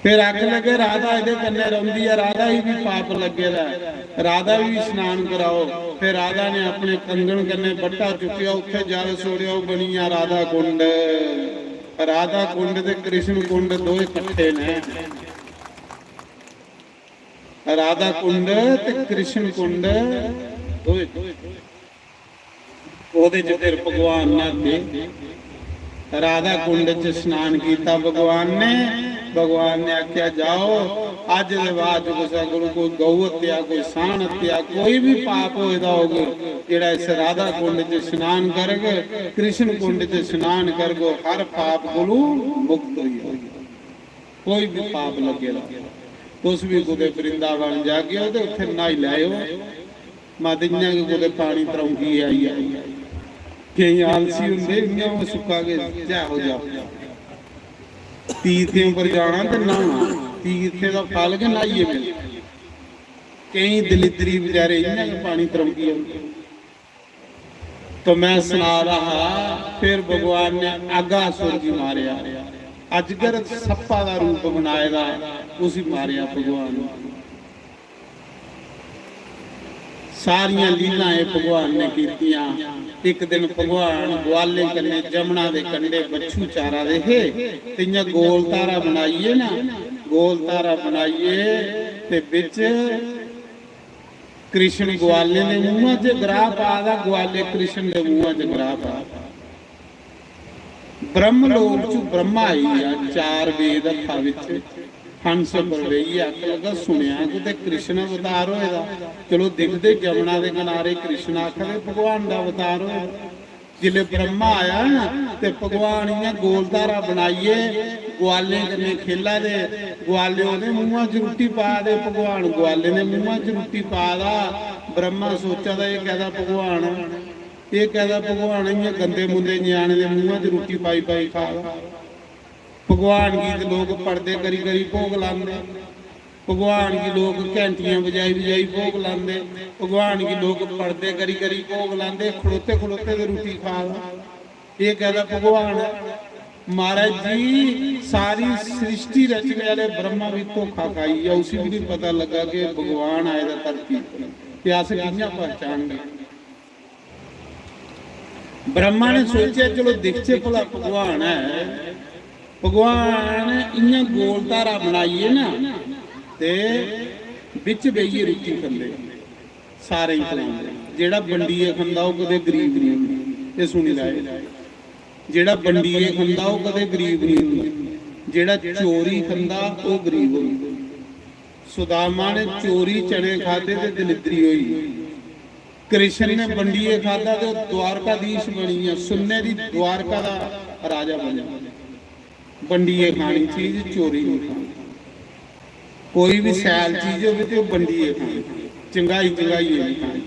फिर आखन लगे, "राधा एह्दे कन्नै रौंह्दी ऐ, राधा गी बी पाप लग्गे दा ऐ, राधा गी बी स्नान कराओ।" फिर राधा ने अपने कंगन कन्नै बट्टा चुक्केआ, उत्थै जल छोड़ेआ, ओह् बनिया राधा कुंड। राधा कुंड ते कृष्ण कुंड दोए कट्ठे न। राधा कुंड ते कृष्ण कुंड दोए। ओह्दे च फिर भगवान न्हाते। राधा कुंड च स्नान कीता भगवान ने। भगवान ने आखेआ, "जाओ, अज्ज दे बाद च कुसै कोल कोई गौ हत्या, कोई साह्न हत्या, कोई बी पाप होए दा होग, जेह्ड़ा इस राधा कुंड च स्नान करग, कृष्ण कुंड च स्नान करग, ओह् हर पाप कोलू मुक्त होई जाग।" कोई बी पाप लग्गे दा, तुस बी कुतै वृंदावन जागे ओ ते उत्थै न्हाई लैएओ। मत इ'यां गै कुतै पानी त्रौंकियै आई जाओ। केईं आलसी होंदे, इ'यां ओह् सुक्का गै, "जै हो जाओ।" तीर्थें उप्पर जाना ते न्हाना, तीर्थें दा फल गै न्हाइयै मिलदा। केईं दलिद्री बचैरे इ'यां गै पानी त्रौंकी औंदे। तो मैं सना रहा हा, फिर भगवान ने आगासुर गी मारेआ। अजगर सप्पा दा रूप बनाए दा, उसी मारेआ भगवान ने। सारियां लीलां एह् भगवान ने कीतियां। इक दिन भगवान ग्वालें कन्नै जमुना दे कंढे बच्छू चारा दे हे, ते इ'यां गोल धारा बनाइयै ना, गोल धारा बनाइयै ते बिच कृष्ण ग्वालें दे मुंहा च ग्राह पा दा, ग्वाले कृष्ण दे मुंहा च ग्राह पा दा। ब्रह्म लोक च ब्रह्मा आई गेआ, चार वेद हत्था बिच, हंस पर बेहियै आखन लगा, "सुनेआ कुतै कृष्ण अवतार होए दा।" चलो दिखदे जमुना दे किनारे कृष्ण आखदे भगवान दा अवतार होए दा। जिसलै ब्रह्मा आया ना, ते भगवान इ'यां गोल धारा बनाइयै ग्वालें कन्नै खेला दे, ग्वाले ओह्दे मुंहा च रुट्टी पा दे, भगवान ग्वालें दे मुंहा च रुट्टी पा दा। ब्रह्मा सोचा दा, "एह् कैह्दा भगवान ऐ? एह् कैह्दा भगवान ऐ? इ'यां गंदे मुंदे ञ्याणे दे मुंहा च रुट्टी पाई पाई खा दा।" भगवान गी ते लोक पड़दे करी करी भोग लांदे, भगवान गी लोक घैंटियां बजाई बजाई भोग लांदे, भगवान गी लोक पड़दे करी करी भोग लांदे, खड़ोते खड़ोते ते रुट्टी खा दा। एह् कैह्दा भगवान ऐ? महाराज जी, सारी सृष्टि रचने आह्ले ब्रह्मा बी धोखा खाई गेआ, उसी बी निं पता लग्गा कि भगवान आए दा धरती पर। ते अस कि'यां पहचानगे? ब्रह्मा ने सोचेआ, "चलो दिखचै भला भगवान ऐ।" भगवान इ'यां गोल धारा बनाइयै ना, ते बिच बेहियै रुट्टी खंदे, सारें गी खलांदे। जेह्ड़ा बंडियै खंदा, ओह् कदें गरीब निं होंदा। एह् सुनी लैओ, जेह्ड़ा बंडियै खंदा, ओह् कदें गरीब निं होंदा। जेह्ड़ा चोरी खंदा, ओह् गरीब होंदा। सुदामा ने चोरी चने खाद्धे ते दलिद्री होई। कृष्ण ने बंडियै खाद्धा ते ओह् द्वारकाधीश बनी गेआ, सुन्ने दी द्वारका दा राजा बनेआ। बंडियै खानी चीज, चोरी नहीं खानी। कोई भी सैल चीज होवे ते ओह् बंडियै खानी, चंगाई चंगाइयै नहीं खानी।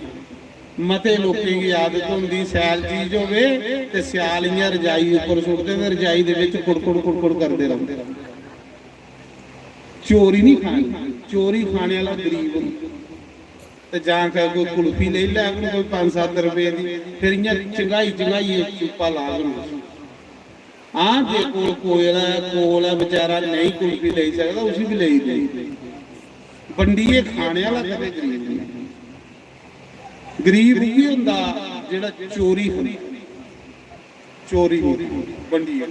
मते लोकें गी आदत होंदी, सैल चीज होवे ते स्याल इ'यां रजाई उप्पर सुट्टदे ते रजाई दे बिच कुड़कुड़ कुड़कुड़ करदे रौंह्दे। चोरी नहीं खानी, चोरी खाने वाला गरीब होंदा। ते जां फिर कोई कुल्फी लेई लैग ना कोई पंज सत्त रपेऽ दी, फिर इ'यां चंगाई चंगाइयै चुप्पा लाग ना। हां, जे कोल कोयल ऐ, कोल ऐ, बेचारा नेईं कुल्फी लेई सकदा, उसी बी लेई देई। बंडियै खाने आह्ला कदें गरीब नेईं। गरीब उ'ऐ होंदा जेह्ड़ा चोरी खंदा, चोरी नेईं खंदा, बंडियै।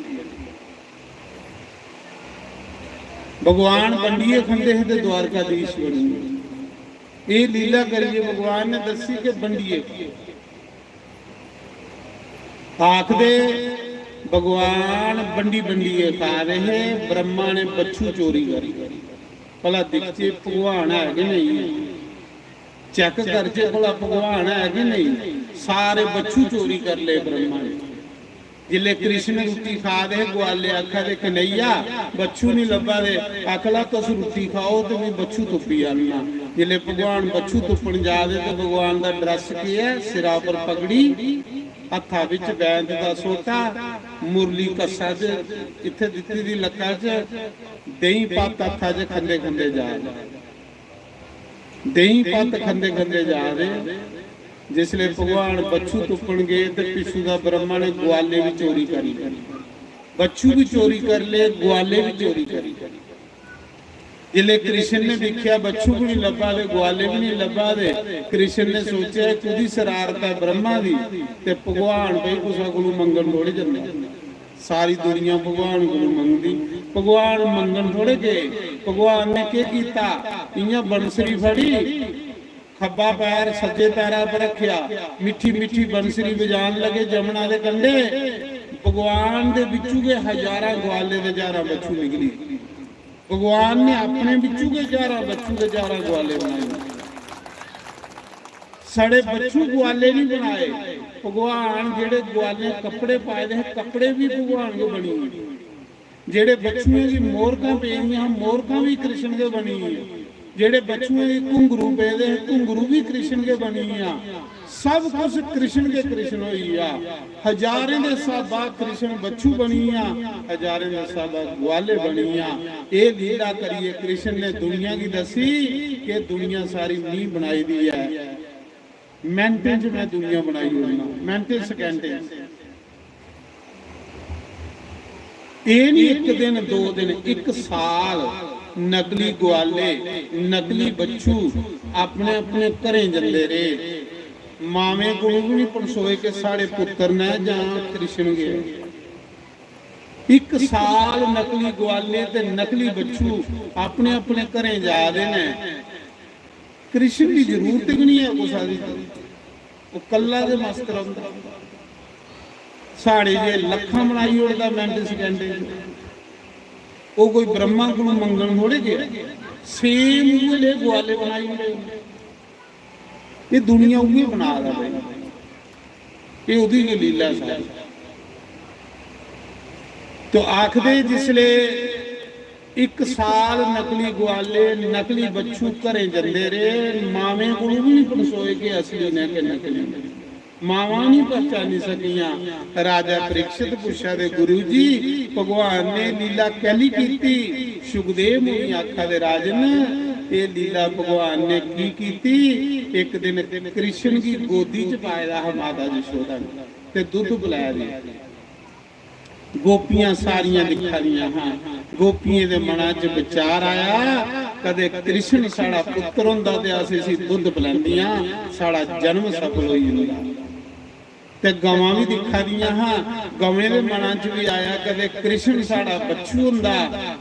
भगवान बंडियै खंदे हे ते द्वारकाधीश बनी गे। एह् लीला करियै भगवान ने दस्सी कि बंडियै आखदे भगवान बंडी बंडियै खा दे हे, ब्रह्मा ने बच्छु चोरी करी। भला दिखचै भगवान है कि नेईं? चेक करचे भला भगवान है कि नहीं। सारे बच्छु चोरी कर ले ब्रह्मा ने। जिसले कृष्ण रुट्टी खा दे हे, ग्वाले आखा दे, "कन्हैया, बच्छु नहीं लब्भा दे।" आखला, "तुस रुट्टी खाओ ते मैं बच्छु तुप्पी आनना।" जिसले भगवान बच्छु तुप्पन जा दे ते भगवान दा ड्रेस केह् ऐ? सिरा पर पगड़ी, हत्था बिच बैंत दा सोटा, मुरली कस्सा च इत्थे दित्ती दी लक्का च, देहीं पत्त हत्था च खंदे खंदे जा दे। देहीं पत्त खंदे खंदे जा दे। जिसले भगवान बच्छु तुप्पन गए ते पिच्छू दा ब्रह्मा ने ग्वाले भी चोरी कर ले, बच्छु भी चोरी कर ले, ग्वाले भी चोरी कर ले। जिसले कृष्ण ने दिखया बच्छु भी नहीं लब्भा दे, ग्वाले भी नहीं लब्भा दे, कृष्ण ने सोचेआ, "कुदी शरारत है ब्रह्मा दी ते भगवान भाई कुसै कोलू मंगन थोड़े जंदा।" सारी दुनिया भगवान कोलू मंगदी। भगवान मंगन थोड़े गए। भगवान ने केह् कीता? इ'यां बंसरी फड़ी, खब्बा पैर सज्जे पैरा पर रखेआ, मिट्ठी मिट्ठी बंसरी बजान लगे जमुना दे कंढे। भगवान दे बिच्चू गै हजारां ग्वाले ते हजारां बच्छु निकली। भगवान ने अपने बिच्चू गै हजारां बच्छु ते हजारां ग्वाले बनाए। साढ़े बच्छु ग्वाले नहीं बनाए। भगवान जेड़े ग्वाले कपड़े पाए दे हे, कपड़े भी भगवान गै बनी गे। जेड़े बच्छुएं दी मोरकां पेदियां हियां, मोरकां भी कृष्ण गै बनी गेइयां। जेड़े बच्छुएं दी घुंघरू पेदे हे, घुंघरू भी कृष्ण गै बनी गेइयां। सब कुछ कृष्ण गै कृष्ण होई गेआ। हजारें दे स्हाबा कृष्ण बच्छु बनी गेआ, हजारें दे स्हाबा ग्वाले बनी गेआ। एह् लीला करियै कृष्ण ने दुनिया गी दस्सी कि दुनिया सारी मी बनाई दी ऐ। मिंटें च में दुनिया बनाई ओड़ना, मिंटें सैकेंडें च। एह् नहीं इक दिन, दो दिन, इक साल नकली ग्वाले, नकली बच्छु अपने अपने घरें जंदे रेह्। मावें कोलों भी नहीं पनसोए कि साढ़े पुत्तर न जां कृष्ण गै। इक साल नकली ग्वाले ते नकली बच्छु अपने अपने घरें जा दे न। कृष्ण दी जरूरत गै नहीं है कुसै दी। ओह् कल्ला गै मस्त रौंह्दा। साढ़े जे लक्खां बनाई ओड़दा मिंट सैकेंडें च। ओह् कोई ब्रह्मा कोलू मंगन थोड़े गेआ। सेम उ'ऐ ले ग्वाले बनाई ओड़े। एह् दुनिया उ'ऐ बना दा भाई। एह् ओह्दी गै लीला सारी। तो आखदे जिसले इक साल नकली ग्वाले, नकली बच्छू घरें जंदे रेह्, मावें कोलू भी नहीं पनसोए कि असली न कि नकली न। मावां नहीं पहचानी सकियां। राजा परीक्षित पुच्छा दे, "गुरु जी, भगवान ने लीला कैली कीती?" सुखदेव मुनि आखा दे, "राजन, एह् लीला भगवान ने की कीती?" इक दिन कृष्ण गी गोदी च पाए दा हा माता यशोदा ने, ते दुद्ध पलाया दी। गोपियां सारियां दिक्खा दियां हां। गोपियें दे मना च विचार आया, "कदे कृष्ण साढ़ा पुत्र होंदा ते अस इसी दुद्ध पलैंदियां, साढ़ा जन्म सफल होई जंदा।" ते गवां भी दिक्खा दियां हां। गवें दे मना च भी आया, "कदे कृष्ण साढ़ा बच्छु होंदा,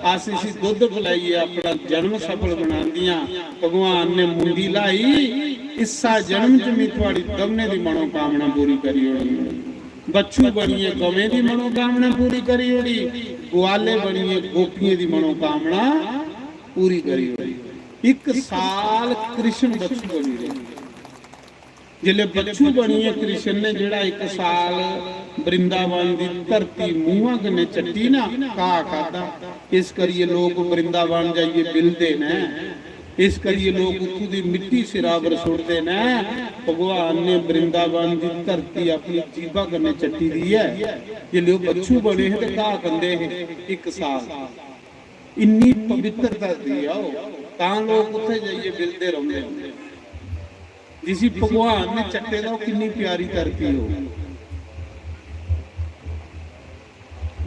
अस इसी दुद्ध पलैइयै अपना जन्म सफल बनांदियां।" भगवान ने मुंडी ल्हाई, "इस्सा जन्म च में थुआड़ी दमने दी मनोकामना पूरी करी ओड़नी।" बच्छु बनियै गवें दी मनोकामना पूरी करी ओड़ी, ग्वाले बनियै गोपियें दी मनोकामना पूरी करी ओड़ी। इक साल कृष्ण बच्छु बनी रेह्। जिसलै बच्छु बनियै कृष्ण ने जेह्ड़ा इक साल वृंदावन दी धरती मूहां कन्नै चट्टी ना, घाऽ खाद्धा, इस करियै लोक वृंदावन जाइयै बिलदे न। इस करियै लोक उत्थूं दी मिट्टी सिरा पर सुट्टदे न। भगवान ने वृंदावन दी धरती अपनी जीभा कन्नै चट्टी दी ऐ। जिसलै ओह् बच्छु बने हे ते घाऽ खंदे हे इक साल, इन्नी पवित्र धरती ऐ ओह्, तां लोक उत्थै जाइयै बिलदे रौंह्दे न। जिसी भगवान ने चट्टे दा, ओह् किन्नी प्यारी धरती हो।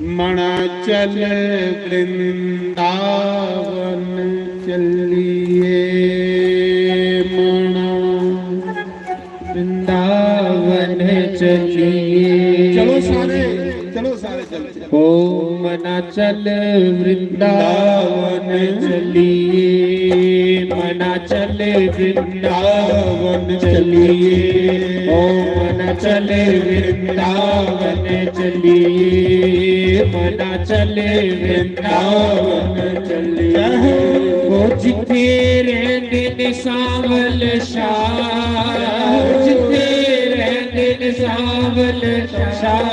मना चल वृंदावन चलिए, मना वृंदावन चलिए। चलो सारे, चलो सारे चलते। ओ मना चल वृंदावन चलिए, मना चल वृंदावन चलिए। ओ मना चल वृंदावन चलिए, मना चल वृंदावन चलिए। ओ जिथे रहंदे ने सांवल शाह, जित्थे रहिंदे ने सांवल शाह,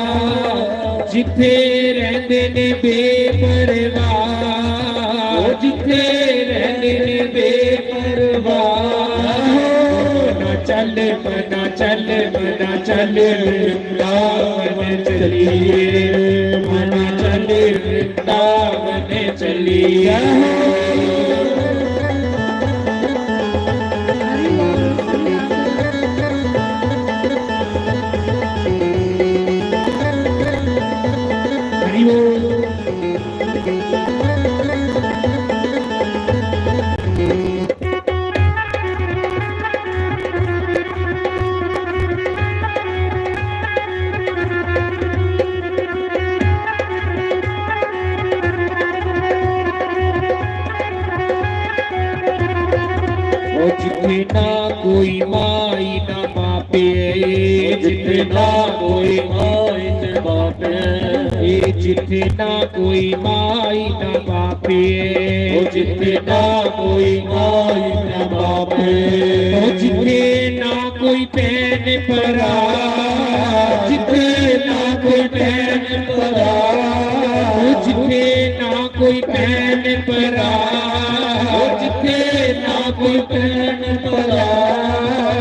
जित्थे रहिंदे ने बेपरवाह, ओ जित्थे रहिंदे ने बेपरवाह। मना चल, मना चल, मना चल वृंदावन चलिए, मना चल वृंदावन चलिए। हरि बोल। ओ जित्थे ना कोई माई ना बापे, जित्थे ना कोई माई ना बापे, ए जित्थे ना कोई माई ना बापे, ओ जित्थे ना कोई माई ना बापे, ओ जित्थे ना कोई भैन भरा, जित्थे ना कोई भैन भरा, ओ जित्थे ना कोई भैन भरा, ओ जित्थे ना कोई भैन भरा।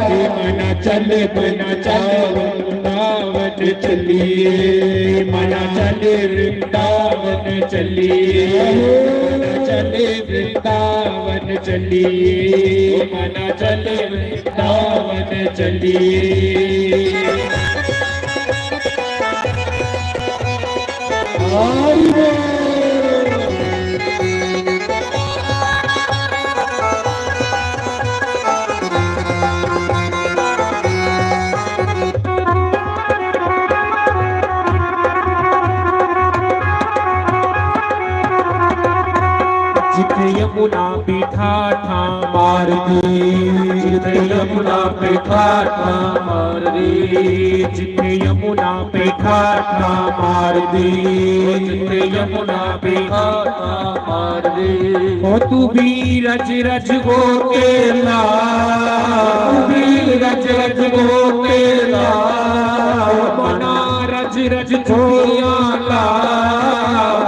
ए मना चल, मना चल वृंदावन चलिए, मना चल वृंदावन चलिए, मना चल वृंदावन चलिए, मना चल वृंदावन चलिए। हरि बोल। जिथे यमुना पीठा ठा मारदी, जिथे यमुना पीठा ठा मारदी, जिथे यमुना पीठा ठा मारदी, जिथे यमुना पीठा ठा मारदी। ओ तू भी रज रज गोते ला, तू भी रज रज गोते ला, मना रज रज छुपियां ला,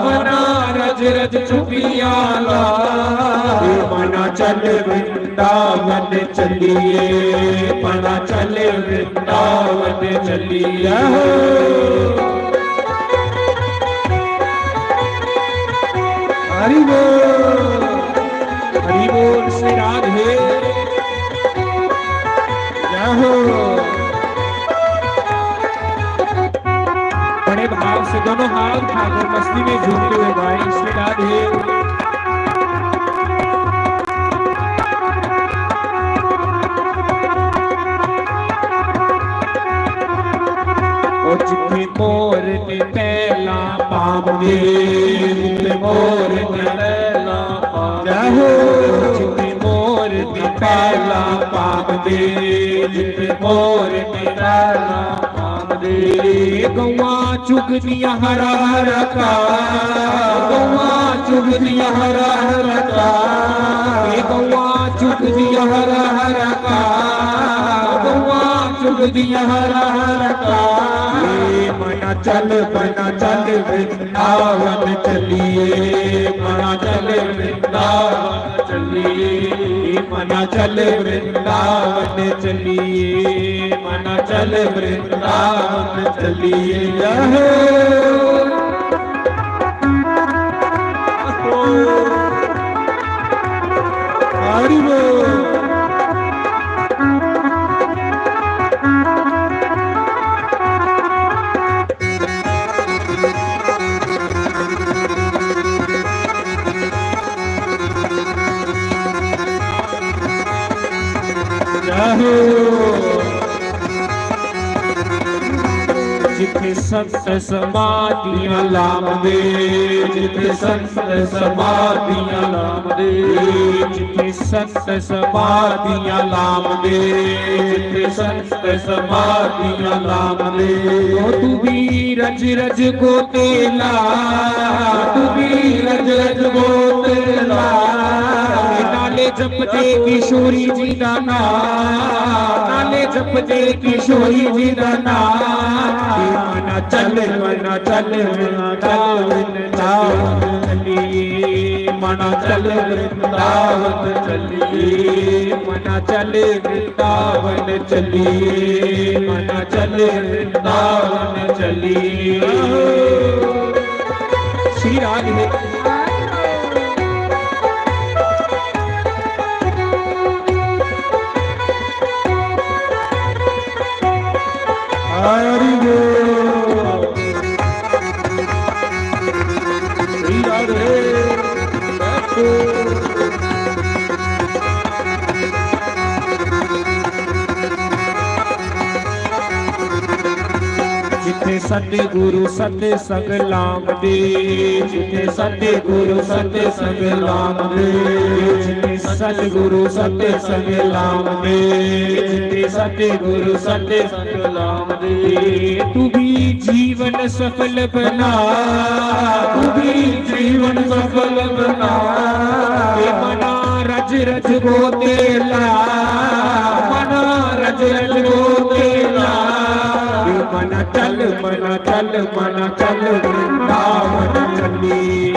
मना रज रज छुपियां ला। ए मना चल वृंदावन चलिए, मना चल वृंदावन चलिए। हरि बोल, हरि बोल श्री राधे। जय हो। बड़े भाव से दोनों हाथ उठाकर मस्ती में झूमते हुए गाएं श्री राधे। ओ जिथे मोर ने पहला पाम दे, जिथे मोर ने पहला पाम दे, जिथे मोर ने पहला पाम दे, जिथे मोर ने पहला पाम दे। गौआं चुगदियां हरा हरा घा, गौआं चुगदियां हरा हरा घा, ए गौआं चुगदियां हरा हरा घा, गौआं चुगदियां हरा हरा घा। ए मना चल, मना चल वृंदावन चलिए, मना चल वृंदावन चलिए, मना चल वृंदावन चलिए, मना चल वृंदावन चलिए। जय हो। हरि बोल। जय हो। जिथे संत समाधियां लामदे, जिथे संत समाधियां लामदे, जिथे संत समाधियां लामदे, जिथे संत समाधियां लामदे। ओ तू भी रज रज गोते ला, तू भी रज रज गोते ला। नाले जपदे किशोरी जी दा नाम, नाले जपदे किशोरी जी दा नाम। मना चल, मना चल, मना चल, वृंदावन चलिए। मना चल, वृंदावन चलिए। मना चल, वृंदावन चलिए। मना चल, वृंदावन चलिए। श्री राग है। हरि बोल। श्री राधे। जिथे सतगुरु सतसंग लामदे, जिथे सतगुरु सतसंग लामदे, जिथे सतगुरु सतसंग लामदे, जिथे सतगुरु सतसंग लामदे। तू भी जीवन सफल बना, तू भी जीवन सफल बना। ए मना रज रज गोते ला, मना रज रज गोते ला। ए मना चल, मना चल, मना चल वृंदावन चली,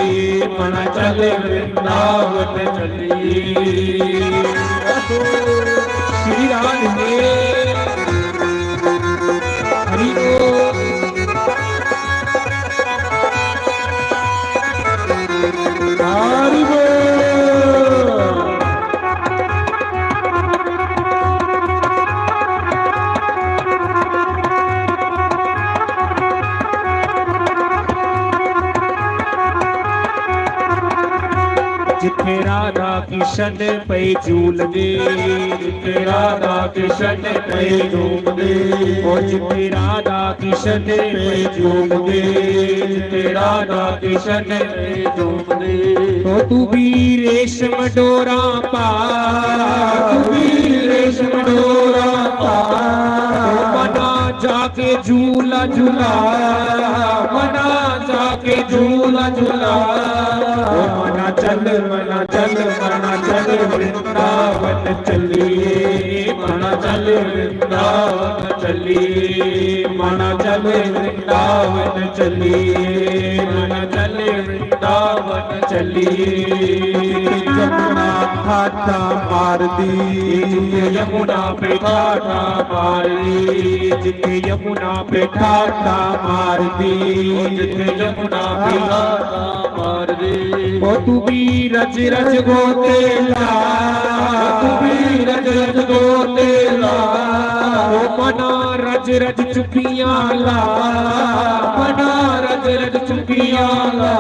मना चल वृंदावन चली। श्री राधे। हरि बोल। हरि बोल। जिथे राधा कृष्ण पै झूलदे, जिथे राधा कृष्ण पै झूमदे। ओ जिथे राधा कृष्ण पै झूमदे, जिथे राधा कृष्ण पै झूमदे। ओ तू भी रेशम डोरा पा, तू भी रेशम डोरा पा। ओ मना जाके झूला झूला, मना जाके झूला झूला। ओ मना चल, मना चल, मना चल वृंदावन चलिए, मना चल वृंदावन चलिए, मना चल वृंदावन चलिए, मना चल वृंदावन चलिए। यमुना ठाठा मारदी, यमुना पे ठाठा मारदी, जिथे यमुना पे ठाठा मारदी, जिथे यमुना पे ठाठा मारदी। ओ तू भी रज रज गोते ला, तू भी रज रज गोते ला। ओ मना रज रज चुपियां ला, मना रज रज चुपियां ला।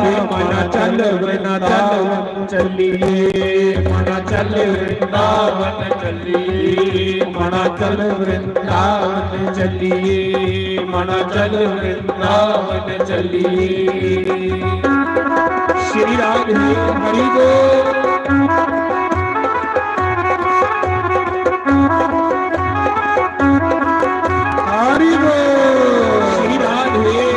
ए मना चल, मना चल चलिए, मना चल वृंदावन चलिए, मना चल वृंदावन चलिए, मना चल वृंदावन चलिए। श्री राधे हरि बोल। हरि बोल। श्री राधे।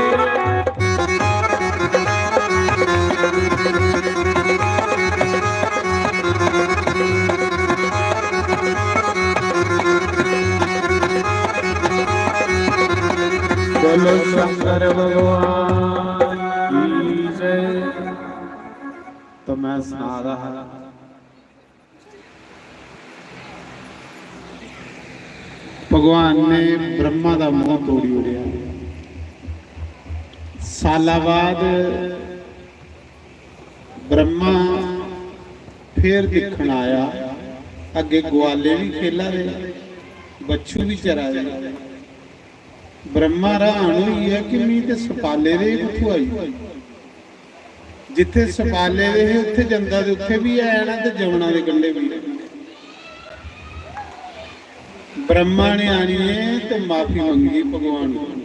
बोलो शंकर भगवान की जय। तो मैं सना रहा भगवान ने ब्रह्मा दा मोह तोड़ी ओड़ेआ। साला बाद ब्रह्मा फिर दिक्खन आया, अग्गे ग्वाले भी खेला दे, बच्छु भी चरा दे। ब्रह्मा हैरान होई गेआ कि मी ते सपाले दे कुत्थों आई। जित्थे सपाले दे हे, उत्थे जंदा ते उत्थे भी है ना, ते जमुना दे कंढे भी। ब्रह्मा ने आनिए ते माफी मंगी भगवान को।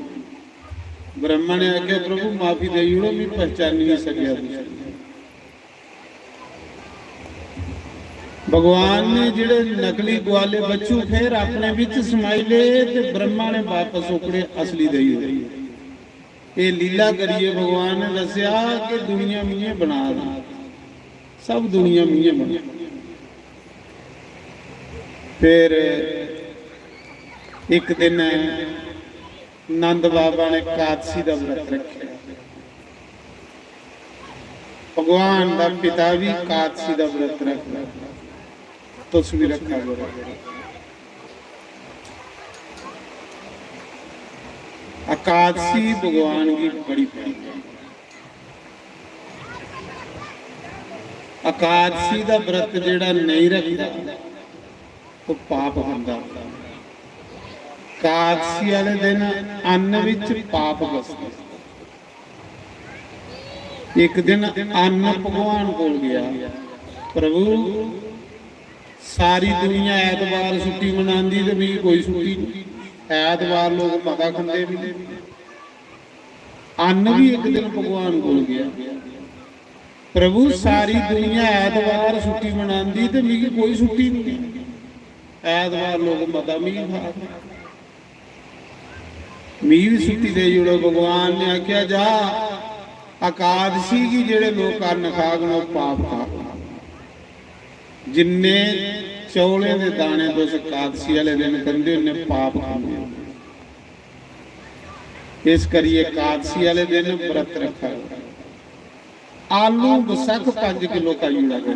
ब्रह्मा ने आख्या, "प्रभु, माफी देई ओड़ो, मी पहचानी नहीं सकेआ तुसी।" भगवान ने जेड़े नकली ग्वाले बच्चू फिर अपने बिच समाई ले ते ब्रह्मा ने वापस ओकड़े असली देई ओड़े। ये लीला करिए भगवान ने दस्या कि दुनिया मिये बना दी, सब दुनिया मिये बना। फिर इक दिन नंद बाबा ने कादसी दा व्रत रखेआ। भगवान दा पिता भी कादसी दा व्रत रखदा, तुस भी रखा करो। एकादशी भगवान गी बड़ी प्यारी। एकादशी दा व्रत जेह्ड़ा नेईं रखदा, ओह् पाप खंदा। एकादशी आह्ले दिन अन्न विच पाप बसदा। इक दिन अन्न भगवान कोल गेआ, "प्रभु, सारी दुनिया ऐतवार छुट्टी मनांदी ते मिगी कोई छुट्टी नहीं। ऐतवार लोग मता खंदे भी।" अन्न भी इक दिन भगवान कोल गेआ, "प्रभु, सारी दुनिया ऐतवार छुट्टी मनांदी ते मिगी कोई छुट्टी नहीं, ऐतवार लोग मता मिगी खा, मिगी भी छुट्टी देई ओड़ो।" भगवान ने आखेआ, "जा, एकादशी गी जेह्ड़े लोक अन्न खागन, ओह् पाप खागन। जिन्ने चौलें दे दाने तुस एकादशी आह्ले दिन खंदे, उन्ने पाप खंदे हो। इस करियै एकादशी आह्ले दिन व्रत रखा करो।" आलू बसख पंज किलो खाई ओड़ा करो।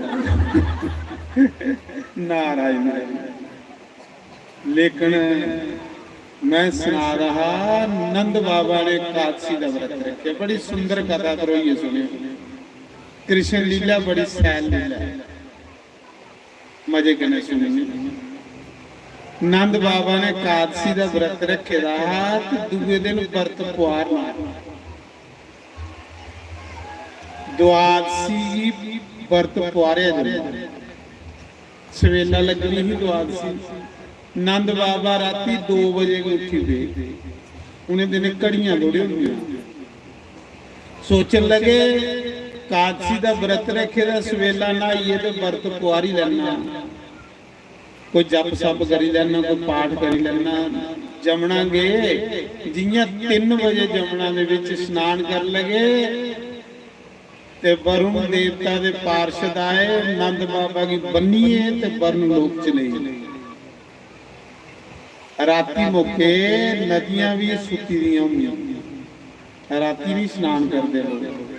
नारायण, लेकिन मैं सना रहा हा, नंद बाबा ने एकादशी दा व्रत रखेआ। बड़ी सुंदर कथा, धरोइयै सुनेओ। कृष्ण लीला बड़ी सैल लीला ऐ, मजे कन्नै सुनेओ। नंद बाबा ने एकादशी दा व्रत रखे दा हा ते दूए दिन व्रत पुआरना। द्वादशी गी व्रत पुआरेआ जंदा। सवेला लग्गनी ही द्वादशी। नंद बाबा राती दो बजे गै उठी पे। उ'नें दिनें घड़ियां थोड़ी होंदियां। सोचन लगे, "कादशी दा व्रत रखे दा, सवेला न्हाइयै ते व्रत पुआरी लैना।" कोई जप सप करी लैना, कोई पाठ करी लैना। जमना गे, जि'यां तिन्न बजे जमना दे बिच स्नान कर लगे ते वरुण देवता दे पार्षद आए, नंद बाबा गी बन्नियै ते वरुण लोक च लेई गे। राती मौके नदियां बी सुत्ती दियां होंदियां, राती नहीं स्नान करदे लोक।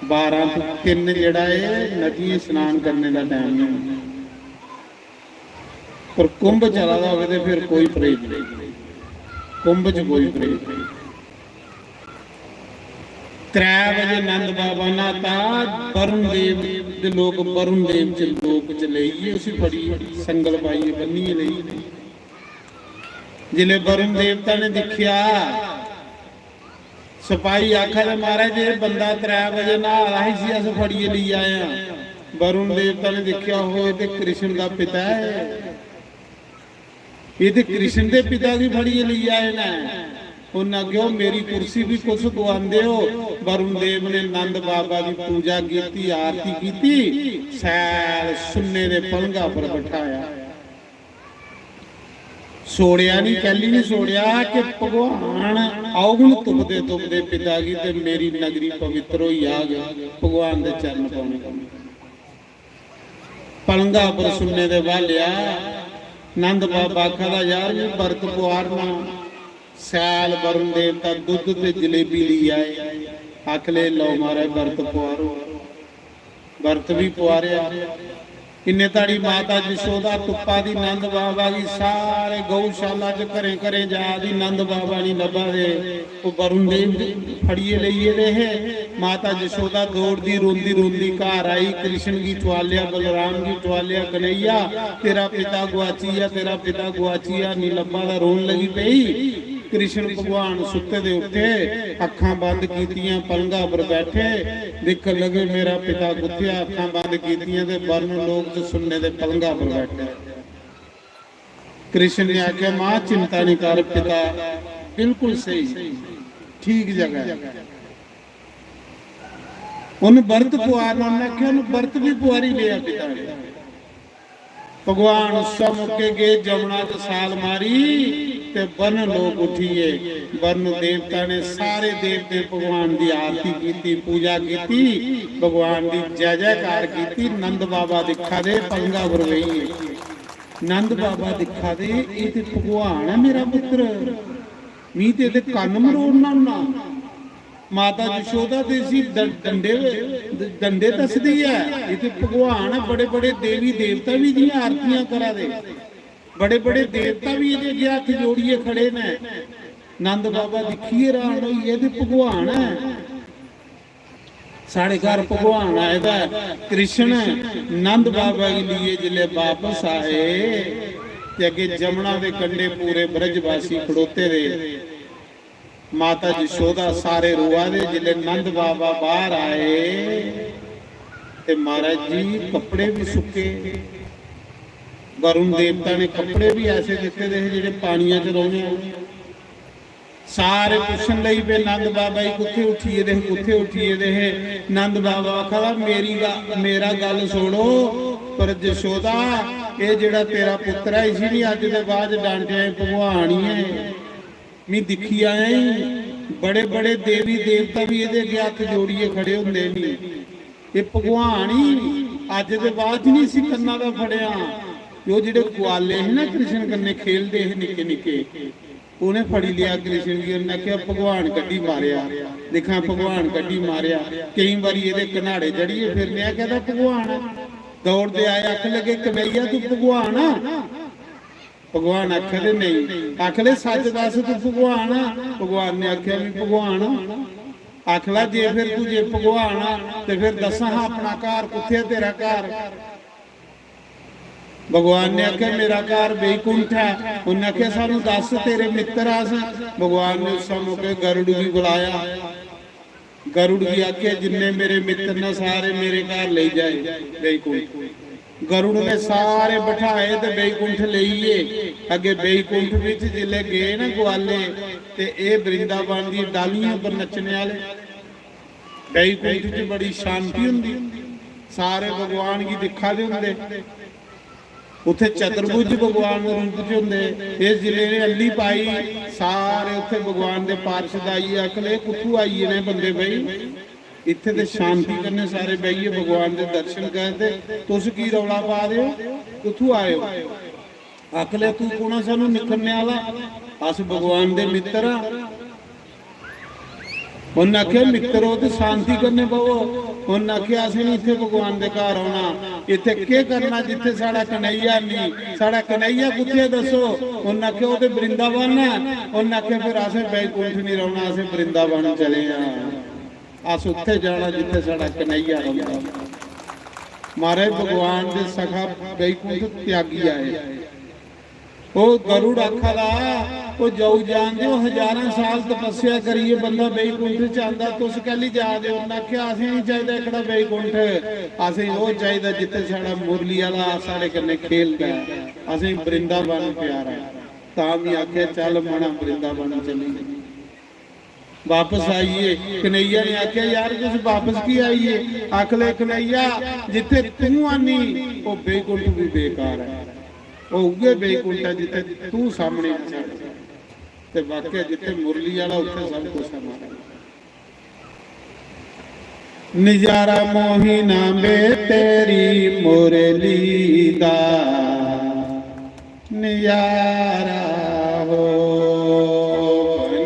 बारां तो तिन्न जेह्ड़ा ऐ, नदियें स्नान करने दा टाइम नहीं होंदा। पर कुंभ चला दा होवे ते फिर कोई परहेज नहीं, कुंभ च कोई परहेज नहीं। त्रै बजे नंद बाबा न्हाता, वरुण देव दे लोक वरुण देव च लोक च लेइयै उसी फड़ी संगल पाइयै बन्नियै लेई। जिसलै वरुण देवता ने दिक्खेआ, सपाही आखा दे, "महाराज, एह् बंदा त्रै बजे न्हा दा हा, इसी अस फड़ियै लेई आए आं।" वरुण देवता ने दिक्खेआ, "ओहो, एह् ते कृष्ण दा पिता ऐ, एह् ते कृष्ण दे पिता गी फड़ियै लेई आए न।" उन्नै आखेआ, "मेरी कुर्सी भी कुछ गुआंदे हो?" वरुण देव ने नंद बाबा दी पूजा कीती, आरती कीती, सैल सुन्ने दे पलंगा पर बठाया। छोड़ेआ नहीं, कैली नहीं छोड़ेआ कि भगवान औगन तुपदे तुपदे पिता गी ते मेरी नगरी पवित्र होई जाग भगवान दे चरण पौने कन्नै। पलंगा पर सुन्ने दे बालेआ। नंद बाबा आखा दा, "यार, मैं बरत पुआरना।" सैल वरुण देवता दुद्ध ते जलेबी ली आए। आख ले, "लो महाराज, बरत पुआरो।" बरत भी पुआरेआ। इन्ने धड़ी माता जशोदा तुप्पा दी नंद बाबा गी, सारे गौशाला च घरें घरें जा दी, नंद बाबा नहीं लब्भा दे। ओह् वरुण देव फड़ियै लेई गेदे हे। माता जशोदा दौड़दी रोंदी रोंदी घर आई, कृष्ण गी चुआलेआ, बलराम गी चुआलेआ, "कन्हैया, तेरा पिता गुआची गेआ, तेरा पिता गुआची गेआ, नहीं लब्भा दा।" रोन लगी पेई। कृष्ण भगवान सुत्ते दे उठे, अक्खां बंद कीतियां, पलंगा पर बैठे, दिक्खन लगे, "मेरा पिता कुत्थै ऐ?" अक्खां बंद कीतियां ते वरुण लोक च सुन्ने दे पलंगा पर बैठे। कृष्ण ने आखेआ, "मां, चिंता नहीं कर, पिता बिल्कुल सही, ठीक जगह है।" उन बरत पुआरना, उन्हें आखेआ, उन बरत भी पुआरी लिया पिता ने। भगवान उस मौके गए जमुना च साल मारी ते वरुण लोक उठिए। वरुण देवता ने सारे देवते भगवान दी आरती कीती, पूजा कीती, भगवान दी जय जयकार कीती। नंद बाबा दिक्खा दे पलंगा पर बेहिए। नंद बाबा दिक्खा दे, "एह् ते भगवान ऐ मेरा पुत्र, मी ते एह्दे कन्न मरोड़ना होन्ना।" माता जशोदा ते इसी ड-, डंडे, डंडे दसदी ऐ, "एह् ते भगवान ऐ।" बड़े बड़े देवी देवता बी एह्दियां आरतियां करा दे, बड़े बड़े देवता बी एह्दे अग्गें हत्थ जोड़ियै खड़े न। नंद बाबा दिक्खियै हैरान होई गे, "एह् ते भगवान ऐ।" साढ़े घर भगवान आए दा ऐ। कृष्ण नंद बाबा गी लेइयै जिसलै बापस आए ते अग्गें जमुना दे कंढे पूरे ब्रजवासी खड़ोते दे, माता जशोदा, सारे रोआ दे। जिसलै नंद बाबा बाहर आए ते महाराज जी, कपड़े बी सुक्के। वरुण देवता ने कपड़े बी ऐसे दित्ते दे हे जेह्ड़े पानिया च रौह्ने आह्ले। सारे पुच्छन लगी पे नंद बाबा जी, "कुत्थे उठी गेदे हे, कुत्थे उठी गेदे हे?" नंद बाबा आखा दा, "मेरी ग-, मेरा गल्ल छोड़ो, पर जशोदा, एह् जेह्ड़ा तेरा पुत्तर ऐ, इसी नी अज्ज दे बाद डांटेआं, भगवान ही ऐ। मी दिक्खी आया ही, बड़े बड़े देवी देवता बी एह्दे अग्गें हत्थ जोड़ियै खड़े होंदे नी। एह् भगवान ही, अज्ज दे बाद च नी इसी कन्ना दा फड़ेआ।" ते ओह् जेह्ड़े ग्वाले हे ना, कृष्ण कन्नै खेलदे हे निक्के निक्के, उ'नें फड़ी लेआ कृष्ण गी, उ'नें आखेआ, "भगवान कड्ढी मारेआ, दिक्खां भगवान कड्ढी मारेआ।" केईं बारी एह्दे कन्हाड़े चढ़ियै फिरने, आखेआ, "एह् भगवान ऐ।" दौड़दे आए, आखन लगे, "कन्हैया, तू भगवान आ?" भगवान आखा दे, "नेईं।" आखन लगे, "सच्च दस्स, तू भगवान आ?" भगवान ने आखेआ, "में भगवान आं।" आखन लगा, "जे फिर तू जे भगवान आ, ते फिर दस्सां हां अपना घर, कुत्थै ऐ तेरा घर?" भगवान ने आखेआ, "मेरा घर बैकुंठ ऐ।" उन्नै आखेआ, "सानू दस्स, तेरे मित्तर अस।" भगवान ने उस मौके गरुड़ गी बुलाया। गरुड़ गी आखेआ, "जिन्ने मेरे मित्तर न, सारे मेरे घर लेई जाए बैकुंठ।" गरुड़ ने सारे बठाए ते बैकुंठ लेई गे। अग्गे बैकुंठ बिच जिसलै गे ना ग्वाले, ते एह् वृंदावन दी डालियें पर नच्चने आह्ले। बैकुंठ च बड़ी शांति होंदी, सारे भगवान गी दिक्खा दे होंदे। उत्थे चतुर्भुज भगवान दे रूप च होंदे। इस जिले ने अल्ली पाई, सारे उत्थे भगवान दे पार्षद आइयै आखन लगे, "कुत्थू आई इ'नें बंदे बई? इत्थे ते शांति कन्नै सारे बेहियै भगवान दे दर्शन करदे, तुस की रौला पा दे ओ? कुत्थू आए ओ?" आखन लगे, "तू कु'न आ सानू निक्खरने आह्ला? अस भगवान दे मित्तर आं।" उन्न आखेआ, "मित्तर ओ ते शांति कन्नै बवो।" उन्न आखेआ, "असें निं इत्थै भगवान दे घर औना, इत्थै केह् करना जित्थै साढ़ा कन्हैया निं? साढ़ा कन्हैया कुत्थै ऐ दस्सो?" उन्न आखेआ, "ओह् ते वृंदावन ऐ।" उन्न आखेआ, "फिर असें बैकुंठ निं रौह्ना, असें वृंदावन चले आं, अस उत्थै जाना जित्थै साढ़ा कन्हैया रौंह्दा।" महाराज, भगवान दे सखा बैकुंठ त्यागी आए। ओह् गरुड़ आखा दा, "ओह् जाऊ जान दे, ओह् हजारां साल तपस्या करियै बंदा बैकुंठ च आंदा, तुस कैल्ली जा दे ओ?" उन्न आखेआ, "असें निं चाहिदा एह्कड़ा बैकुंठ, असें ओह् चाहिदा जित्थै साढ़ा मुरली आह्ला साढ़े कन्नै खेलदा ऐ, असें वृंदावन प्यारा ऐ।" तां बी आखेआ, "चल मना, वृंदावन चली।" बापस आई गे। कन्हैया ने आखेआ, "यार, तुस बापस की आई गे?" आखन लगे, "कन्हैया, जित्थे तू आनी, ओह बैकुंठ भी बेकार ऐ, ओह उ'ऐ बैकुंठ ऐ जित्थे तू सामने आ साढ़े।" ते वाकई जित्थे मुरली आह्ला, उत्थे सब कुछ ऐ महाराज। नजारा मोहिना बे तेरी मुरली दा, नजारा हो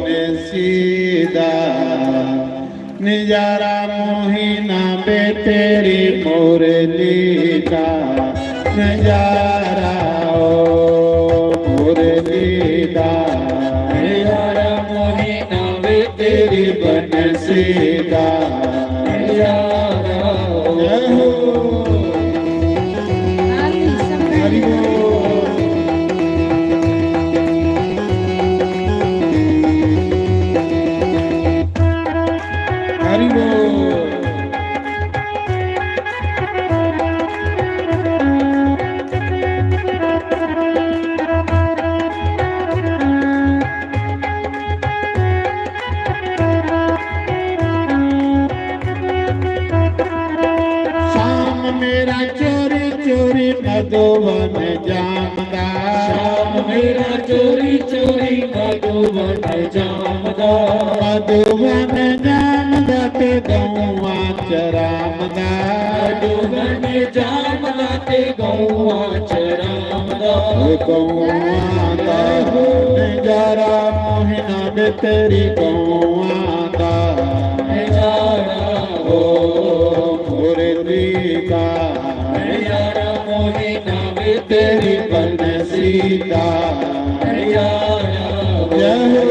बंसी दा, नजारा मोहिना बे तेरी मुरली दा, नजारा हो मुरली दा, नजारा मोहिना बे तेरी बंसी दा, नजारा हो। हरि बोल। हरि बोल। श्याम मेरा चोरी चोरी मधुवन जामदा। श्याम मेरा चोरी चोरी मधुवन जामदा। मधुवन जामदा ते गौआं च राम दा। जोगन जामदा ते गौआं च राम दा। गौआं दा नजारा मोहिना वे तेरी गौआं दा। नजारा हो मुरली दा। नजारा मोहिना वे तेरी बंसी दा। नजारा हो। जय हो।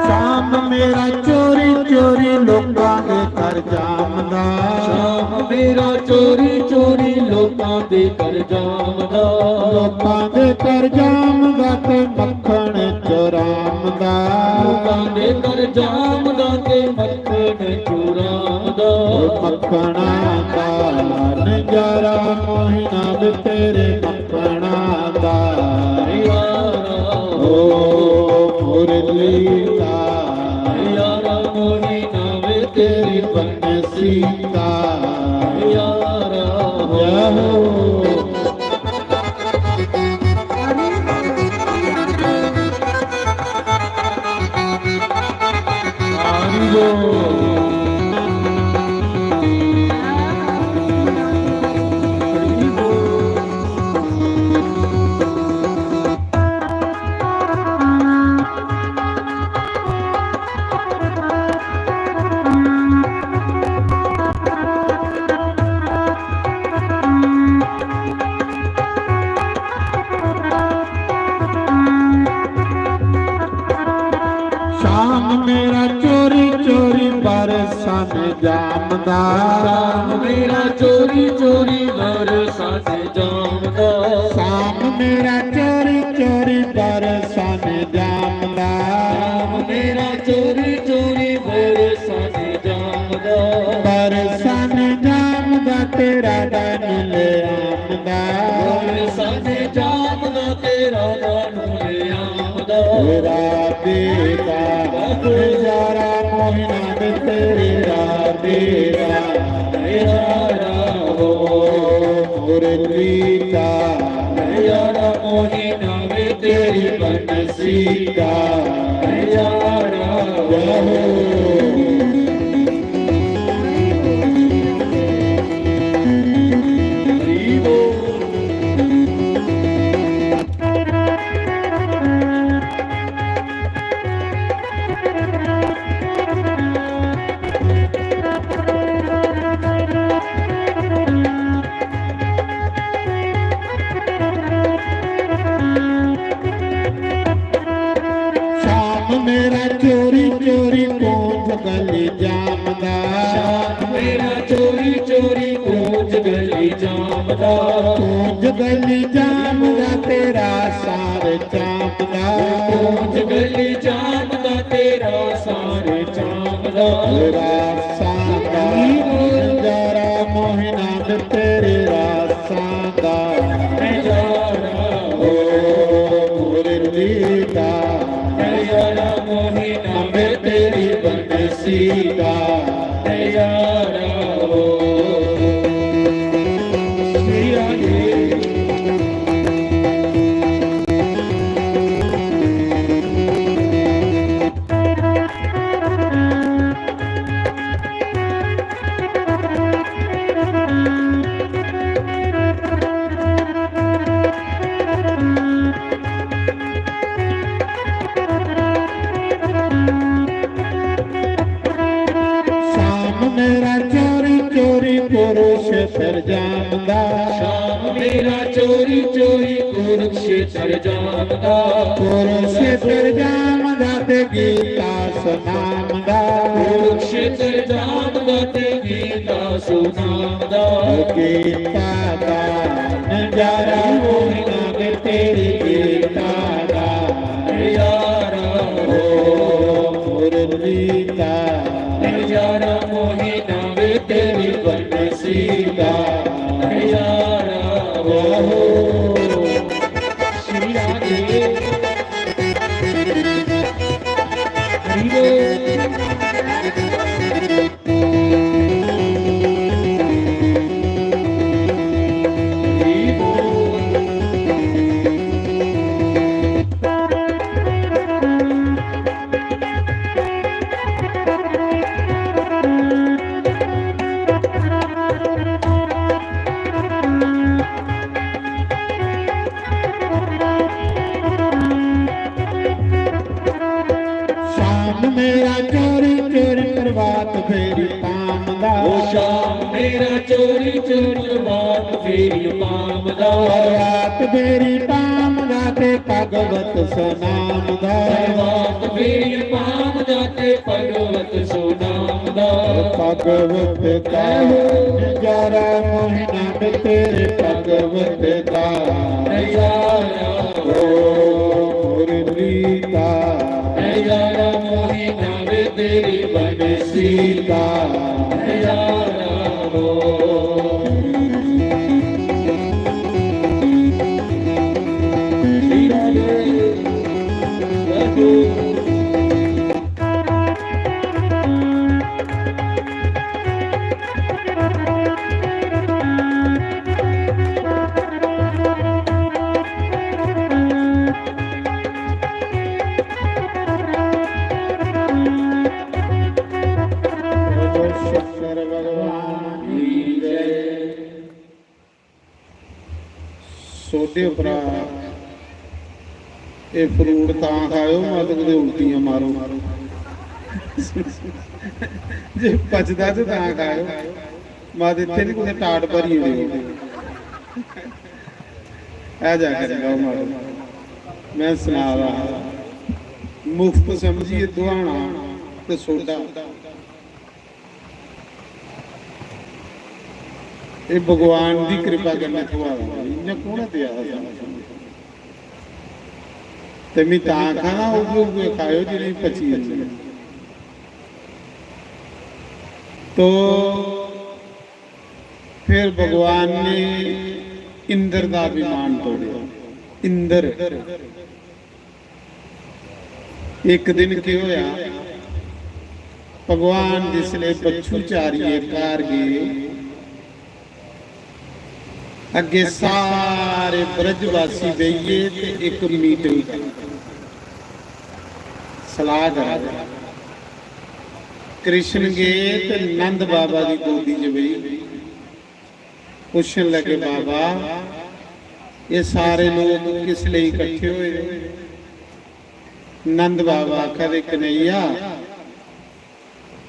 श्याम मेरा चोरी चोरी लोकां दे घर जामदा। श्याम मेरा चोरी चोरी लोकां दे घर जामदा। लोकां दे घर जामदा ते मक्खन चुरामदा। लोकां दे घर जामदा ते मक्खन चुरामदा। मक्खना दा नजारा मोहिना वे तेरे मक्खना दा। यारा ओ मुरली दा। यारा मोहिना वे तेरी बंसी दा। यारा हो। जय हो। श्याम मेरा चोरी चोरी बरसन जामदा। श्याम मेरा चोरी चोरी बरसन जामदा। श्याम मेरा चोरी चोरी बरसन जामदा। श्याम मेरा चोरी चोरी बरसन जामदा। बरसन जामदा तेरा दानू ले आमदा। बरसन जामदा तेरा दानू ले आमदा। राधे दा नजारा मोहिना वे तेरी राधे दा। नजारा हो मुरली दा। नजारा मोहिना वे तेरी बंसी दा। नजारा हो। श्याम मेरा चोरी चोरी कूंज गली जामदा। श्याम मेरा चोरी चोरी कूंज गली जामदा। कूंज गली जामदा तेरा सार चामदा। कूंज गली जामदा तेरा सार चामदा। रासां दा नजारा मोहिना वे तेरे रासां दा। नजारा ओ मुरली दा। नजारा मोहिना वे तेरी बंसी दा। नजारा ओ। श्री राधे। श्याम मेरा चोरी चोरी कुरुक्षेत्र जामदा। श्याम मेरा चोरी चोरी कुरुक्षेत्र जामदा। कुरुक्षेत्र जामदा ते गीता सुनामदा। कुरुक्षेत्र जामदा ते गीता सुनामदा। गीता दा नजारा मोहिना वे तेरी गीता दा। यारा ओ मुरली दा, यारा मोहिना वे तेरी बनसी दा, यारा ओ श्री राधे। हरि बोल। शाम मेरा चोरी चोरी प्रभात फेरी पामदा। ओ शाम मेरा चोरी चोरी प्रभात फेरी पामदा। प्रभात फेरी पामदा ते भगवत सुनामदा। प्रभात फेरी पामदा ते भगवत सुनामदा। भगवत का नजारा मोहिना में तेरे भगवत का नजारा ओ मुरली का नजारा मोहिना वे तेरी बनसी का नजारा हो। शंकर भगवान की जय। सोडे उप्परा एह् फ्रूट तां खाएओ, मत कुतै उल्टियां मारो। जे पचदा ते तां खाएओ, मत इत्थै निं कुतै टाट भरी ओड़ेओ। ऐ जा करी लैओ मारो, में सना दा हा। मुफ्त समझियै दुआना ते सोडा। एह् भगवान दी कृपा कन्नै थ्होआ दा, इ'यां कु'न देआ दा? ते मी तां आखां ना, उ'ऐ, उ'ऐ खाएओ जि'नें गी पची जंदी। तो फिर भगवान ने इंद्र दा अभिमान तोड़ेआ। इंद्र, इक दिन केह् होआ, भगवान जिसलै बच्छु चारियै घर गे, अग्गें सारे ब्रजवासी बेहियै ते इक मीटिंग सलाह करा दे। कृष्ण गे ते नंद बाबा दी गोदी च बेही पुच्छन लगे, "बाबा, एह् सारे लोक किस लेई इकट्ठे होए दे?" नंद बाबा आखा दे, "कन्हैया,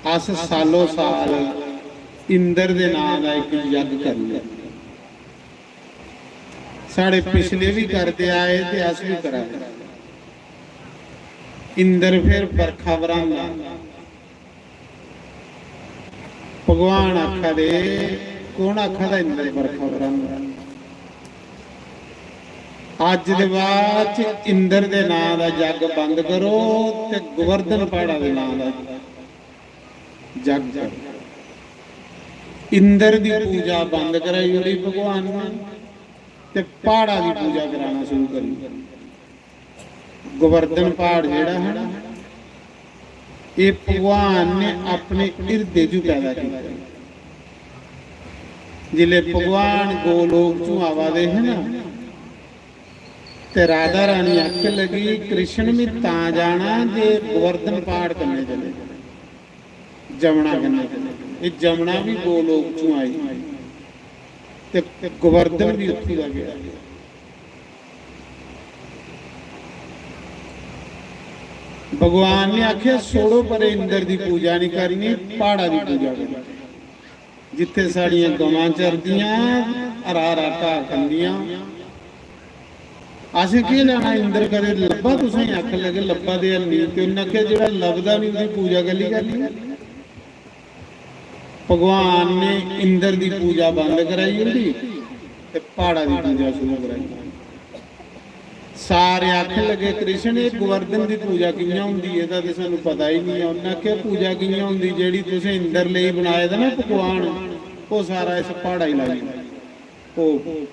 अस सालों साल इंद्र दे नां दा इक यज्ञ करने। साढ़े पिछले बी करदे आए ते अस बी करा दे। इंद्र फिर बरखा बरहांदा।" भगवान आखा दे, कौन आखा दा इंद्र बरखा बरहांदा? अज्ज दे बाद च इंद्र दे नां दा जग बंद करो ते गोवर्धन प्हाड़ा दे नां दा जग करो। इंद्र दी पूजा बंद कराई ओड़ी भगवान ने ते प्हाड़ा दी पूजा कराना शुरू करी। गोवर्धन प्हाड़ जेह्ड़ा है ना, एह् भगवान ने अपने हिरदे च पैदा कीता। जिसलै भगवान गोलोक चों आवा दे हे ना, ते राधा रानी आखन लगी, "कृष्ण, में तां जाना जे गोवर्धन प्हाड़ कन्नै चले, जमुना कन्नै चले।" एह् जमुना बी गोलोक चों आई ते गोवर्धन बी उत्थूं दा गेआ। भगवान ने आखेआ, "छोड़ो परे, इंद्र दी पूजा नहीं करनी, प्हाड़ा दी पूजा करनी।" जित्थै साढ़ियां गवां चरदियां, हरा हरा घाऽ खंदियां, असें केह् लैना? इंद्र कदें लब्भा तुसेंगी? आखन लगे, "लब्भा ते हैनी।" ते उन्नै आखेआ, "जेह्ड़ा लभदा निं, ओह्दी पूजा कैल्ली करनी?" भगवान ने इंद्र दी पूजा बंद कराई ओड़ी ते प्हाड़ा दी पूजा शुरू कराई। सारे आखन लगे, "कृष्ण, एह् गोवर्धन दी पूजा कि'यां होंदी? एह्दा ते सानूं पता ही निं ऐ।" उन्नै आखेआ, "पूजा कि'यां होंदी? जेह्ड़ी तुसें इंद्र लेई बनाए दा ना पकवान, ओह् सारा इस प्हाड़ा गी लाई ओड़ो।" ओह्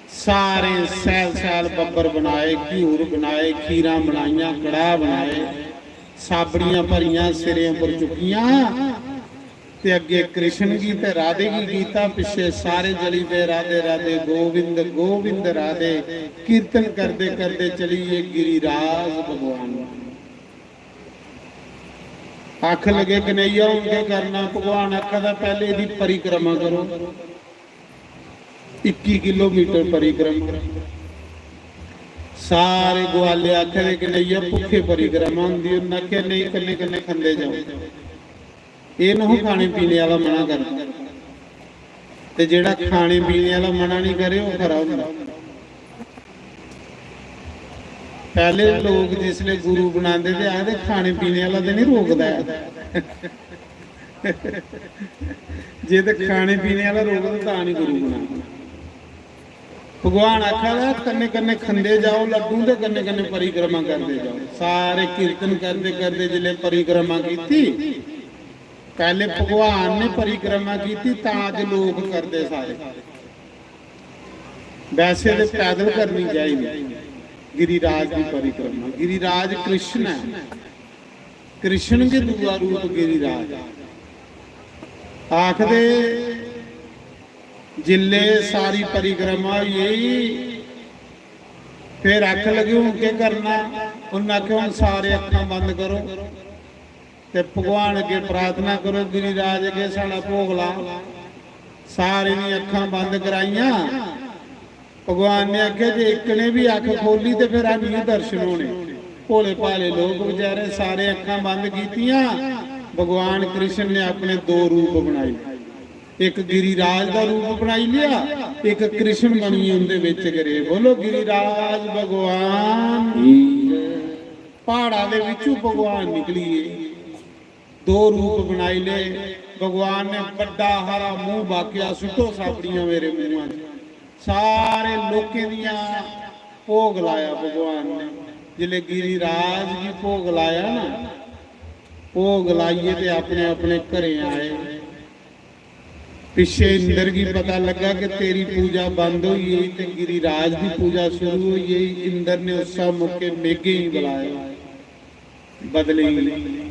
सारे सैल सैल बब्बर बनाए, घ्यूर बनाए, खीरां बनाइयां, कड़ाह् बनाए, साबड़ियां भरियां, सिरें उप्पर चुक्कियां, ते अग्गे कृष्ण गी ते राधे गी कीता, पिच्छे सारे चली पे, "राधे राधे गोविंद गोविंद राधे।" कीर्तन करदे करदे चली गे गिरिराज भगवान। आख लगे, "कन्हैया, हून केह् करना?" भगवान आखा दा, "पैह्ले एह्दी परिक्रमा करो, इक्की किलोमीटर परिक्रमा।" सारे ग्वाले आखे दे, "कन्हैया, भुक्खे परिक्रमा होंदी?" उन्नै आखेआ, "नेईं, कन्नै कन्नै खंदे जाओ।" एह् नहो खाने पीने आह्ला मना कर, ते जेह्ड़ा खाने पीने आह्ला मना निं करे, ओह् खरा होंदा। पैह्ले लोक जिसलै गुरु बनांदे ते आखदे, "खाने पीने आह्ला ते निं रोकदा ऐ।" जे ते खाने पीने आह्ला रोकदा, तां निं गुरु बनांदे। भगवान आखा दा, "कन्नै कन्नै खंदे जाओ लड्डू ते कन्नै कन्नै परिक्रमा करदे जाओ।" सारे कीर्तन करदे करदे जिसलै परिक्रमा कीती, पैह्ले भगवान ने परिक्रमा कीती, तां अज्ज लोक करदे सारे। वैसे ते पैदल करनी चाहिदी गिरिराज दी परिक्रमा। गिरिराज कृष्ण ऐ, कृष्ण गै दूआ रूप गिरिराज। आखदे, जिल्ले सारी परिक्रमा होई गेई, फिर आखन लगे, "हून केह् करना?" उन्नै आखेआ, "हून सारे अक्खां बंद करो ते भगवान अग्गे प्रार्थना करो, गिरिराज अग्गे साढ़ा भोग ला।" सारें दी अक्खां बंद कराइयां। भगवान ने आखेआ, "जे इक ने बी अक्ख खोली ते फिर हैनी दर्शन होने।" भोले भाले लोक बेचारे, सारे अक्खां बंद कीतियां। भगवान कृष्ण ने अपने दो रूप बनाए, इक गिरिराज दा रूप बनाई लेआ, इक कृष्ण बनियै उंदे बिच गै रेह्। बोलो, गिरिराज भगवान की जय। प्हाड़ा दे बिच्चों भगवान निकली गे, दो रूप बनाई ले। भगवान ने बड्डा हारा मूंह बाकेआ, "सुट्टो साबड़ियां मेरे मूंहा च।" सारे लोकें दियां भोग लाया भगवान ने। जिसले गिरिराज गी भोग लाया ना, भोग लाइयै ते अपने अपने घरें आए। पिच्छे इंद्र गी पता लग्गा कि तेरी पूजा बंद होई गेई ते गिरिराज दी पूजा शुरू होई गेई। इंद्र ने उस्सै मौके मेघें गी बुलाया, बदलें गी।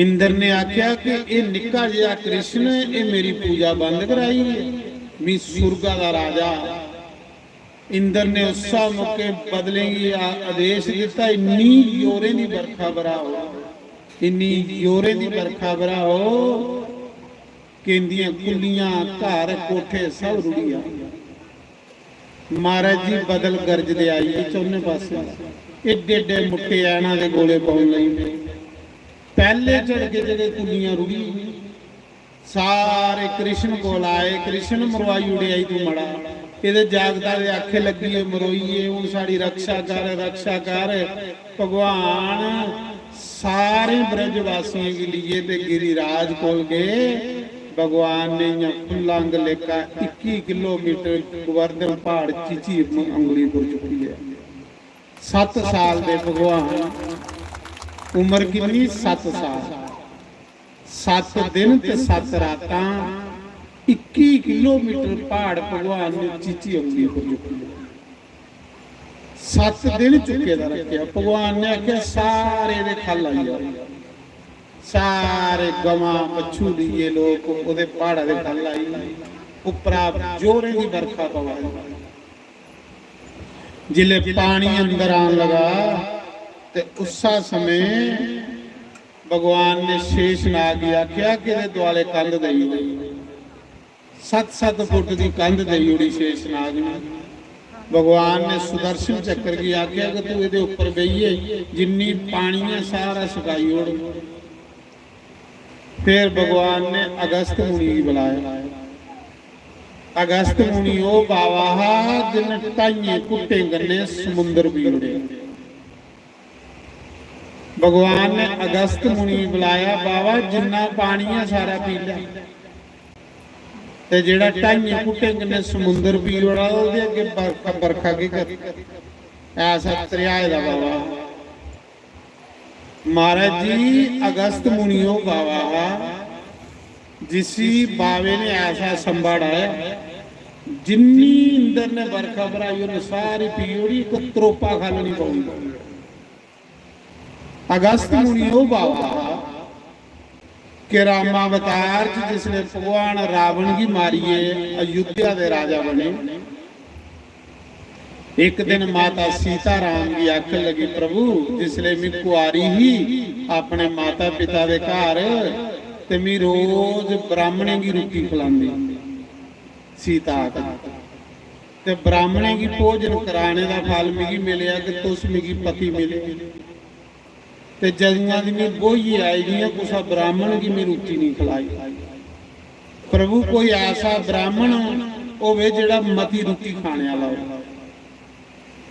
इंद्र ने आखेआ कि एह् निक्का जेहा कृष्ण, एह् मेरी पूजा बंद कराई ऐ। मी सुरगा दा राजा। इंद्र ने उस्सै मौके बदलें गी आ-, आदेश दित्ता, "इन्नी जोरें दी बरखा बरहाओ, इन्नी जोरें दी बरखा बरहाओ कि इंदियां कुल्लियां, घर, कोठे सब रुढ़ी जान।" महाराज जी, बदल गरजदे आई गे चौने पासे, एड्डे एड्डे मुट्टे ऐना दे गोले पौन लगी पे। पैह्ले झड़के च गै कुल्लियां रुढ़ी, सारे कृष्ण कोल आए, "कृष्ण, मरवाई ओड़ेआ ई तूं मड़ा।" एह्दे जागता दे आखे लग्गियै, "मरोइये, हून साढ़ी रक्षा कर, रक्षा कर।" भगवान सारे ब्रजवासियें गी लेइयै ते गिरिराज कोल गे। भगवान ने इ'यां फुल्ला आंगर लेखा इक्की किलोमीटर गोवर्धन प्हाड़ चीची उंगली पर चुक्कियै, सत्त साल दे भगवान, उम्र किन्नी? सत्त साल। सत्त दिन ते सत्त रातां इक्की किलोमीटर प्हाड़ भगवान ने चीची उंगली पर चुक्की। सत्त दिन चुक्के दा रक्खेआ। भगवान ने आखेआ, "सारे दे ख'ल्ल आई जाओ।" सारे गवां, बच्छू लेइयै लोक ओह्दे प्हाड़ा दे ख'ल्ल आई। उप्परा जोरें दी बरखा पवा दी। जिसलै पानी अंदर आन लगा ते उस्सै समें भगवान ने शेषनाग गी आखेआ कि एह्दे दुआले कंध देई ओड़। सत्त सत्त फुट दी कंध देई ओड़ी शेषनाग ने। भगवान ने सुदर्शन चक्र गी आखेआ कि तू एह्दे उप्पर बेहियै जिन्नी पानी ऐ सारा सकाई ओड़। फिर भगवान ने अगस्त मुनि गी बुलाया। अगस्त मुनि ओह् बाबा हा जिन्न ढाइयें घुट्टें कन्नै समुंदर पी ओड़ेआ। भगवान ने अगस्त मुनि गी बुलाया, "बाबा, जिन्ना पानी ऐ सारा पी लै।" ते जेह्ड़ा ढाइयें फुट्टें कन्नै समुंदर पी ओड़ा, ओह्दे अग्गें बरखा, बरखा केह् कर? ऐसा त्रेहाए दा बाबा। महाराज जी, अगस्त मुनि ओह् बाबा हा, जिसी बावे ने ऐसा संभाड़ा ऐ, जिन्नी इंद्र ने बरखा बराई, उन्हें सारी पी ओड़ी, इक त्रोपा खल नहीं पौंदी। अगस्त मुनि ओह् बाबा हा कि रामावतार च जिसले भगवान रावण गी मारियै अयोध्या दे राजा बने, इक दिन माता सीता राम गी आखन लगी, "प्रभु, जिसले मैं कुआरी ही, अपने माता पिता दे घर, ते मैं रोज ब्राह्मणें गी रुट्टी खलांदी।" सीता आखदी, "ते ब्राह्मणें गी भोजन कराने दा फल मिगी मिलेआ कि तुस मिगी पति मिले। ते जदुआं दी मैं ब्होइयै आई दी आं, कुसै ब्राह्मण गी मैं रुट्टी नहीं खलाई। प्रभु, कोई ऐसा ब्राह्मण होवे जेह्ड़ा मती रुट्टी खाने आह्ला होवे,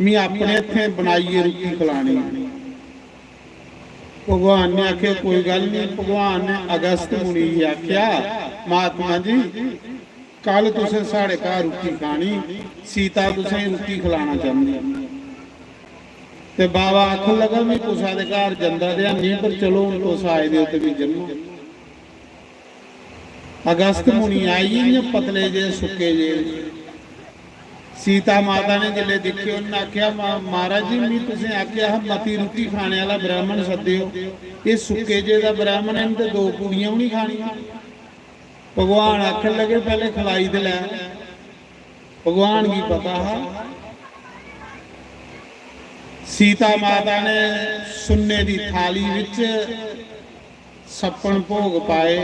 मैं अपने हत्थें बनाइयै रुट्टी खलानी।" भगवान ने आखेआ, "कोई गल्ल नहीं।" भगवान ने अगस्त मुनि गी आखेआ, "महात्मा जी, कल तुसें साढ़े घर रुट्टी खानी, सीता तुसें रुट्टी खलाना चांहदी।" ते बाबा आखन लगा, "मैं कुसै दे घर जंदा ते है नहीं, पर चलो, हून तुस आए दे ओ ते मैं जन्ना।" अगस्त मुनि आई इ'यां पतले जे, सुक्के जे। सीता माता ने जिसलै दिक्खे, उन्नै आखेआ, "मा-, महाराज जी, मी तुसें आखेआ हा मती रुट्टी खाने आह्ला ब्राह्मण सद्देओ, एह् सुक्के जे दा ब्राह्मण ऐ, इ'न्न ते दो पूड़ियां बी निं खानियां।" भगवान आखन लगे, "पैह्लें खलाई ते लै।" भगवान गी पता हा, सीता माता ने सुन्ने दी थाली बिच छप्पन भोग पाए,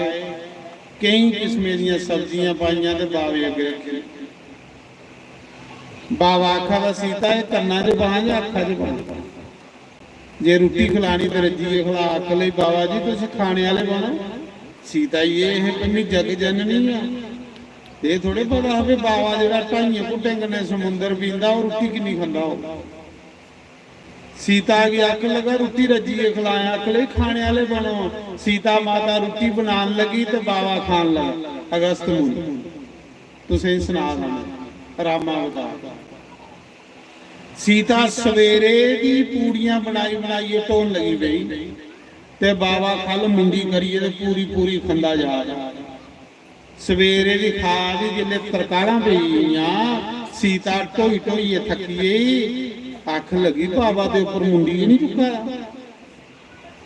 केईं किस्में दियां सब्जियां पाइयां ते बावे अग्गें रक्खी। बावा आखा दा, "सीता, एह् कन्ना च पां जां अक्खा च पां? जे रुट्टी खलानी ते रज्जियै खला।" आखन लगी, "बावा जी, तुस खाने आह्ले बनो।" सीता जी, "एह् हे, में जग जननी आं।" ते एह् थोड़े पता हा कि बावा जेह्ड़ा ढाइयें घुट्टें कन्नै समुंदर पींदा, ओह् रुट्टी किन्नी खंदा होग। सीता गी आखन लगा, "रुट्टी रज्जियै खलायां।" आखन लगी, "खाने आह्ले बनो।" सीता माता रुट्टी बनान लगी ते बावा खान लगा, "अगस्त मुनि, तुसें सना दा रामावतार।" सीता सवेरे दी पूड़ियां बनाई बनाइयै ढोन लगी पेई ते बावा खल मुंडी करियै ते पूरी पूरी खंदा जा दा। सवेरे दी खा दी, जिसलै तरकालां पेई गेइयां, सीता ढोई ढोइयै थक्की गेई, आखन लगी, "बावा दे उप्पर मुंडी गै निं चुक्का दा।"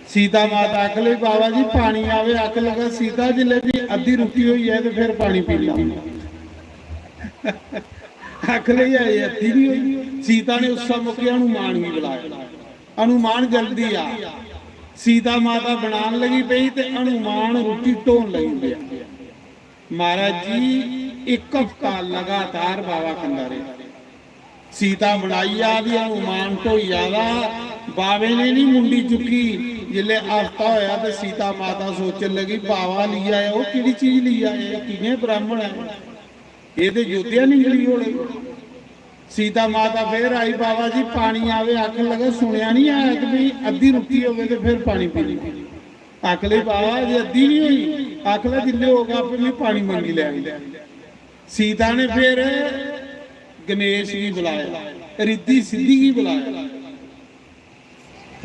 सीता माता आखन लगी, "बावा जी, पानी आवे।" आखन लगा, "सीता, जिसलै दी अद्धी रुट्टी होई जाए ते फिर पानी पी लैं।" आखन लगी, "अजें अद्धी निं होई।" सीता ने उस्सै मौके हनुमान गी बुलाया, "हनुमान, जल्दी आ।" सीता माता बनान लगी पेई ते हनुमान रुट्टी ढोन लगी पेआ। महाराज जी, इक हफ्ता लगातार बावा खंदा रेहा। सीता बनाई आ दी, हनुमान ढोई आ दा, बावे ने निं मुंडी चुक्की। जिसलै हफ्ता होया ते सीता माता सोचन लगी, "बावा लेई आया, ओह् केह्ड़ी चीज लेई आया? एह् कि'यां ब्राह्मण ऐ? एह् ते योद्धा निकली होने।" सीता माता फिर आई, "बावा जी, पानी आवे।" आखन लगा, "सुनेआ निं आया कि भी अद्धी रुट्टी होवे ते फिर पानी पीने।" आखन लगी, "बावा, अजें अद्धी निं होई।" आखन लगा, "जिल्लै होग, आपे में पानी मंगी लैंग।" सीता ने फिर गणेश गी बुलाया, रिद्धि सिद्धि गी बुलाया।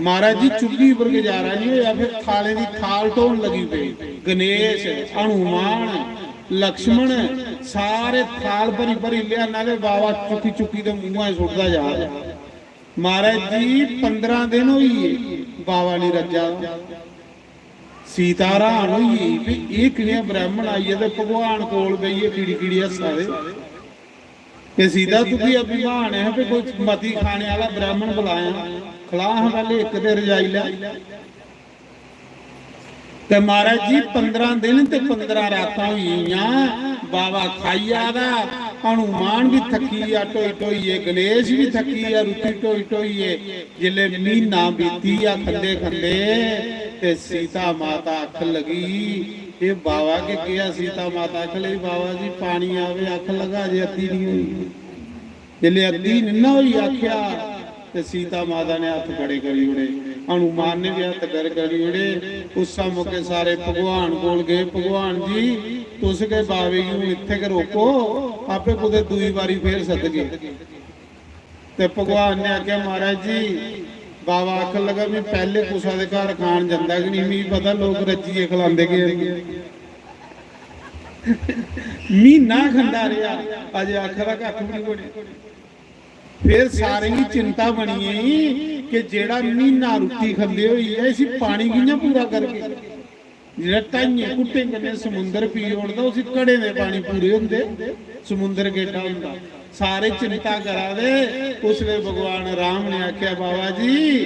महाराज जी, चुल्ली पर गुजारा निं होया, फिर थालें दी थाल ढोन लगी पे। गणेश, हनुमान, लक्ष्मण, सारे थाल भरी भरी लेआना ते बावा चुक्की चुक्की ते मुंहा च सुट्टदा जा। महाराज जी, पंदरां दिन होई गे, बावा निं रज्जा। सीता हैरान होई गेई भी एह् कनेहा ब्राह्मण आई गेआ ते भगवान कोल बेहियै किड़ी किड़ी हस्सा दे। ते सीता, तुगी अभिमान ऐ भी कोई मती खाने आह्ला ब्राह्मण बलायां, खला हां पैह्ले इक ते रजाई लै। ते महाराज जी, पंदरां दिन ते पंदरां रातां होई गेइयां, बावा खाई जा दा, हनुमान बी थक्की गेआ ढोई ढोइयै, गणेश बी थक्की गेआ रुट्टी ढोई ढोइयै। जिसलै म्हीना बीती गेआ खंदे खंदे, ते सीता माता आखन लगी, "एह् बावा के केह् ऐ?" सीता माता आखन लगी, "बावा जी, पानी आवे।" आखन लगा, "अजें अद्धी निं होई।" जिसलै अद्धी निं ना होई, आखेआ, ते सीता माता ने हत्थ खड़े करी ओड़े, हनुमान ने बी हत्थ खड़े करी ओड़े। उस्सै मौके सारे भगवान कोल गे, "भगवान जी, तुस गै बावे गी हून इत्थै गै रोको, आपे कुतै दूई बारी फेर सदगे। ते भगवान ने आखेआ, महाराज जी, बावा आखन लगा, "मैं पैह्ले कुसा दे घर खान जंदा गै नहीं, मिगी पता लोक रज्जियै खलांदे गै न।" म्हीना खंदा रेहा, अजे आखा दा कक्ख बी नहीं बनेआ। फिर सारें गी चिंता बनी गेई कि जेह्ड़ा म्हीना रुट्टी खंदे होई ऐ, इसी पानी कि'यां पूरा करगे? जेह्ड़ा ढाइयें घुट्टें कन्नै समुंदर पी ओड़दा, उसी घड़ें दे पानी पूरे होंदे, समुंदर केड्डा होंदा। सारे चिंता करा दे। उसलै भगवान राम ने आखेआ, "बाबा जी,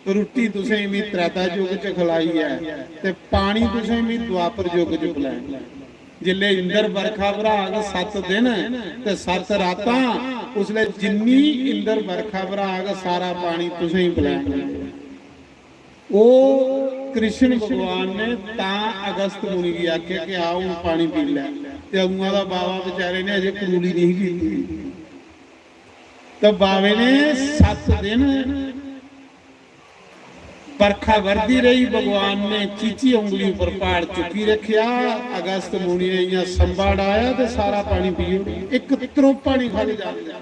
रुट्टी तुसें मी त्रेता युग च खलाई ऐ ते पानी तुसें मी द्वापर युग च पलैना।" जिसलै इंद्र बरखा भराग सत्त दिन ते सत्त रातां, उसलै जिन्नी इंद्र बरखा भराग, सारा पानी तुसें ही पलैना। ओह् कृष्ण भगवान ने तां अगस्त मुनि गी आखेआ कि "आ, हून पानी पी लै।" ते उ'आं दा बाबा बेचारे ने अजें करूली नहीं कीती। तो बाबे ने सत्त दिन बरखा वरदी रही, भगवान ने चीची उंगली पर पहाड़ चुकी रखेआ। अगस्त मुनि ने इ'यां संबा डाया ते सारा पानी पी ओड़ेआ, इक त्रोपा नहीं खाली जान दित्ता।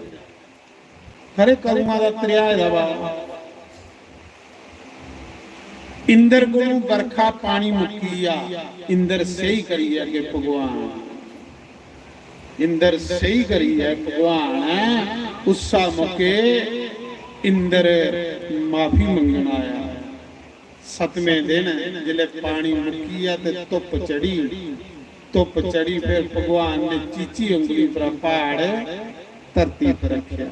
खरे कदुआं दा त्रेहाए दा बाबा। इंद्र कोलों बरखा पानी मुक्की गेआ। इंद्र स्हेई करी गेआ कि भगवान, इंद्र स्हेई करी गेआ भगवान ऐ। उस्सा मौके इंद्र माफी मंगन आया। सतमें दिन जिसलै पानी मुक्की गेआ ते धुप्प चढ़ी, धुप्प चढ़ी, फिर भगवान ने चीची उंगली पर प्हाड़ धरती पर रखेआ।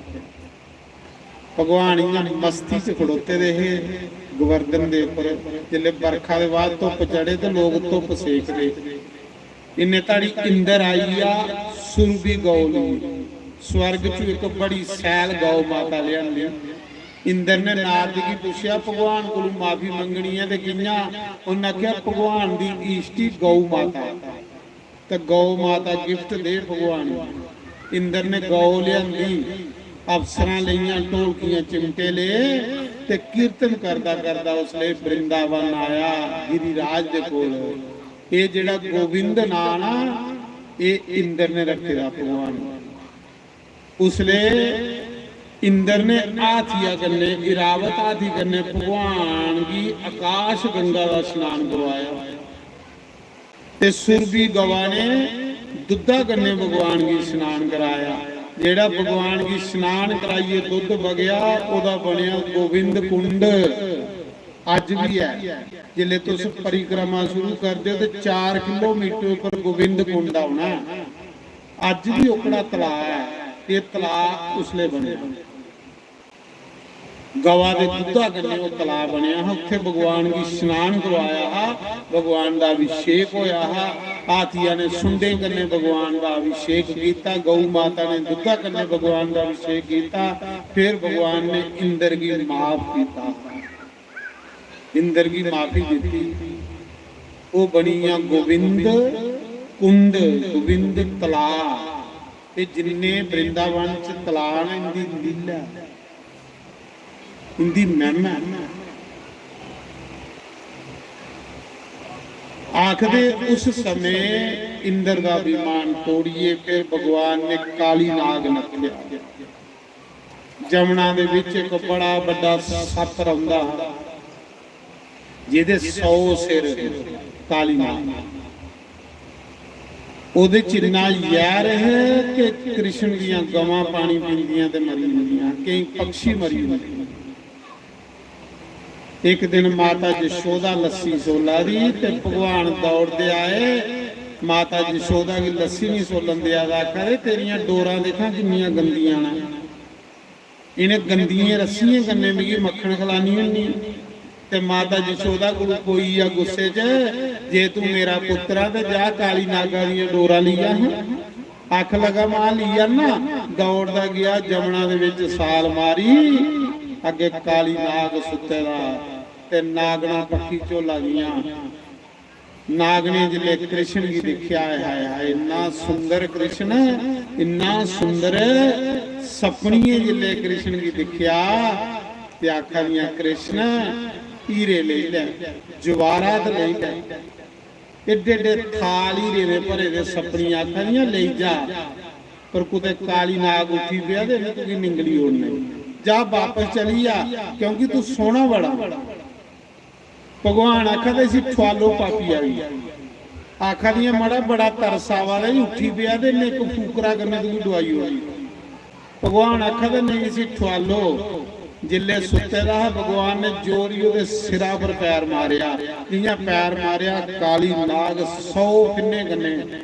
भगवान इ'यां मस्ती च खड़ोते दे हे गोवर्धन दे उप्पर। जिसलै बरखा दे बाद धुप्प चढ़े ते लोक धुप्प सेकदे। इन्ने धड़ी इंद्र आई गेआ सुरभि गौ लेइयै। स्वर्ग च इक बड़ी सैल गौ माता लेआंदी। इंद्र ने नारद गी पुच्छेआ, "भगवान कोलू माफी मंगनी ऐ ते कि'यां?" उन्नै आखेआ, "भगवान दी इष्टी गौ माता, ते गौ माता गिफ्ट दे भगवान गी।" इंद्र ने गौ लेआंदी, अफसरां लेइयां, ढोलकियां चिमटे ले, ते कीर्तन करदा करदा उसले वृंदावन आया, गिरिराज दे कोल। एह् जेह्ड़ा गोविंद नांऽ ना, एह् इंद्र ने रक्खे दा भगवान। उसले इंद्र ने हाथिया कन्नै, इरावत हाथी कन्नै भगवान गी आकाश गंगा दा स्नान करवाया। ते सुरभि गवा ने दुद्धा कन्नै भगवान गी स्नान कराया। जेह्ड़ा भगवान गी स्नान कराइयै दुद्ध बगेआ, ओह्दा बनेआ गोविंद कुंड। अज्ज बी ऐ। जिसलै तुस परिक्रमा शुरू करदे ओ ते चार किलोमीटर उप्पर गोविंद कुंड औना ऐ। अज्ज बी ओकड़ा तलाऽ ऐ। एह् तलाऽ उसलै बनेआ। गवा दे दुद्धा कन्नै ओह् तलाऽ बनेआ हा। उत्थै भगवान गी स्नान करवाया हा, भगवान दा अभिषेक होया हा। हाथिया ने सुंडें कन्नै भगवान दा अभिषेक कीता, गौ माता ने दुद्धा कन्नै भगवान दा अभिषेक कीता। फिर भगवान ने इंद्र गी माफ कीता। इंद्र गी माफी दित्ती। ओह् बनी गेआ गोविंद कुंड, गोविंद तलाऽ। एह् जिन्ने वृंदावन च तलाऽ न, इंदी लीला, इंदी महिमा। आखदे उस समय इंद्र दा अभिमान तोड़ियै फिर भगवान ने काली नाग नत्थेआ। जमुना दे बिच इक बड़ा बड्डा सप्प रौंदा हा, जेह्दे सौ सिर, काली नाग। ओह्दे च इन्ना जैह्र है कि कृष्ण दियां गवां पानी पींदियां ते मरी जंदियां, केईं पक्षी मरी जंदे। इक दिन माता जशोदा लस्सी सोला दी ते भगवान दौड़दे आए। माता जशोदा गी लस्सी नहीं सोलन देआ दा, आखा दे, "तेरियां डोरां दिक्खां किन्नियां गंदियां न।" इ'नें गंदियें रस्सियें कन्नै मिगी मक्खन खलानी होन्नी। ते माता जशोदा कोल कोई आ गुस्से च, "जे तूं मेरा पुत्तर आ ते जा काली नागा दियां डोरां लेई आ हां।" आख लगा, "मां लेई आना।" दौड़दा गेआ, जमुना दे बिच साल मारी, अग्गे काली नाग सुत्ते दा ते नागना पक्खी झोला दियां। नागने जिसलै कृष्ण गी दिक्खेआ, हाय हाय, इन्ना सुंदर कृष्ण, इन्ना सुंदर, सपनिये जिसलै कृष्ण गी दिक्खेआ ते आखा दियां, "कृष्ण, हीरे लेई लै, जवाहरात लेई लै।" एड्डे एड्डे थाल हीरे दे भरे दे, सप्पनी आखा दियां, "लेई जा, पर कुतै काली नाग उठी पेआ ते इ'न्नै तुगी निंगली ओड़ना। जा, बापस चली जा, क्योंकि तू सोह्ना बड़ा।" भगवान आखा दा, "इसी ठुआलो पापिया गी।" आखा दियां, "मड़ा, बड़ा तरस आवा दा, एह् उठी पेआ ते इ'न्नै इक फूकरा कन्नै तुगी डुआई ओड़नी।" भगवान आखा दा, "नेईं, इसी ठुआलो।" जिसलै सुत्ते दा हा, भगवान ने जोर ही ओह्दे सिरा पर पैर मारेआ। जि'यां पैर मारेआ, काली नाग सौ फिन्ने कन्नै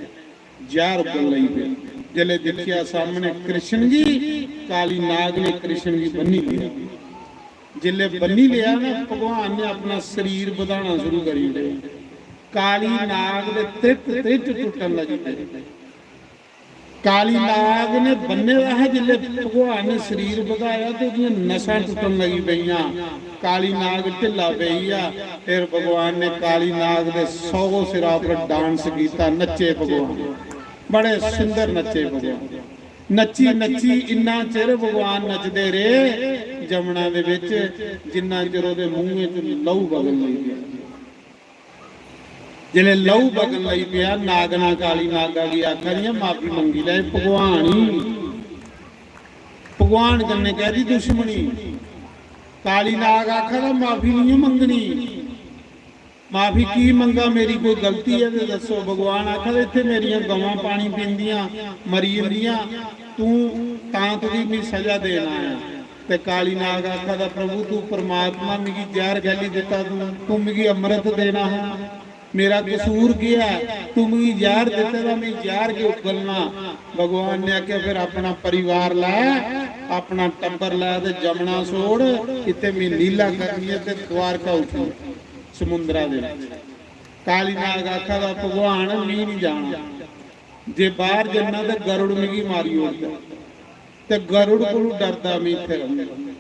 जैह्र उग्गन लगी पेआ। जिसलै दिक्खेआ सामनै कृष्ण गी, काली नाग ने कृष्ण गी बन्नी लेआ। जिसलै बन्नी लेआ ना, भगवान ने अपना शरीर बधाना शुरू करी ओड़ेआ। काली नाग दे त्रित त्रित टुट्टन लगी पे। काली नाग ने बन्ने दा हा, जिसलै भगवान ने शरीर बधाया ते ओह्दियां नसां टुट्टन लगी पेइयां। काली नाग ढिल्ला पेई गेआ। फिर भगवान ने काली नाग दे सौ सिरा पर डांस कीता, नच्चे भगवान, बड़े सुंदर नच्चे भगवान। नच्ची नच्ची इन्ना चिर भगवान नचदे रेह्, जमुना दे बिच जिन्ना चिर ओह्दे मूंहें च लहू बगन लगी पेआ। जिसलै लहू बगन लगी पेआ, नागना काली नागा गी आखा दियां, "माफी मंगी लै, एह् भगवान ही, भगवान कन्नै कैह्दी दुश्मनी?" काली नाग आखा दा, "माफी निं मंगनी।" "माफी की मंगा? मेरी कोई गलती ऐ ते दस्सो।" भगवान आखा दे, "इत्थै मेरियां गवां पानी पींदियां मरी जंदियां, तूं, तां तुगी मी सजा देन आया।" ते काली नाग आखा दा, "प्रभु, तू परमात्मा, मिगी जैह्र कैह्ली दित्ता तूं? तूं मिगी अमृत देना हा, मेरा कसूर केह् ऐ? तूं मिगी जैह्र दित्ते दा, में जैह्र गै उग्गलना।" भगवान ने आखेआ, "फिर अपना परिवार लै, अपना टब्बर लै ते जमुना छोड़, इत्थै में लीला करनी ऐ ते द्वारका उठी समुंदरा दे बिच।" काली नाग आखा दा, "भगवान, मी निं जाना, जे बाहर जन्ना ते गरुड़ मिगी मारी ओड़दा, ते गरुड़ कोलू डरदा में इत्थै रौह्ना।"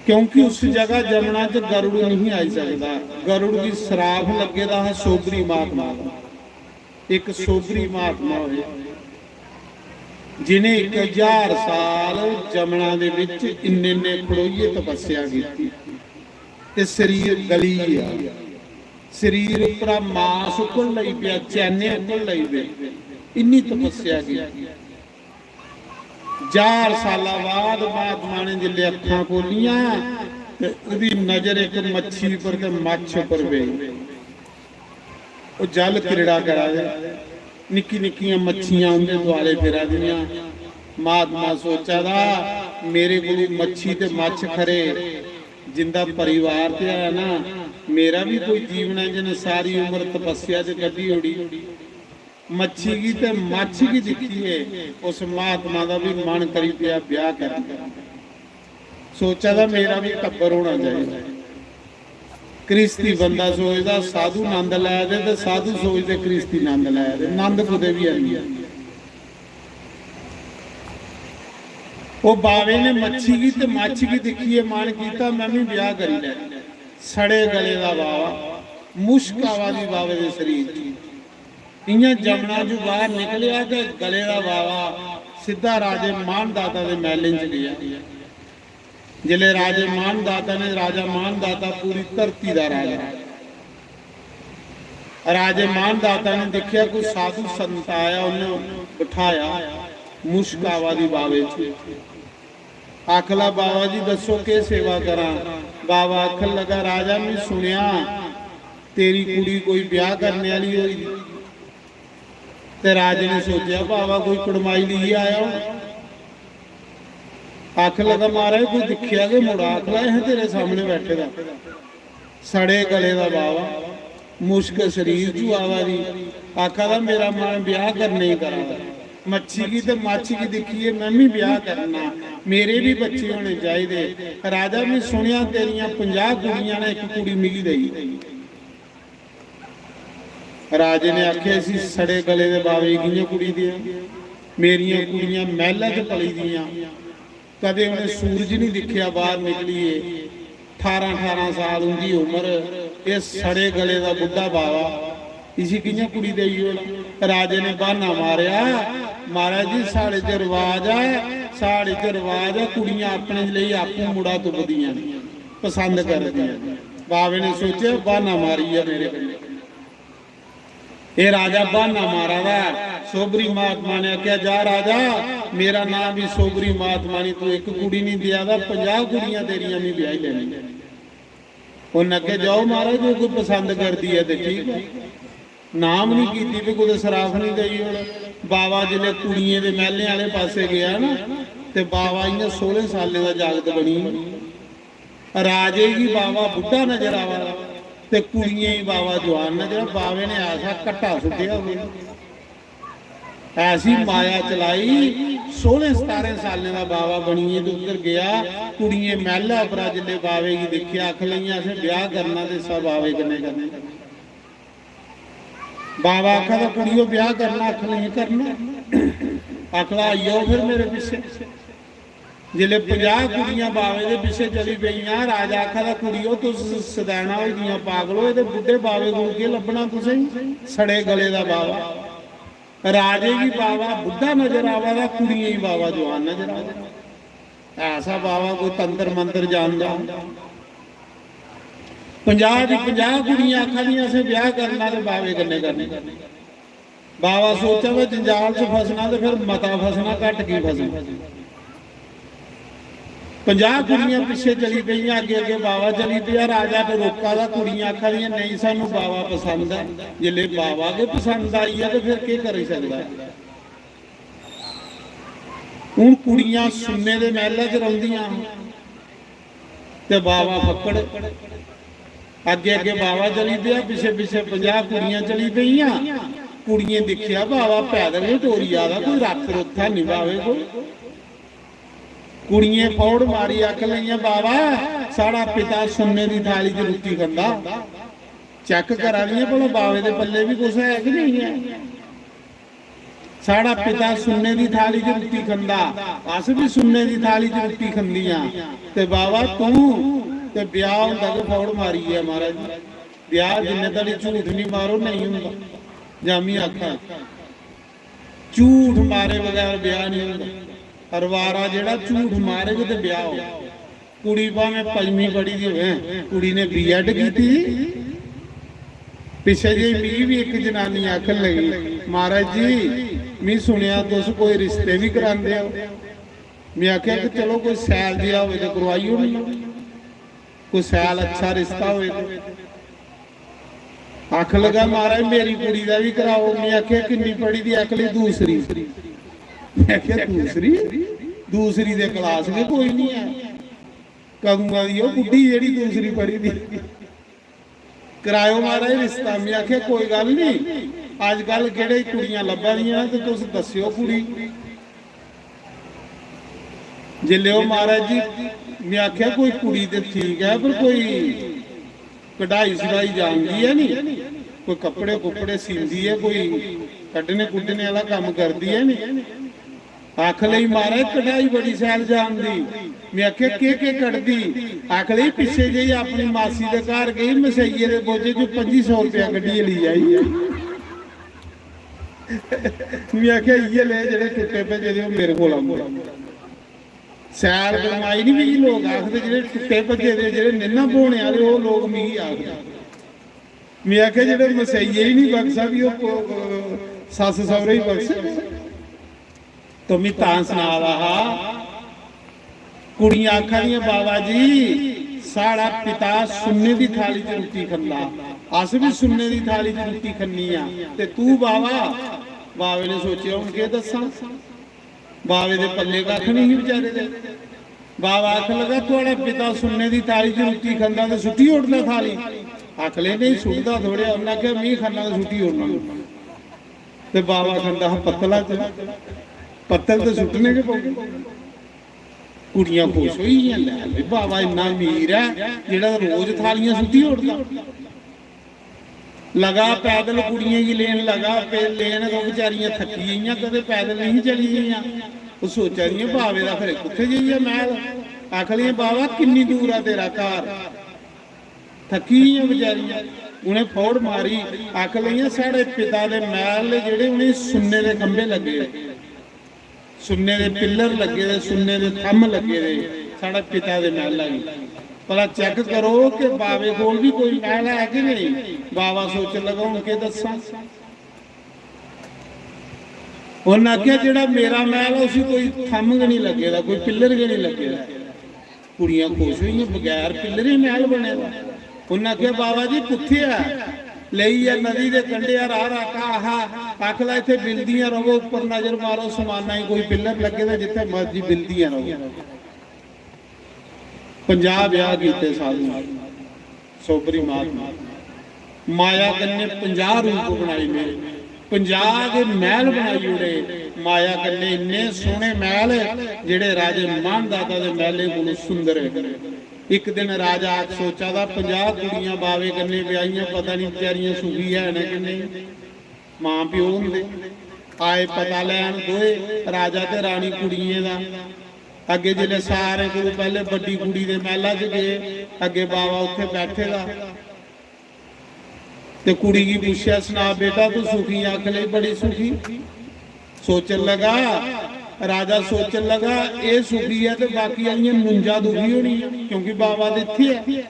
क्योंकि उस जगह जमुना च गरुड़ नहीं आई सकदा। गरुड़ गी श्राप लग्गे दा हा सोबरी महात्मा दा। इक सोबरी महात्मा होए, जिनें इक हजार साल जमुना दे बिच इन्ने इन्ने खड़ोइयै तपस्या कीती। ते शरीर गली गेआ, शरीर उप्परा मास उक्कन लगी पेआ, चैने उक्कन लगी पे, इन्नी तपस्या कीती। हजार साला बाद महात्मा ने जिसलै अक्खां खोलियां ते ओह्दी नजर इक मच्छी पर ते मच्छ पर पेई। ओह् जल क्रीड़ा करा दे, निक्की निक्कियां मच्छियां उं'दे दुआले फिरा दियां। महात्मा सोचा दा, "मेरे कोलू मच्छी ते मच्छ खरे, जिंदा परिवार ते है ना, मेरा बी कोई जीवन ऐ।" जि'नें सारी उम्र तपस्या च कड्ढी ओड़ी। मच्छी गी ते मच्छ गी दिक्खियै उस महात्मा दा बी मन करी पेआ ब्याह करने दा। सोचा दा, "मेरा बी टब्बर होना चाहिदा।" गृहस्थी बंदा सोचदा साधु नंद लै दे ते साधु सोचदे गृहस्थी नंद लै दे, नंद कुतै बी है नहीं। ओह् बावे ने मच्छी गी ते मच्छ गी दिक्खियै मन कीता, "में बी ब्याह करी लै।" सड़े गले दा बावा, मुश्क आवा दी बावे दे शरीर च। इ'यां जमुना चू बाहर निकलेआ ते गले दा बावा सिद्धा राजे मानदाता दे मैहलें च गेआ। जिसलै राजे मानदाता ने, राजा मानदाता पूरी धरती दा राजा, राजे मानदाता ने दिक्खेआ कोई साधु संत आया, उन्हें बिठाया मुश्क आवा दी बावे च। आखला, "बाबा जी, दस्सो, केह् सेवा करां?" बाबा आखन लगा, "राजा, मैं सुनेआ तेरी कुड़ी कोई ब्याह करने आह्ली होई।" ते राजे ने सोचेआ, "बाबा कोई कड़माई लेइयै आया होना।" आखन लगा, "महाराज, कोई दिक्खेआ गै मुड़ा।" आखला, "अहें तेरे सामने बैठे दा।" सड़े गले दा बावा, मुश्क शरीर चू आवा दी, आखा दा, "मेरा मन ब्याह करने गी करा दा, मच्छी गी ते मच्छ गी दिक्खियै में बी ब्याह करना, मेरे बी बच्चे होने चाहिदे। राजा, में सुनेआ तेरियां पंजाह कुड़ियां ने, इक कुड़ी मिगी देई।" राजे ने आखेआ, "इसी सड़े गले दे बावे गी कि'यां कुड़ी देआं? मेरियां कुड़ियां मैह्ला च पली दियां, कदें उ'नें सूरज निं दिक्खेआ बाहर निकलियै, ठारां ठारां साल उं'दी उम्र, एह् सड़े गले दा बुड्ढा बावा, इसी कि'यां कुड़ी देई ओड़ां?" राजे ने ब्हाना मारेआ, "महाराज जी, साढ़े च रवाज ऐ, साढ़े च रवाज ऐ, कुड़ियां अपने लेई आपूं मुड़ा तुपदियां न, पसंद करदियां न।" बावे ने सोचेआ, "ब्हाना मारी गेआ मेरे कन्नै।" एह् राजा ब्हाना मारा दा ऐ। सोबरी महात्मा ने आखेआ, "जा राजा, मेरा नांऽ बी सोबरी महात्मा निं, तूं इक कुड़ी निं देआ दा, पंजाह् कुड़ियां तेरियां में ब्याही लैनियां।" उन्न आखेआ, "जाओ महाराज, जे कोई पसंद करदी ऐ ते ठीक ऐ।" नाम निं कीती, भी कुतै सराफ निं देई ओड़। बावा जिसलै कुड़ियें दे मैह्लें आह्ले पासै गेआ ना, ते बावा इ'यां सोह्लें साल्लें दा जागत बनी। राजे गी बावा बुड्ढा नजर आवा दा ते कुड़ियें गी बावा जुआन नजर आ-, बावे ने ऐसा घट्टा सुट्टेआ कोई। ऐसी माया चलाई, सोह्लें सतारें साल्लें दा बावा बनियै ते उद्धर गेआ। कुड़ियें मैह्लै उप्परा जिसलै बावे गी दिक्खेआ, आखन लगियां, "असें ब्याह् करना ते इस्सै बावे कन्नै करना।" बावा आखा दा, "कुड़ियो, ब्याह् करना?" आखन लगी, "करना।" आखदा, "आई जाओ फिर मेरे पिच्छे।" जिसलै पंजाह् कुड़ियां बावे दे पिच्छे चली पेइयां, राजा आखा दा, "कुड़ियो, तुस सदैना होई दियां, पागलो, एह्दे बुड्ढे बावे कोल केह् लब्भना तुसेंगी? सड़े गले दा बावा।" राजे गी बावा बुड्ढा नजर आवा दा, कुड़ियें गी बावा जुआन नजर आवा दा। ऐसा बावा कोई तंत्र मंत्र जानदा? पंजाह् दी पंजाह् कुड़ियां आखा दियां, "असें ब्याह् करना ते बावे कन्नै करना।" बावा सोचा दा, "जंजाल च फसना ते फिर मता फसना, घट्ट की फसना।" पंजाह् कुड़ियां पिच्छे चली पेइयां, अग्गें अग्गें बावा चली पेआ। राजा ने रोका दा, कुड़ियां आखा दियां, "नेईं, सानू बावा पसंद ऐ।" जिसलै बावा गै पसंद आई ऐ ते फिर केह् करी सकदा ऐ? हून कुड़ियां सुन्ने दे मैह्लै च रौंह्दियां ते बावा फक्कड़। अग्गें अग्गें बावा चली पेआ, पिच्छे पिच्छे पंजाह् कुड़ियां चली पेइयां। कुड़ियें दिक्खेआ, बावा पैदल गै टोरी आ दा, कोई रथ रुथ है निं बावे कोल। कुड़ियें फौड़ मारी, आखन लगियां, "बावा, साढ़ा पिता सुन्ने दी थाली च रुट्टी खंदा।" चैक करा दियां, भला बावे दे पल्ले बी कुछ है कि नेईं ऐ। "साढ़ा पिता सुन्ने दी थाली च रुट्टी खंदा, अस बी सुन्ने दी थाली च रुट्टी खंदियां। ते बावा, तूं ते ब्याह् होंदा गै फौड़ मारियै, महाराज। ब्याह् जिन्ने धोड़ी झूठ निं मारो, नेईं होंदा।" जां मी आखां, झूठ मारे बगैर ब्याह् निं होंदा। रवारा जेह्ड़ा झूठ मारग ते ब्याह् होग। कुड़ी भामें पंजमीं पढ़ी दी होऐ, कुड़ी ने B.Ed कीती। पिच्छे जेही मिगी बी इक जनानी आखन लगी, "महाराज जी, मी सुनेआ तुस कोई रिश्ते बी करांदे ओ।" में आखेआ कि चलो कोई सैल जेहा होवे ते करवाई ओड़नी, कोई सैल अच्छा रिश्ता होवे ते। आखन लगा, "महाराज, मेरी कुड़ी दा बी कराओ।" में आखेआ, "किन्नी पढ़ी दी?" आखन लगी, "दूसरी।" में आखेआ, "दूसरी? दूसरी दे क्लास गै कोई निं ऐ। कदूं दी ओह् बुड्ढी जेह्ड़ी दूसरी पढ़ी दी।" "कराएओ महाराज रिश्ता।" में आखेआ, "कोई गल्ल निं, अजकल केह्ड़े कुड़ियां लब्भा दियां न, ते तुस दस्सेओ कुड़ी।" जिसलै ओह् महाराज जी, में आखेआ, "कोई कुड़ी ते ठीक ऐ, पर कोई कढ़ाई शढ़ाई जानदी ऐ नी, कोई कपड़े कुपड़े सींदी ऐ, कोई कड्ढने कुड्ढने आह्ला कम्म करदी ऐ नी?" आखन लगी, "महाराज, कढ़ाई बड़ी शैल जानदी।" में आखेआ, "केह् केह् कड्ढदी?" आखन लगी, "पिच्छे जेही अपनी मासी दे घर गेई, मसैइये दे बोझे च पंजी सौ रपेआ कड्ढियै लेई आई।" में आखेआ, "इ'यै ले जेह्ड़े टुट्टे भज्जे दे, ओह् मेरे कोल औंदे।" सैल कमाई निं मिगी लोक आखदे, जेह्ड़े टुट्टे भज्जे दे, जेह्ड़े निन्ना ब्होने आह्ले, ओह् लोक मिगी आखदे। में आखेआ, "जेह्ड़े मसैइये ही निं बख्शा, फ्ही ओह् को-, सस्स सौह्रे ही बख्शे।" तो में तां सना दा हा, कुड़ियां आखा दियां, "बाबा जी, साढ़ा पिता सुन्ने दी थाली च रुट्टी खंदा, अस बी सुन्ने दी थाली च रुट्टी खन्नी आं, ते तू बाबा?" बाबे ने सोचेआ, "हून केह् दस्सां?" बाबे दे पल्ले कक्ख निं ही बेचारे दे। बाबा आखन लगा, "थुआढ़ा पिता सुन्ने दी थाली च रुट्टी खंदा ते सुट्टी ओड़दा थाली?" आखन लगे, "नेईं, सुट्टदा थोड़े।" उन्नै आखेआ, "में खन्ना ते सुट्टी ओड़ना।" ते बाबा खंदा हा पत्तला च, पत्तल ते सुट्टने गै पौंदे। कुड़ियां खुश होई गेइयां, "लै बी बाबा इन्ना अमीर ऐ जेह्ड़ा रोज थालियां सुट्टी ओड़दा।" लगा पैदल कुड़ियें गी लेन लगा, पे-, लेन, ओह् बेचारियां थक्की गेइयां, कदें पैदल नेईं चली गेइयां। ओह् सोचा दियां, "बाबे दा खरे कुत्थै जाइयै मैह्ल?" आखन लगियां, "बाबा, किन्नी दूर ऐ तेरा घर?" थक्की गेइयां बेचारियां। उ'नें फौड़ मारी, आखन लगियां, "साढ़े पिता दे मैह्ल जेह्ड़े, उ'नें सुन्ने दे खंभे लग्गे दे।" सुन्ने दे पिल्लर लग्गे दे, सुन्ने दे थम्म लग्गे दे, साढ़े पिता दे मैह्ला गी। भला चैक करो कि बावे कोल बी कोई मैह्ल है कि नेईं? बावा सोचन लगा, "हून केह् दस्सां?" उन्नै आखेआ, "जेह्ड़ा मेरा मैह्ल ऐ, उसी कोई थम्म गै निं लग्गे दा, कोई पिल्लर गै निं लग्गे दा।" कुड़ियां खुश होइयां, "बगैर पिल्लरे मैह्ल बने दा।" उन्नै आखेआ, "बाबा जी, कुत्थै ऐ?" लेइयै नदी दे कंढे राह् राह्का हा, आखदा, "इत्थै बिलदियां र'वो, उप्पर नजर मारो, समाना गी कोई पिल्लर लग्गे दा, जित्थै मर्जी बिलदियां र'वो।" पंजाह् ब्याह् कीते साधुएं, सोबरी महात्मा, माया कन्नै पंजाह् रूप बनाई ले, पंजाह् गै मैह्ल बनाई ओड़े। माया कन्नै इन्ने सोह्ने मैह्ल, जेह्ड़े राजे मानदाता दे मैह्लें कोलू सुंदर हे। इक दिन राजा सोचा दा, "पंजाह् कुड़ियां बावे कन्नै ब्याहियां, पता निं बचारियां सुखी हैन कि नेईं।" मां प्यो होंदे, आए पता लैन दोए, राजा ते रानी कुड़ियें दा। अग्गे जिसलै सारें कोलू पैह्ले बड्डी कुड़ी दे मैह्ला च गे, अग्गे बावा उत्थै बैठे दा, ते कुड़ी गी पुच्छेआ, "सना बेटा, तू सुखी?" आखन लगी, "बड़ी सुखी।" सोचन लगा, राजा सोचन लगा, "एह् सुखी ऐ ते बाकी आह्लियां नुंजा दुखी होनी ऐ, क्योंकि बावा ते इत्थै ऐ।"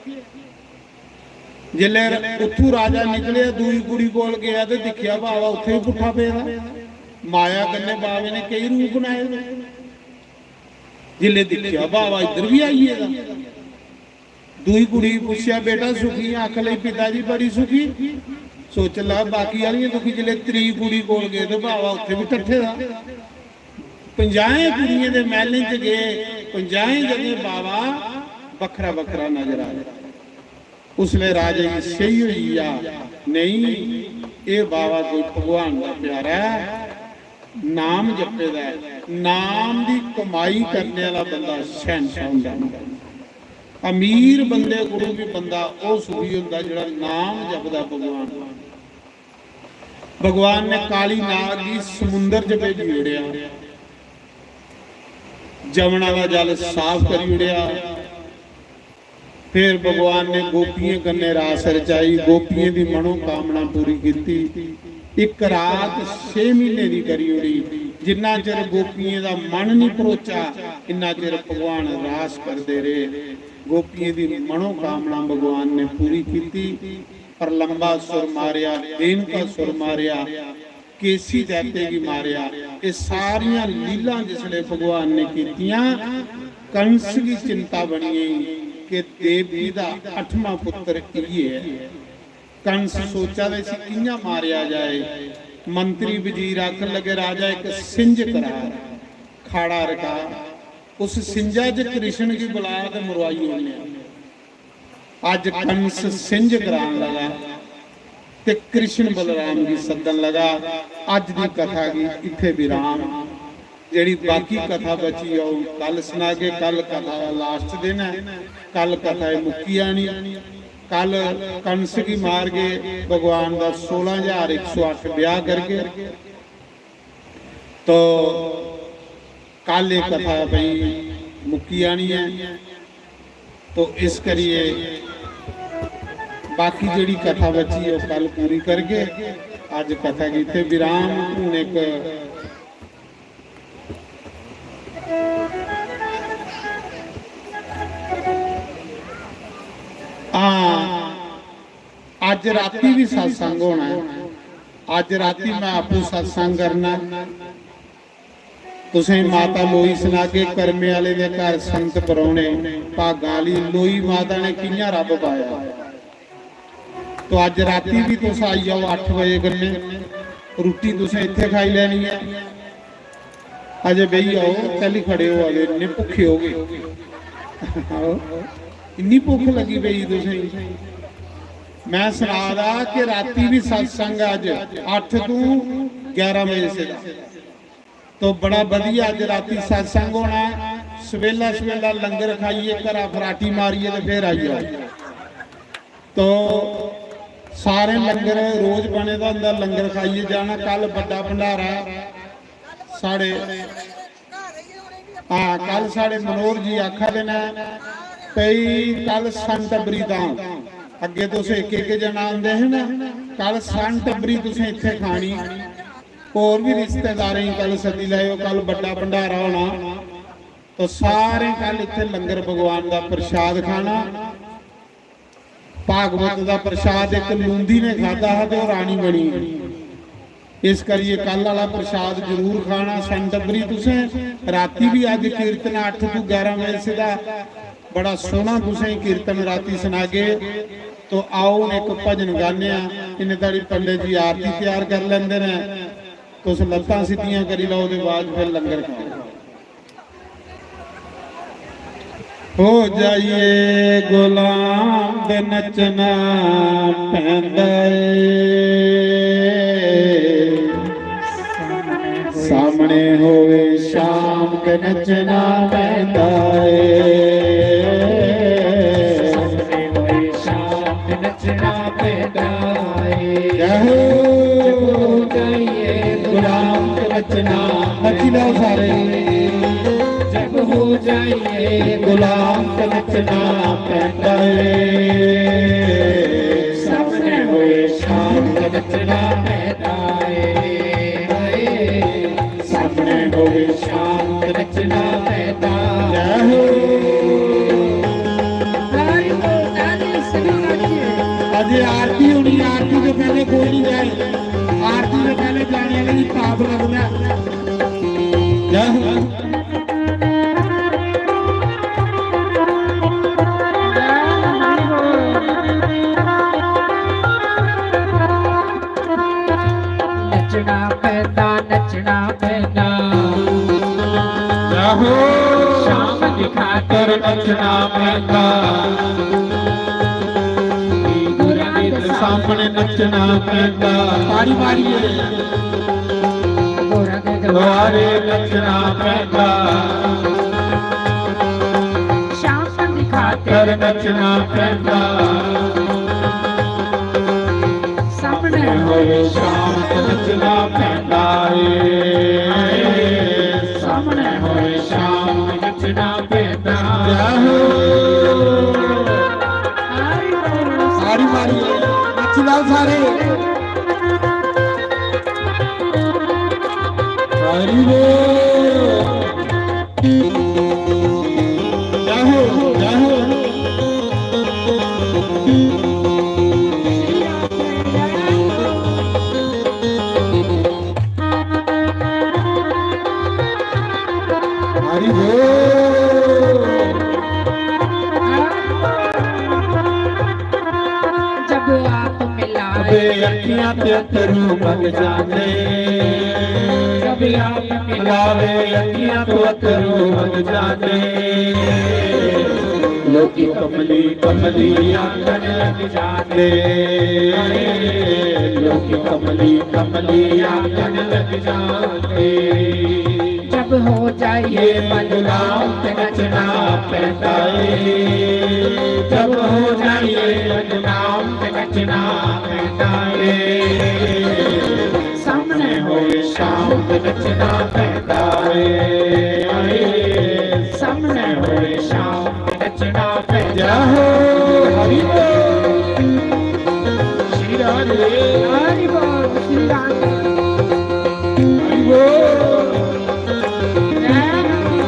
जिसलै उत्थूं राजा निकलेआ, दूई कुड़ी कोल गेआ ते दिक्खेआ, बावा उत्थै बी पुट्ठा पेदा। माया कन्नै बावे ने केई रूप बनाए दे। जिसलै दिक्खेआ, बावा इद्धर बी आई गेदा। दूई कुड़ी गी पुच्छेआ, "बेटा, सुखी?" आखन लगी, "पिता जी, बड़ी सुखी।" सोचन लगा, बाकी आह्लियां दुखी। जिसलै त्री कुड़ी कोल गे ते बावा उत्थै बी टट्ठे दा। पंजाहें कुड़ियें दे मैह्लें च गे, पंजाहें जगहें बावा बक्खरा बक्खरा नजर आया। उसलै राजे गी सेही होई गेआ, "नेईं, एह् बावा कोई भगवान दा प्यारा ऐ, नाम जपे दा ऐ।" नाम दी कमाई करने आह्ला बंदा शैहंशाह होंदा। अमीर बंदे कोलू बी बंदा ओह् सुखी होंदा, जेह्ड़ा नाम जपदा भगवान दा। भगवान ने काली नाग गी समुंदर च भेजी ओड़ेआ, जमुना दा जल साफ करी ओड़ेआ। फिर भगवान ने गोपियें कन्नै रास रचाई, गोपियें दी मनोकामना पूरी कीती। इक रात छे म्हीने दी करी ओड़ी। जिन्ना चिर गोपियें दा मन नहीं भरोचा, इन्ना चिर भगवान रास करदे रहे। गोपियें दी मनोकामना भगवान ने पूरी कीती। प्रलंबा सुर मारेआ, देनका सुर मारेआ, केसी दैते गी मारेआ। एह् सारियां लीलां जिसलै भगवान ने कीतियां, कंस गी चिंता बनी गेई कि देवकी दा अठवां पुत्तर इ'यै ऐ। कंस सोचा दा इसी कि'यां मारेआ जाए। मंत्री वजीर आखन लगे, "राजा, इक सिंझ करा, खाड़ा रका, उस सिंझा च कृष्ण गी बुला ते मरवाई ओड़ने आं।" अज्ज कंस सिंझ करान लगा ते कृष्ण बलराम गी सद्दन लगा। अज्ज दी कथा गी इत्थै विराम। जेह्ड़ी बाकी कथा बची, ओह् कल सनागे। कल कथा दा लास्ट दिन ऐ, कल कथा एह् मुक्की जानी। कल कंस गी मारगे, भगवान दा सोलां ज्हार इक सौ अट्ठ ब्याह् करगे। तो कल एह् कथा भाई मुक्की जानी ऐ। तो इस करिए बाकी जेह्ड़ी कथा बची, ओह् कल पूरी करगे। अज्ज कथा गी इत्थै विराम। हून इक हां, अज्ज राती बी सत्संग होना ऐ। अज्ज राती मैं आपूं सत्संग करना। तुसें माता लोई सनागे, कर्मे आह्ले दे घर संत परौह्ने, भागां आह्ली लोई माता ने कि'यां रब पाया। तो अज्ज राती बी तुस आई जाओ अट्ठ बजे कन्नै, रुट्टी तुसें इत्थै खाई लैनी ऐ। अजे बेही जाओ, कैह्ली खड़े होआ दे, इन्ने भुक्खे हो गए। आओ, इन्नी भुक्ख लगी पेई तुसें। मैं सना दा कि राती बी सत्संग अज्ज अट्ठ तों ग्यारह बजे से। तो बड़ा बधिया अज्ज राती सत्संग होना ऐ। सवेला सवेला लंगर खाइयै घरा फराटी मारियै ते फिर आई जाओ। तो सारे लंगर रोज बने दा होंदा, लंगर खाइयै जाना। कल बड्डा भंडारा साढ़े, हां, कल साढ़े मनोहर जी आखा दे न भई कल संत अबरी दा। अग्गे तुस इक इक जना आंदे हे ना, कल संत अबरी तुसें इत्थै खानी। होर भी रिश्तेदारें गी कल सद्दी लैओ, कल बड्डा भंडारा होना। तो सारें कल इत्थै लंगर भगवान दा प्रसाद खाना। भागवत दा प्रसाद इक लूंदी ने खादा हा ते ओह् रानी बनी। इस करियै कल आह्ला प्रसाद जरूर खाना। संत टब्बरी, तुसें राती बी अज्ज कीर्तन अट्ठ तू ग्यारह बजे सिद्धा बड़ा सोह्ना तुसें कीर्तन राती सनागे। तो आओ, हून इक भजन गाने आं। इन्ने धड़ी पंडित जी आरती त्यार कर लैंदे ने, तुस लत्तां सिद्धियां करी लैओ, ओह्दे बाद फिर लंगर खाओ। हो जाइए गुलाम ते नचना पैंदा ए। सामने होवे शाम ते नचना पैंदा ए। सामने होवे शाम ते नचना पैंदा ए। जय हो। जब हो जाइए गुलाम ते नचना नची लैओ सारे। जब हो जाइए गुलाम ते नचना पैंदा ए। सामने होवे शाम ते नचना पैंदा ए। हाय, सामने होवे शाम ते नचना पैंदा। जय हो। अजय आरती होनी, आरती तो पहले कोई नहीं जाए, आरती तो पहले जाने वाले की पाप लगता है। जय हो। नचना पैंदा, नचना पैंदा। आहो। शाम दिखा कर नचना पैंदा। गुरां दे सामने नचना पैंदा। तारी मारिए। गुरां दे द्वारे नचना पैंदा। शाम दिखा कर नचना पैंदा। सामने होवे शाम ते नचना पैंदा ਏ। ਸਾਹਮਣੇ ਹੋਏ ਸ਼ਾਮ ਤੇ ਨੱਚਣਾ ਪੈਂਦਾ। ਆਹੋ। ਸਾਰੀ ਮਾਰੀ ਨੱਚ ਲਓ ਸਾਰੇ। ਹਰੀ ਬੋਲ। ਜੈ ਹੋ, ਜੈ ਹੋ। हरि बोल। जब आप मिलावे अखियां ते अथरू बग जाते। जब आप मिलावे अखियां तो अथरू बग जाते। लोकी कमली कमली आंगन लग जाते। लोकी कमली कमली आंगन लग जाते। जब हो जाइए बदनाम ते नचना पैंदा ਏ। जब हो जाइए बदनाम ते नचना पैंदा ਏ। ਸਾਹਮਣੇ ਹੋਏ ਸ਼ਾਮ ਤੇ ਨੱਚਣਾ ਪੈਂਦਾ ਏ। ਸਾਹਮਣੇ ਹੋਏ ਸ਼ਾਮ ਤੇ ਨੱਚਣਾ ਪੈਂਦਾ। ਜੈ ਹੋ। ਹਰੀ ਬੋਲ। श्री राधे। हरि बोल, श्री राधे। हरि बोल। जय हो।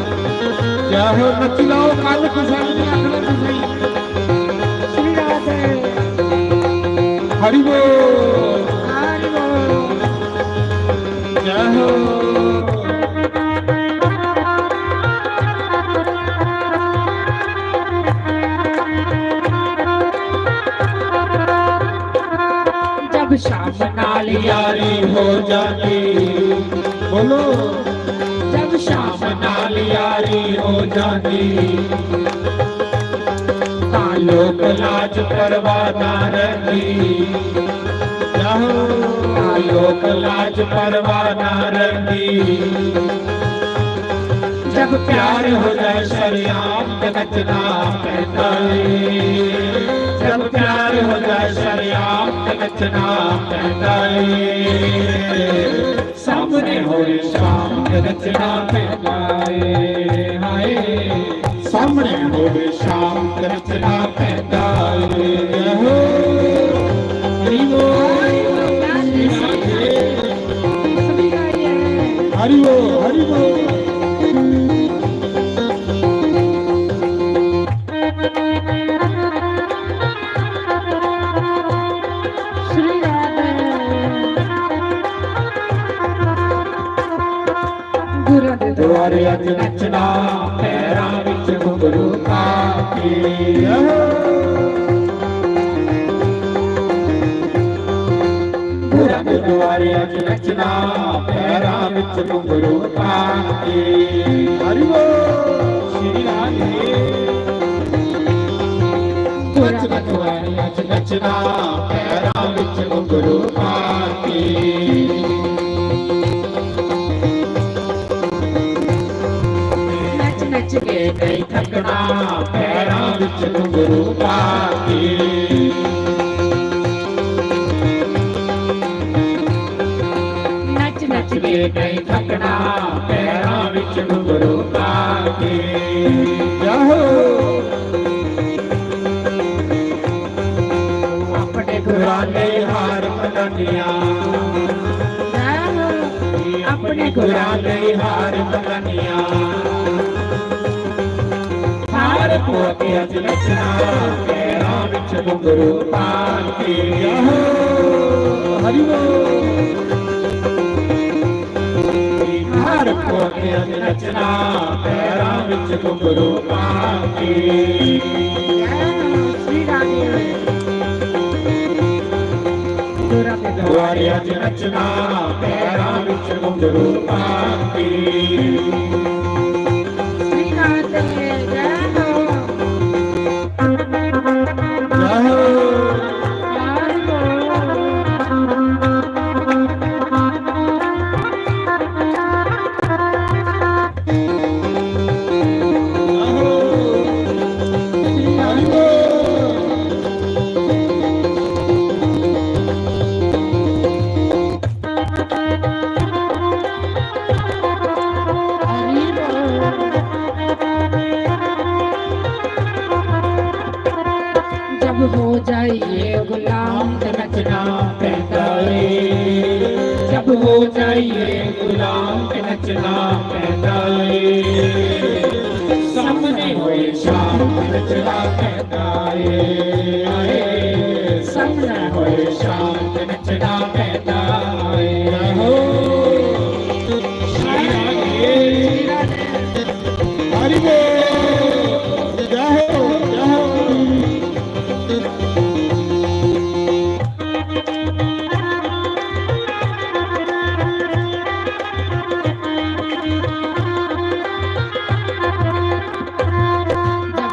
जय हो, नच्ची लाओ, कल कुसै ने नहीं आखना तुसें। श्री राधे। हरि बोल। हरि बोल। जय हो। जब शाम नाल यारी हो जाती, बोलो। जब शाम नाल यारी हो जाती, तां लोक लाज परवाह ना रहिंदी। तां लोक लाज परवाह ना रहिंदी। जब प्यार हो जाए सरेआम ते नचना पैंदा ਏ। जब प्यार हो जाए सरेआम ते नचना पैंदा ਏ। सामने होए शाम ते नचना पैंदा ਏ। हाय। सामने होए शाम ते नचना पैंदा ਏ। जय हो। हरि बोल। हरि बोल, हरि बोल। श्री राधे। गुरां दे दुआरे अज्ज नच्चना, पैरां विच घुंघरू पा के। गुरां दे दुआरे अज्ज नच्चना, पैरां विच घुंघरू पा के। हरि बोल। श्री राधे। गुरां दे दुआरे अज्ज नच्चना, पैरां विच घुंघरू पा के। नच नच के नहीं थकना, पैरां विच घुंघरू पा के। नच नच के नहीं थकना, पैरां विच घुंघरू पा के। जाहो। अपने गुरां दे हार पलानियां। अपने गुरां दे हार पलानियां। हार पवा के अज नचना, पैरां विच घुंघरू पा के। हरि बोल। हार पवा के अज नचना, पैरां विच घुंघरू पा के। श्री राधे। दुआरे अज नचना, पैरां विच घुंघरू पा के। श्री राधे, जय हो। जय हो। जब हो जाइए गुलाम ते नचना पैंदा ਏ। जब हो जाइए गुलाम ते नचना पैंदा ਏ। सामने होए शाम ते नचना पैंदा ਏ। सामने होए शाम ते नचना पैंदा ਏ। हो। हरि बोल। जय हो, जय हो।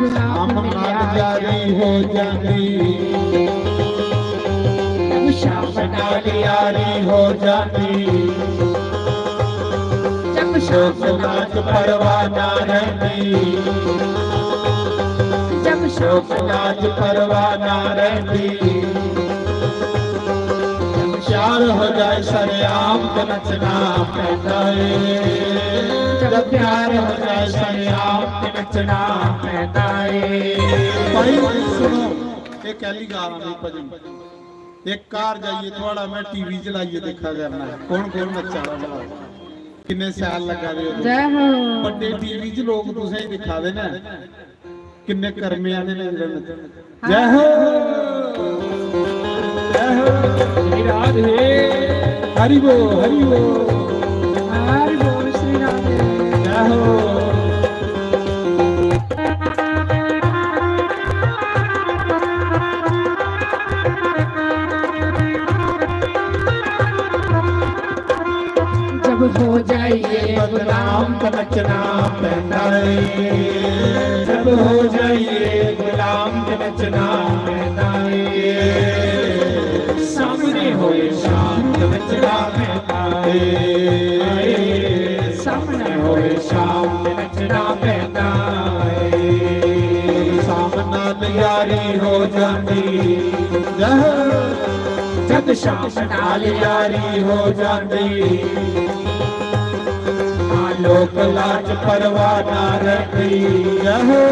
शाम नाल यारी हो जाती, जब शाम नाल यारी हो जाती, जब शौक नाच परवाह ना रहती, जब शौक नाच परवाह ना रहती। प्यार हो जाए सरेआम ते नचना पैंदा ਏ। जब प्यार हो जाए सरेआम ते नचना पैंदा ਏ। भाई सुनो, ये कैली गा रहा है भजन। एक कार जाइए थोड़ा मैं टीवी चलाइए देखा करना है। कौन कौन नच्चा रहा है? किन्ने सैल लगा रहे हो? जय हो। बड़े टीवी च लोग तुसें ही दिखा देना। किन्ने कर्मे आने ने जन्नत। जय हो। जय हो। श्री राधे। हरि बोल, हरि बोल। हरि बोल श्री राधे। जय हो। जब हो जाइए गुलाम तो नचना पैंदा ਏ। जब हो जाइए गुलाम तो नचना पैंदा ਏ। सामने होए शाम तो नचना पैंदा ਏ। सामने होए शाम तो नचना पैंदा ਏ। शाम नाल यारी हो जाती। जय जद शाम नाल यारी हो जाती, ना लोक लाज परवाह ना रहती। जय हो।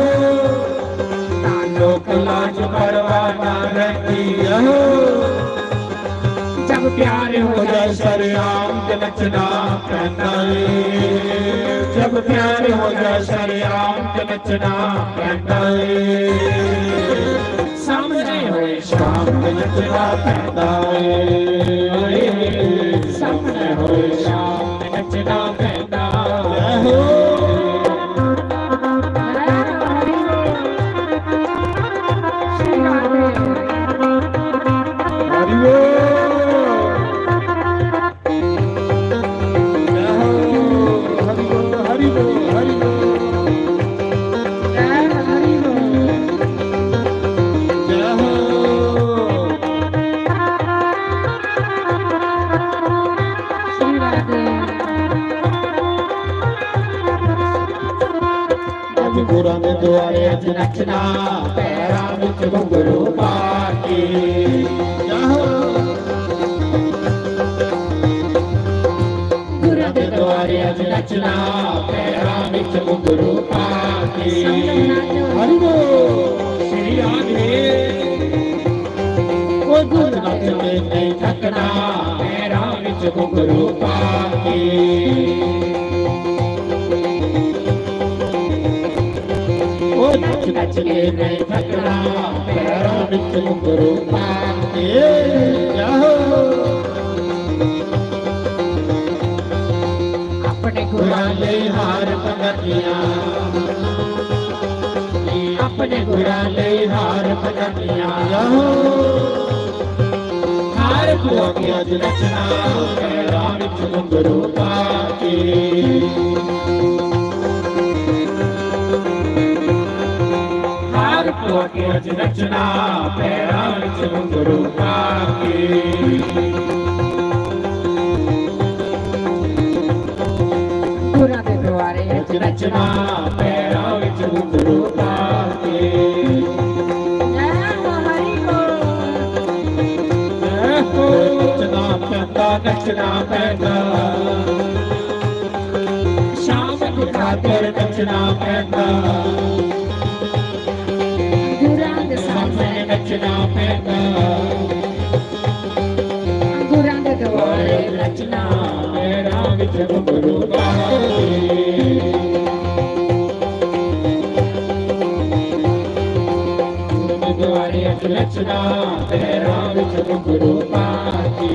ना लोक लाज परवाह ना रहती। जय हो। जब प्यार हो जाए सरेआम ते नचना पैंदा ਏ। जब प्यार हो जाए सरेआम ते नचना पैंदा ਏ। सामने होए शाम ते नचना पैंदा ਏ। सामने होए शाम ते नचना पैंदा ਏ। गुरां दे द्वारे अज नचना, पैरां विच घुंघरू पा के। गुरां दे द्वारे अज नचना, पैरां विच घुंघरू पा के। हरि बोल। श्री राधे। ओ गुर नच के नहीं थकना, पैरां विच घुंघरू पा के। ओ नच नच के नहीं थकना, पैरां विच घुंघरू पा के। जाओ। अपने गुरां ले हार पगटियां, अपने गुरां ले हार पगटियां। जाओ। हार पुआ के अज नचना, पैरां विच घुंघरू पा के। हार पुआ के अज नचना, पैरां विच घुंघरू पा के। गुरां दे द्वारे अज नचना, पैरां विच घुंघरू पा के। जय हो हरि बोल। जय हो। नचना पैंदा, नचना पैंदा। शाम की खातिर नचना पैंदा। गुरां दे सामने नचना पैंदा। गुरां दे द्वारे नचना, पैरां विच घुंघरू पा के। गुरां दे द्वारे अज नचना, पैरां विच घुंघरू पा के।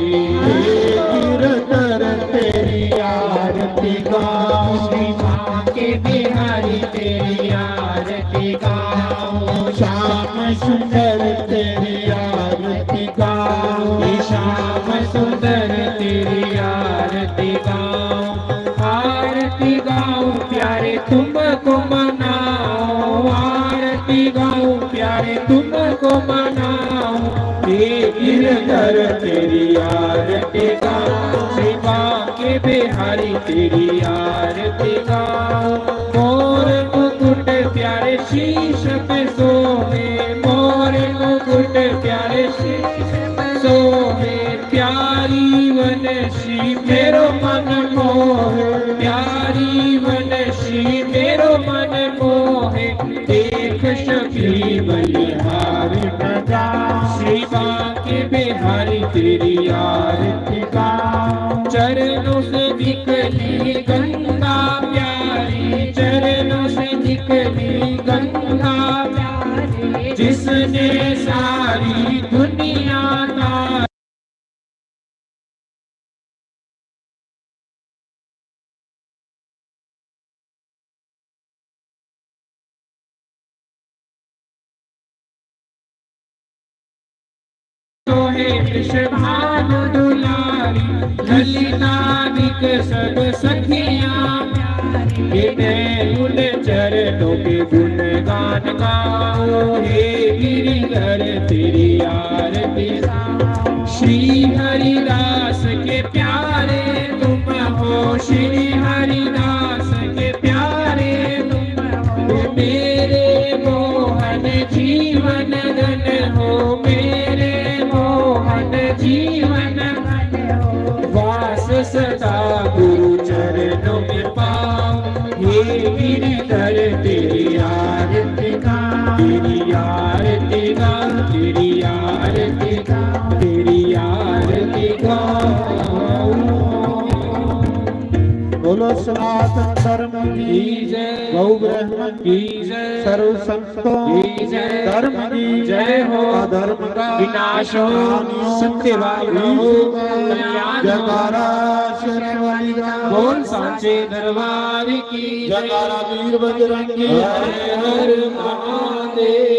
गिरधर तेरी आरती गाऊं, श्री बांके बिहारी तेरी आरती गाऊं। श्याम सुंदर तेरी आरती गाऊं, श्याम सुंदर तेरी आरती गाऊं। आरती गाऊं प्यारे तुमको मनाऊं, आरती गाऊं प्यारे तुमको मनाऊं। हे गिरधर तेरी आरती गाऊं, श्री बांके बिहारी तेरी आरती गाऊं। मोर मुकुट प्यारे शीश पे सोहे, मोर मुकुट प्यारे शीश पे सोहे। प्यारी वनश्री मेरो मन मोहे, प्यारी वनश्री मेरो मन मोहे। देख शबरी बलिहार नगाऊं, श्री बांके बिहारी तेरी आरती गाऊं। चरणों से निकली गंगा प्यारी, चरणों से निकली गंगा प्यारी, जिसने सारी दुनिया का सोहे वृषभानु दुलारी, ललिता दिक सब सखियां प्यारी। ये मैं उन चरणों के गुणगान गाऊं, हे गिरिधर तेरी आरती। श्री हरिदास के प्यारे तुम हो, श्री हरिदास के प्यारे तुम हो, मेरे मोहन जीवन धन हो, मेरे मोहन जीवन धन हो। वास सदा गुरु चरणों में पाऊं, हे गिरधर तेरी आरती गाऊं, तेरी आरती गाऊं, तेरी आरती गाऊं, तेरी आरती गाऊं। बोलो सनातन धर्म की जय, गौ ब्राह्मण की जय, सर्व संतों की जय, धर्म की जय हो, अधर्म का विनाश हो, सत्यवान हो, कल्याण हो। जयकारा शेरां वाली दा। बोल सांचे दरबार की जय। जयकारा वीर बजरंगी। हर हर महादेव।